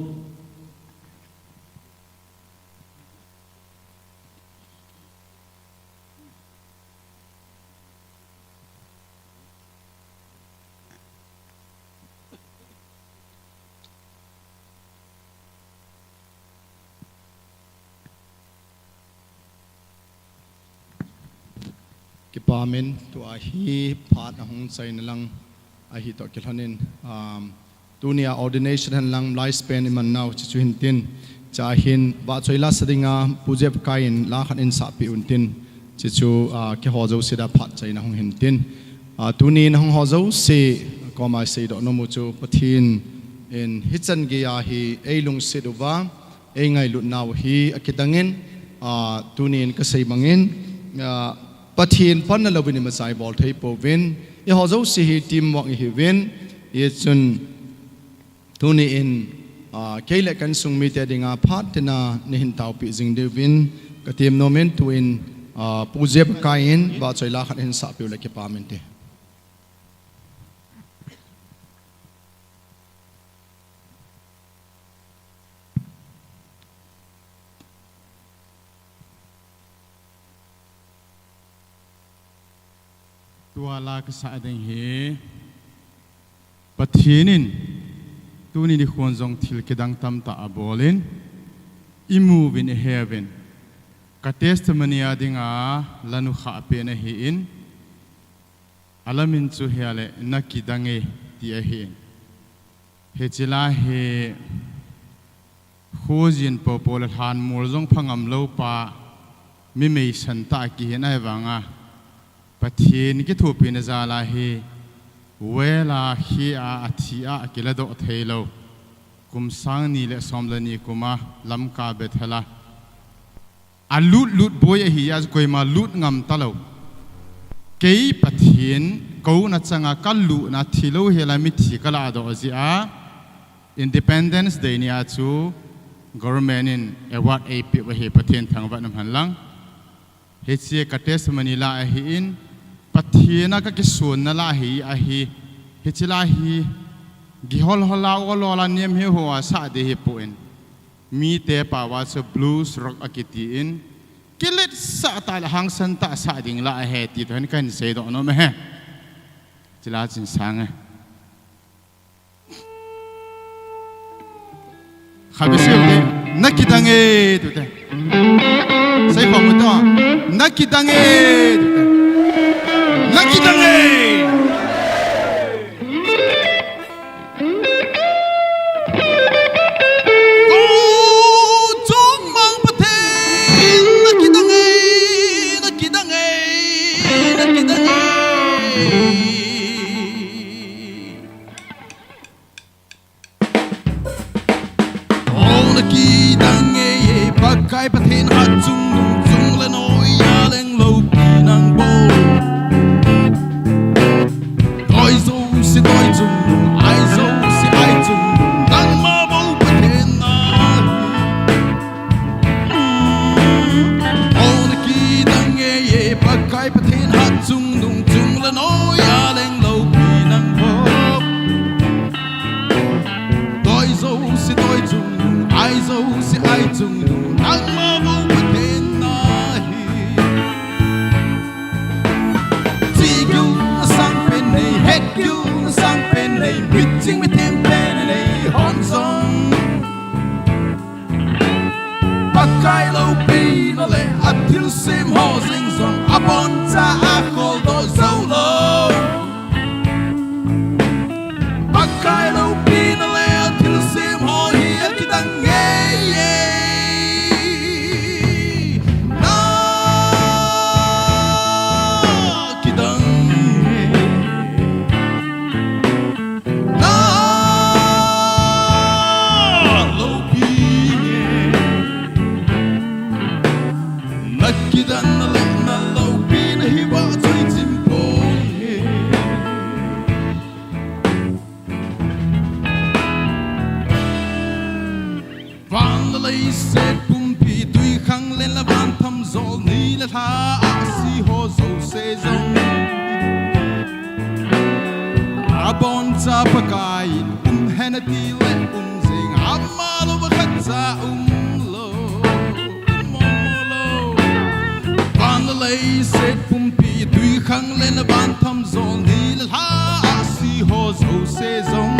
Kipa min, tua hi phat ahung chaina lang ahi toh kilhonin, um, tunia ordination hen lang lai spen iman nau, chuchu hin tin. Cha hin, vahchoi la sa dinga, Pu Jeff Kai in la khat in sahpeh un tin. Chuchu, ah, keiho jouse da phat chaina hung hin tin. Ah, tunin hung ho jouse, koma seidoh nom u chu, Pathen in hichan geiya hi, ei lungset uva, ei ngailut nau hi, akidangin, ah, tunin ka sei bangin, ah, Pathen panna louvin imacha ibol thei pouvin, eiho jouse hi teamwork ihiuvin, hichun, tuni in, ah, kei le ka insung mite dinga phat tina nei hin taopeh jing diuvin ka tem nom in, tuin, ah, Pu Jeff Kai in vahchoi la khat hin sahpeh u le kipa min te. Tua la ka sah ding hi, Pathen in tuni nikhon jong thil kidang tamtah abol in, imu uvin, ihe uvin, ka testimony a dinga la nukhah pen ahin, a la min chu hia le, Na Kidang E ti ahin. Hiche la hi, khojin popo le lhanmol jong phangam lou pa, mi meisan tah kihin ahivanga, Pathen kithopina jal a hi, vel a, khe a, athi a, akiladoh thei lou, kum sang ni le som le ni kum a Lamka Bethel a alut lut boi ahi a, koima lut ngam talou. Kei Pathen Kouna changa kalutna thilou hela mithi kaladoh jeh a, Independence Day nia chu government in award eipeh u ahi, Pathen thangvah in umhen lang. Hiche ka testimony la ahin, Pathen a kakisonna la hi ahi, hiche la hi, gihol hol a, ol ol a, nem he ho a sah ding hipon. Mite pao a chu blues rock akiti in, kiletsah tah le hangsan tah sah ding la ahi ti toh hin kahin seidoh nom ahi. Chule chin sang e. Khatvei seiu te, nakidang e, tute. Seikhom u to, nakidang e, tute. Nakidang e. O, chungmang Pathen, nakidang e, nakidang e, nakidang e. O, nakidang e, Pakai Pathen hatchungnung, chung le noi a leng loupi nang bou. Doi jouse doi chungnung, ai jouse ai chungnung, nangma bou Pathen ahi. Hmm. O, nakidang e, Pakai Pathen hatchungnung, chung le noi a leng loupi nang bou. Doi jouse doi chungnung, ai jouse ai chungnung, nangma bou Pathen ahi. Chih gilna sangpen nei, het gilna sangpen nei, mitching mithem pen nei, hon jong. Pakai loupina le athilsem ho jeng jong, aboncha akholdoh jou lou. Pakai loupina le athilsem ho hi akidang ngei e. Nakidang ngei. Naloupi ngei. Nakidanna le naloupina hi vahchoi chim poi e. Van le leiset pumpi, twikhanglen le vantham jol, ni le lha ahsi ho jouse jong, aboncha Pakai in umhen ati le um jeng, ama louva khatcha umlou, um mong lou. Van le leiset pumpi, twikhanglen le vantham jol, ni le lha ahsi ho jouse jong,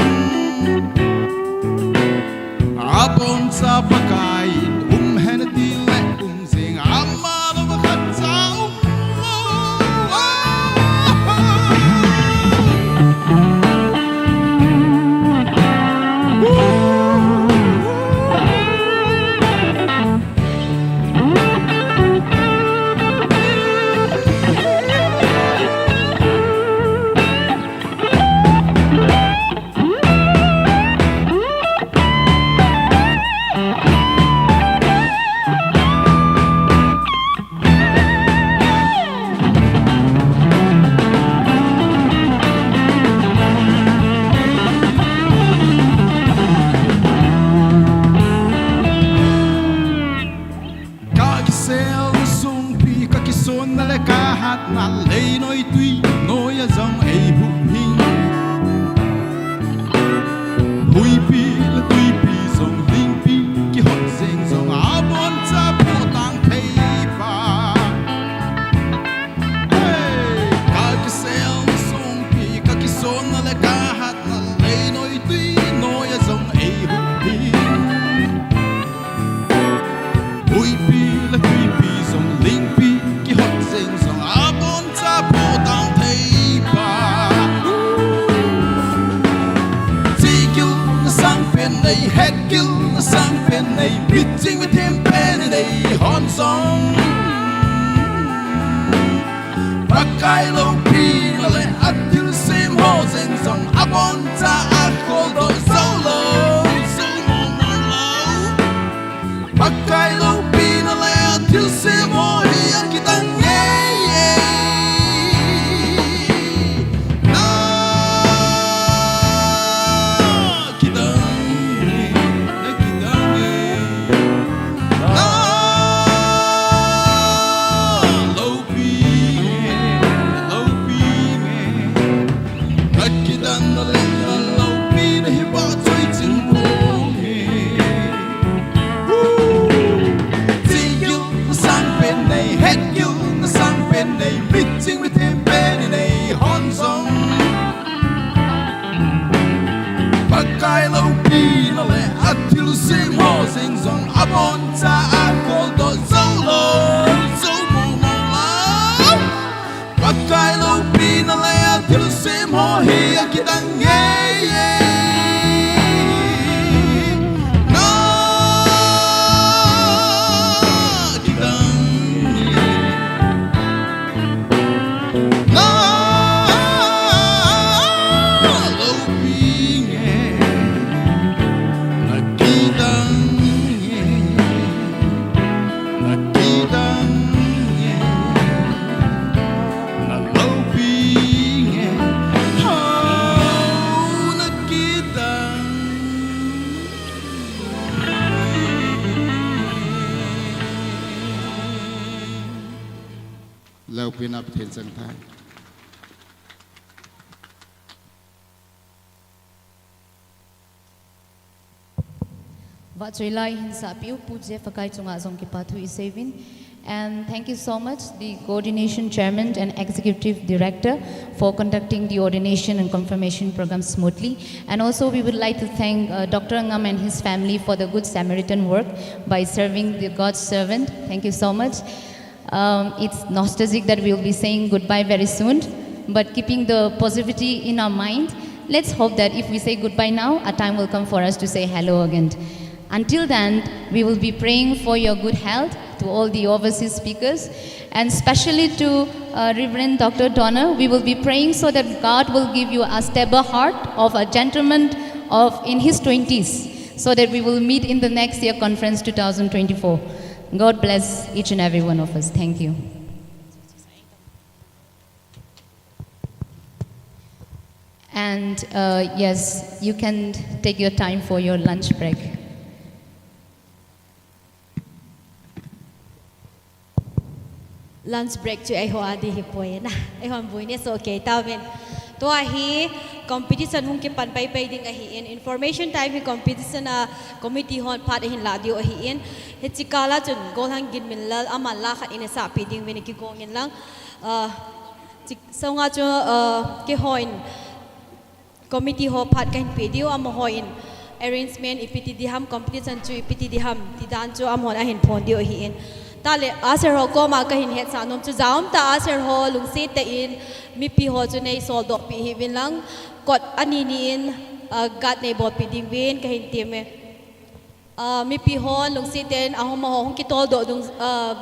aboncha Pakai in umhen ati le um jeng, ama louva khatcha umlou. Kakiselna songpi, kakisonna le kahatna, leinoi twi noiya jong eihuhhing. Huipi le twipi jong, lingpi kihot jeng jong, aboncha phohtang theipa. Hey, kakiselna songpi, kakisonna le kahatna, leinoi twi noiya jong eihuhhing. Huipi le twipi jong, lingpi kihot jeng jong, aboncha phohtang theipa. Chih gilna sangpen nei, het gilna sangpen nei, mitching mithem pen nei, hon jong. Pakai loupina le athilsem ho jeng jong, aboncha akholdoh jou lou, jou mong mong lou. Pakai loupina le athilsem ho hi akidang ngei e. Hi a kidang ngei e. Na kidang ngei. Na loupi ngei. Na kidang ngei. Na kidang ngei. Na loupi ngei. Hao na kidang. Loupi na Pathen chang tai. Vahchoilai hin sahpiu Pu Jeff Akai chunga jong kipa thu iseiuvin. And thank you so much, the coordination chairman and executive director, for conducting the ordination and confirmation program smoothly. And also, we would like to thank, uh, Doctor Ngam and his family for the good Samaritan work by serving the God's servant. Thank you so much. Um, it's nostalgic that we'll be saying goodbye very soon, but keeping the positivity in our mind, let's hope that if we say goodbye now, a time will come for us to say hello again. Until then, we will be praying for your good health to all the overseas speakers, and specially to, uh, Reverend Doctor Donner. We will be praying so that God will give you a stable heart of a gentleman of, in his twenties, so that we will meet in the next year conference two thousand twenty-four. God bless each and every one of us. Thank you. And, uh, yes, you can take your time for your lunch break. Lunch break chu eiho a di hi poi na. Eihon business okay tauvin. Tua hi competition hung kipan paipai ding ahin. Information time hi competition a committee hon phat ahin lah diu ahin. Hiche kah a chun Golhang Ginminlal aman la khat in asahpi ding uvin kigong in lang. Ah, chi-, sunga chu, ah, keihon committee ho phat kahin pe diu, amaho in arrangement ipi ti diham, competition chu ipi ti diham, ti dan chu amahon ahin phong diu ahin. Tale, usher ho koma kahin hetsah nom chu, jaum ta usher ho lungset tah in mipi ho chu nei soldoh peh hih uvin lang, kot ani ni in, ah, guard nei bolpeh ding uvin kahin tem e. Ah, mipi ho lungset tah in ahung, amaho hung kitoldoh dung, ah,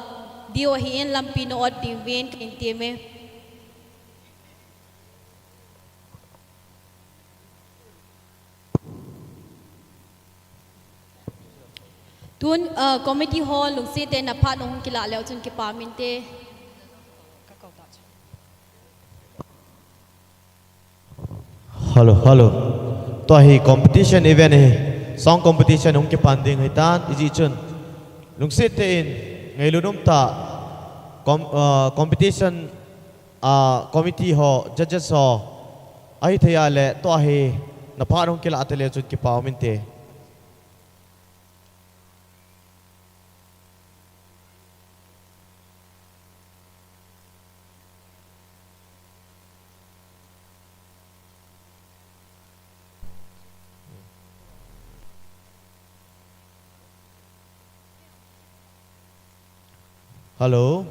diu ahin, lampi na-ot ding uvin kahin tem e. Tun, ah, committee ho lungset tah in naphat nahung kilah leu chun kipa um inte. Hello, hello. Tua hi competition event ahi. Song competition hung kipan ding ahitan, hijeh chun lungset tah in ngailut um tah, com-, ah, competition, ah, committee ho, judges ho, ahithei a le, tua hi naphat hung kilah tale chun kipa um inte. Hello.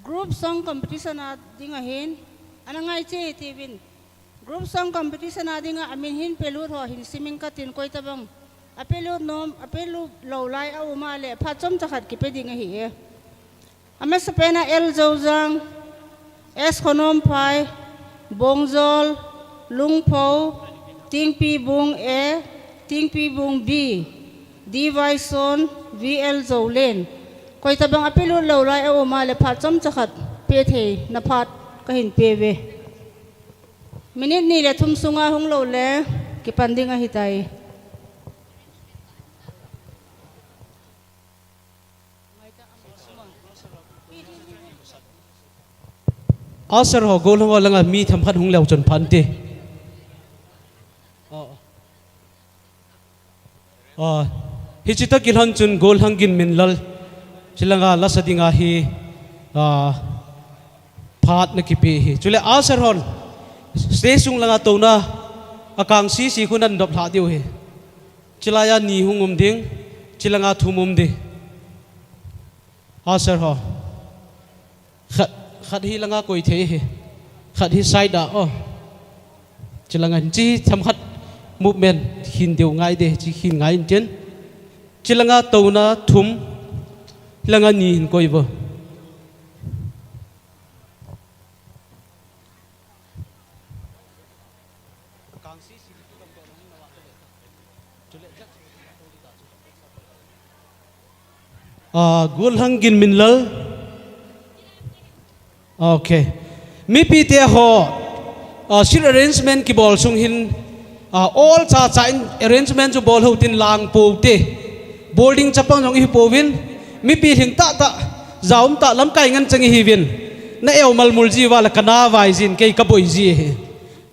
Group song competition a ding ahin, ana ngai cheh tiuvin. Group song competition a dinga amin hin pelut ho hin simin katin, koitabang apelut nom, apelut lou lai aum a le phat chomcha khat kipe ding ahi e. Amasapen a L Joujang, S Khonomphai, Bongjol, Lungpho, Tingpibung A, Tingpibung B, D Vaison, V L Joulen. Koitabang apelut lou lai aum a le phat chomcha khat pe theina phat kahin pe uve. Minute ni le thum sunga hung lou le kipan ding ahitai. Usher ho, gollhang ho langa mi themkhat hung leu chun pha inte. Oh. Ah, hiche tah kilhon chun gollhang Ginminlal Chilanga lasa dinga hi, ah, phat na kipe hi. Chule usher hon stage sung langa touna akang sisi khu nan dop lha diu hi. Chilaiya ni hung um ding, chilanga thum um ding. Usher ho. Khat, khat hi langa koi thei hi. Khat hi side a, oh. Chilanga hin chi themkhat movement hin deu ngai de, chi hin ngai in tin. Chilanga touna thum, langa ni hin koi vo. Ah, Golhang Ginminlal. Okay. Mipite ho, ah, seat arrangement kibol sung hin, ah, all chacha in arrangement chu bol hou tin lang pou te. Bol ding chapang jong ihi pouvin, mipi lhing tahtah, ja um tah lamkai ngen chang ihiuvin. Na eu malmul ji uva le kana vai jin, kei ka boi ji ahi.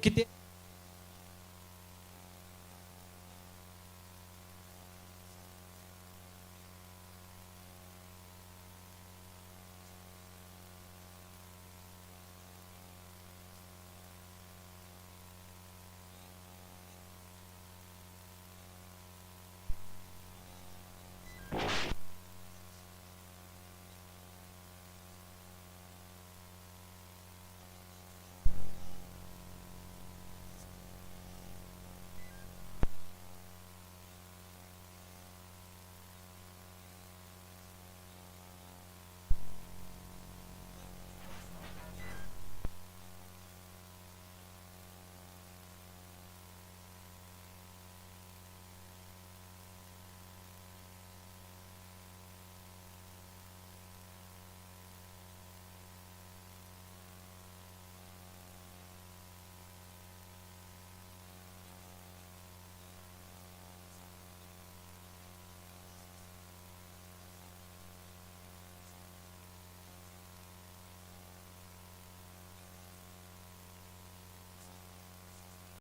Kiti.